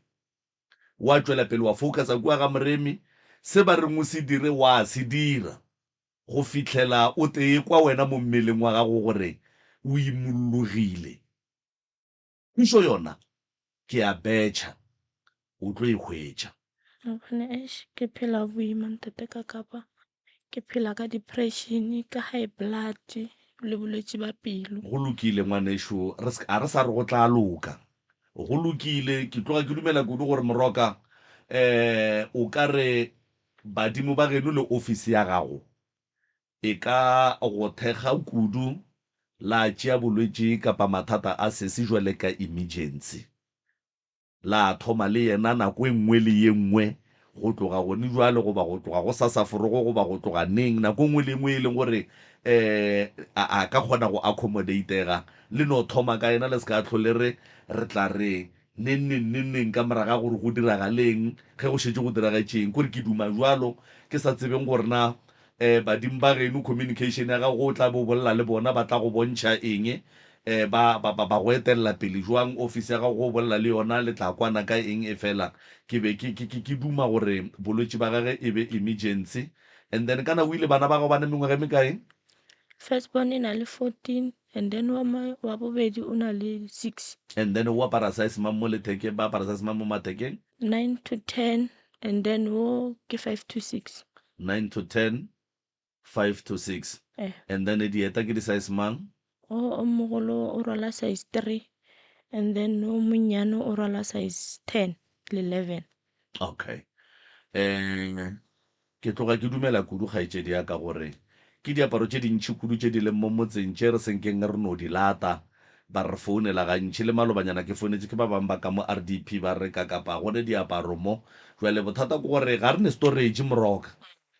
Wa tšwela pele wa focusa kua ga Moremi, se ba reng o se dire wa se dira go fihlela o tee kwa wena mo mmeleng wa gago gore o imollogile. Thušo yona ke a betšha o tlo e hwetša. Gobane eish ke phela boima ntate ka kapa ke phela ka depression ka high blood le bolwetši ba pelo. Go lokile ngwanešu, re se, a re sa re go tla loka. Go lokile, ke tloga ke dumela kudu gore Moroka um o ka re badimo ba geno le ofisi ya gago e ka go thekga kudu la tšea bolwetši kapa mathata a sesi jwale ka emergency. La thoma le yena nako e nngwe le ye nngwe go tloga gone jwale goba go tloga gosasa forogo goba go tloga neng, nako e nngwe le e nngwe e leng gore um a, a ka kgona go accommodatega, le no thoma ka yena, le se ka hlole re re tla re neng neng neng neng ka morago ga gore go diragaleng, ge go šetše go diragetše eng. Kore ke duma bjalo, ke sa tsebeng gore na um badimo ba geno, communication ya gago, o tla be o bolela le bona, ba tla go bontšha eng, um ba, ba, ba, ba go etelela pele jwang, office ya gago ge o bolela le yona, le tla kwana ka eng. Efela ke be ke, ke, ke, ke duma gore bolwetši ba gage e be emergency. And then kana o ile, bana ba gago ba ne mengwaga e mekae? First born e na le 14 and then wa, ma, wa bobedi o na le 6. And then o apara size mang mo lethekeng, ba apara size mang mo mathekeng? 9 to 10 and then wo ke 5 to 6. 9 to 10, 5 to 6. Eh. And then dieta ke di size mang? O o mogolo o rwala size 3 and then o monnyane o rwala size 10 le 11. Okay. Eh, ke tloga ke dumela kudu kgaetšedi ya ka gore ke diaparo tše dintši kudu tše di leng mo motseng tše re senkeng re no di lata. Ba re founela gantši, le malobanyana ke founetše ke ba bangwe ba ka mo RDP ba re ka kapa go ne diaparo mo. Jwale bothata ke gore ga re ne storage moroka.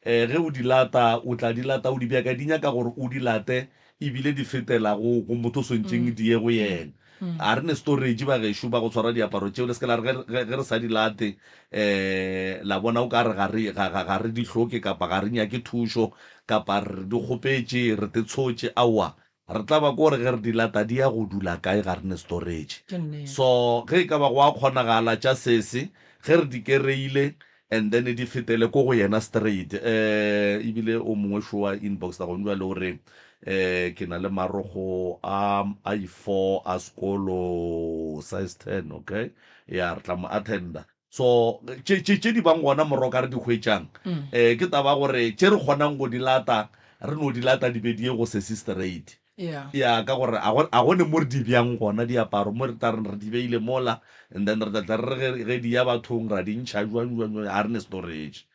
Um ge o di lata, o tla di lata o di bea kae? Di nyaka gore o di late ebile di fetela go, go motho o swantšeng di ye go yena. Ga re ne storage bagešo ba go tshwara diaparo tšeo. Le se ke la re ge, ge, ge re sa di late um la bona o ka re ga re, ga, ga, ga re di hloke kapa ga re nyake thušo kapa re di kgopetše, re te tshotše. Aowa, Re tla ba ko re ge re di lata di ya go dula kae ga re ne storage. Ke nnete. So ge e ka ba go a kgonagala tša sesi ge re di kereile and then di fetele ko go yena straight. Eh ebile o mongwe šo wa inboxa gone jwale o re eh ke na le marokgo a a i-four a sekolo size ten okay. Ya re tla mo attenda. So tše tše tše di bang gona moroka re di hwetšang eh ke taba ya gore tše re kgonang go di lata re no di lata di be di ye go sesi straight. Yeah. Ya ka gore a go a go ne mo re di bjang gona diaparo mo re tla reng re di beile mola and then re tla tla re re ge ge di ya bathong ra di ntšha jwang jwang jwang a re ne storage.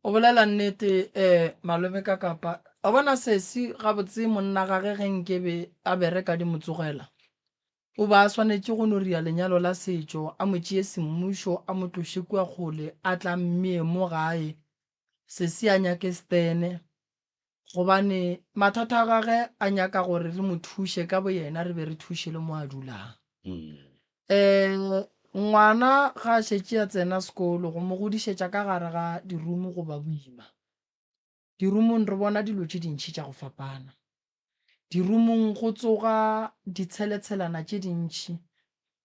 O bolela nnete eh malome ka kapa. Wa bona sesi gabotse monna gage ge nkebe a bereka di mo tsogela O be a swanetše go no ria lenyalo la setšo, a mo tšee semmušo, a mo tloše kua kgole, a tla mmee mo gae, sesi a nyake Stene, gobane mathata a gagwe a nyaka gore re mo thuše ka boyena re be re thuše le mo a dulang. Um ngwana ga a šetše a tsena sekolo, go mo godišetša ka gare ga dirumo go ba boima. Dirumong re bona dilo tše dintši tša go fapana. Dirumong go tsoga ditsheletshelana tše dintši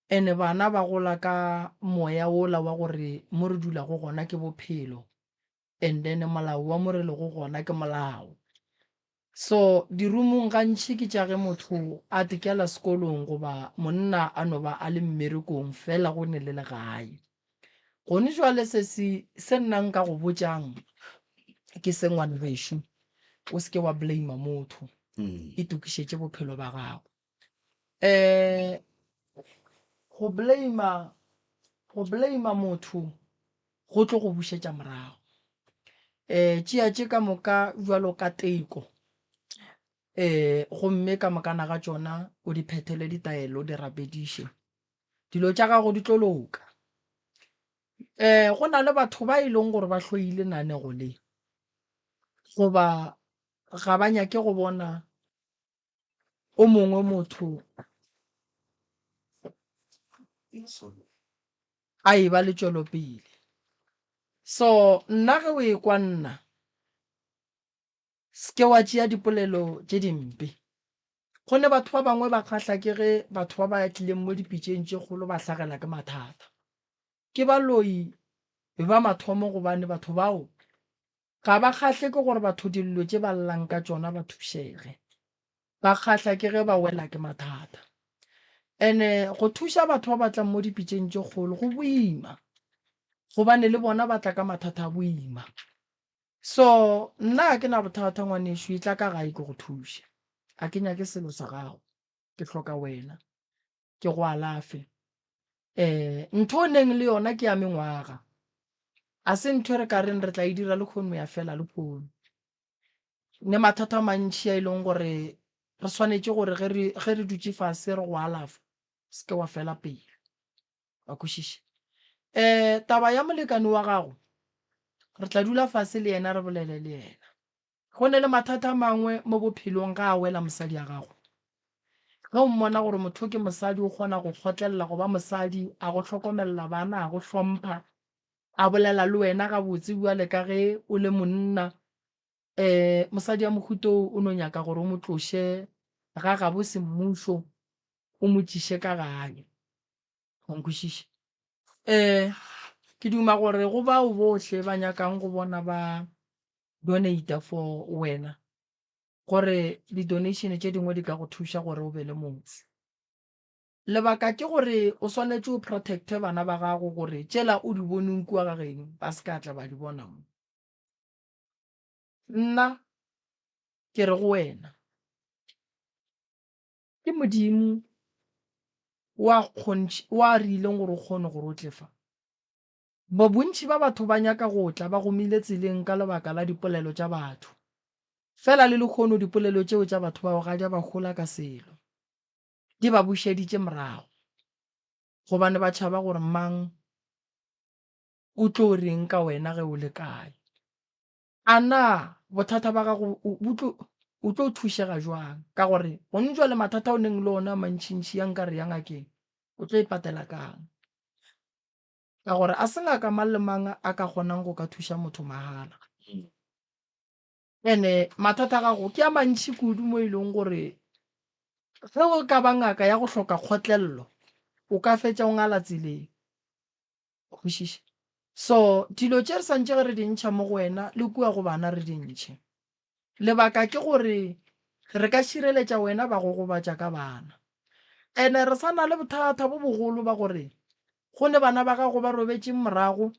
ene bana ba gola ka moya wola wa gore mo re dulago gona ke bophelo and then molao wa mo re lego gona ke molao. So dirumong gantši ke tša ge motho a tekela sekolong goba monna a no ba a le mmerekong fela go ne le legae. Gone jwale se se se nna nka go botšang ke se ngwana gešo, o se ke wa blame motho, itokišetše bophelo ba gago. Um go blame go blame motho go tlo go bušetša morago. Um tšea tše ka moka bjalo ka teko, um gomme ka mokana ga tšona o di phethele ditaelo, o di rapediše. Dilo tša gago di tlo loka. Um go na le batho ba e leng gore ba hloile nanego le, goba ga ba nyake go bona o mongwe motho a e ba le tšwelopele. So nna ge o ekwa nna, Se ke wa tšea dipolelo tše dimpe. Gonne batho ba bangwe ba kgahla ke ge batho ba ba tlileng mo dipitšeng tše kgolo ba hlagela ke mathata. Ke baloi ba mathomo gobane batho bao ga ba kgahle ke gore batho dillo tše ba llang ka tšona ba thušege. Ba kgahla ke ge ba wela ke mathata. Ene go thuša batho ba ba tlang mo dipitšeng tše kgolo go boima gobane le bona ba tla ka mathata a boima. So nna ga ke na bothata ngwanešu, etla ka gae ke go thuše. Ga ke nyake selo sa gago, ke hloka wena. Ke go alafe. Eh, ntho o neng le yona ke ya mengwaga. A se ntho e re ka reng re tla e dira lehono ya fela lehono. Ne mathata a mantši a e leng gore re swanetše gore ge re, ge re dutše fase re go alafa, se ke wa fela pelo. Wa kwešiša? Eh, taba ya molekane wa gago, re tla dula fase le yena re bolele le yena. Go ne le mathata a mangwe mo bophelong ga a wela mosadi ya gago. Ge o mmona gore motho ke mosadi o kgona go kgotlelela go ba mosadi, a go hlokomelela bana, a go hlompha, a bolela le wena gabotse bjale ka ge o le monna, um mosadi ya mohuta o o no nyaka gore o mo tloše ga gabo semmušo o mo tšiše ka gae. Wa nkwešiša? Um ke duma gore go bao bohle ba nyakang go bona ba donata for wena, gore di-donation tše dingwe di ka go thuša gore o be le motse. Lebaka ke gore o swanetše o protecte bana ba gago gore tšela o di boneng kua ga geno ba se ka tla ba di bona mo. Nna ke re go wena, ke Modimo wa kgontši wa rileng gore o kgone gore o tle fa. Bo bontši ba batho ba nyaka go tla ba gomile tseleng ka lebaka la dipolelo tša batho. Fela le lehono dipolelo tšeo tša batho bao ga di a ba hola ka selo. Di ba bušeditše morago gobane ba tšhaba gore mang o tlo reng ka wena ge o le kae. A na bothata ba gago bo tlo, o tlo thušega jwang? Ka gore gone jwale mathata o neng le ona a mantšintši ya nkare ya ngakeng, o tlo e patela kang? Ka gore a se ngaka mang le mang a ka kgonang go ka thuša motho mahala. Ene mathata a gago ke a mantši kudu mo e leng gore ge o ka ba ngaka ya go hloka kgotlello, o ka fetša o ngala tseleng. Wa kwešiša? So dilo tše re santše ge re di ntšha mo go wena le kua go bana re di ntšhe. Lebaka ke gore re ka šireletša wena ba go gobatša ka bana. Ene re sa na le bothata bo bogolo ba gore go ne bana ba gago ba robetšeng morago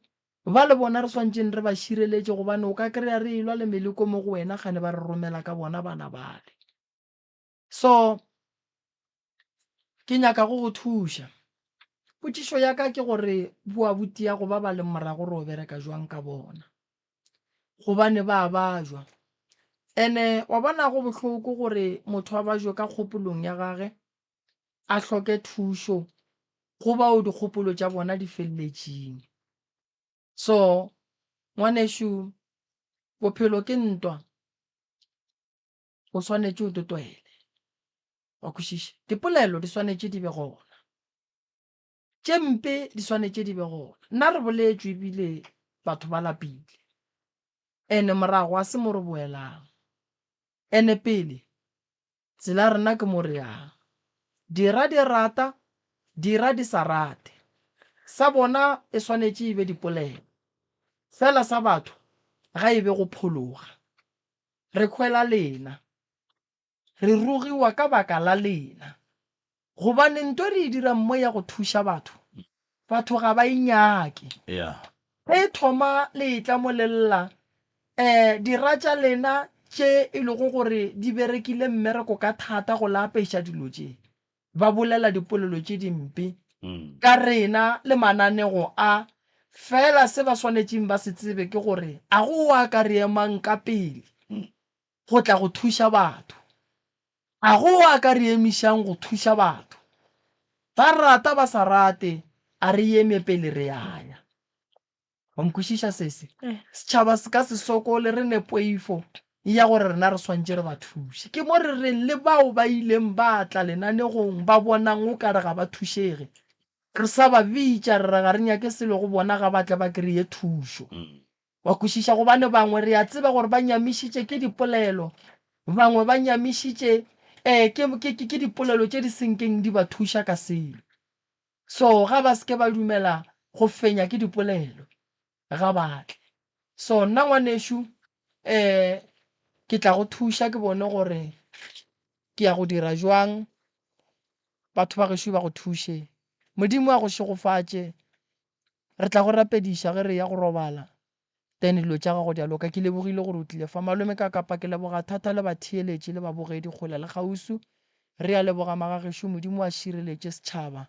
ba le bona re swantšeng re ba šireletše gobane o ka kry-a re elwa le meleko mo go wena kgane ba re romela ka bona bana bale. So ke nyaka go go thuša. Potšišo ya ka ke gore boabuti ya go ba ba leng morago re o bereka jwang ka bona? Gobane ba bajwa. Ene wa bona go bohloko gore motho a bajwe ka kgopolong ya gage a hloke thušo go bao dikgopolo tša bona di feleletšeng. So ngwanešu bophelo ke ntwa o swanetše o totwele. Wa kwešiša? Dipolelo di swanetše di be gona. Tše mpe di swanetše di be gona. Nna re boletšwe ebile batho ba lapile. Ene morago a se mo re boelang. Ene pele tsela ya rena ke mo re yang. Dira di rata, dira di sa rate. Sa bona e swanetše e be dipolelo. Fela sa batho ga e be go phologa. Re hwela lena. Re rogiwa ka baka la lena. Gobane nto re e dirang mo ya go thuša batho, batho ga ba e nyake. Ge e thoma le etla mo le lla, um dira tša lena tše e lego gore di berekile mmereko ka thata go le apeša dilo tše, ba bolela dipolelo tše dimpe ka rena le mananego a. Fela se ba swanetšeng ba se tsebe ke gore a go wa ka re emang ka pele go tla go thuša batho. A go a ka re emišang go thuša batho? Ba rata ba sa rate, a re eme pele re a ya. Wa nkwešiša sesi? Setšhaba se ka se sokole re ne poifo ya gore rena re swantše re ba thuše. Ke mo re reng le bao ba ileng ba tla lenanegong ba bonang o ka re ga ba thušege, re sa ba bitša re re ga re nyake selo go bona ga ba tle ba kry-e thušo. Wa kwešiša? Gobane bangwe re a tseba gore ba nyamišitše ke dipolelo, bangwe ba nyamišitše eh, ke, ke, ke, ke dipolelo tše di senkeng di ba thuša ka selo. So ga ba se ke ba dumela Go fenya ke dipolelo, ga ba tle. So nna ngwanešu um ke tla go thuša ke bone gore ke ya go dira jwang, batho ba gešo ba go thuše. Modimo a go šegofatše, re tla go rapediša ge re ya go robala, then dilo tša gago di a loka. Ke lebogile gore o tlile fa malome ka kapa, ke leboga thata le batheeletši le babogedi kgole le kgauswi. Re a leboga magagešo, Modimo a šireletše setšhaba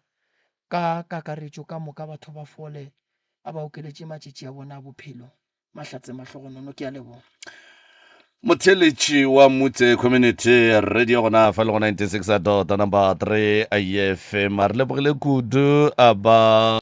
ka kakaretšo ka moka, batho ba fole, a ba okeletše matšatši a bona a bophelo. Mahlatse mahlogonono, ke a leboga. Motheeletši wa Mutse Community Radio gona fa le go 96 dot number 3 FM. Re lebogile kudu a ba.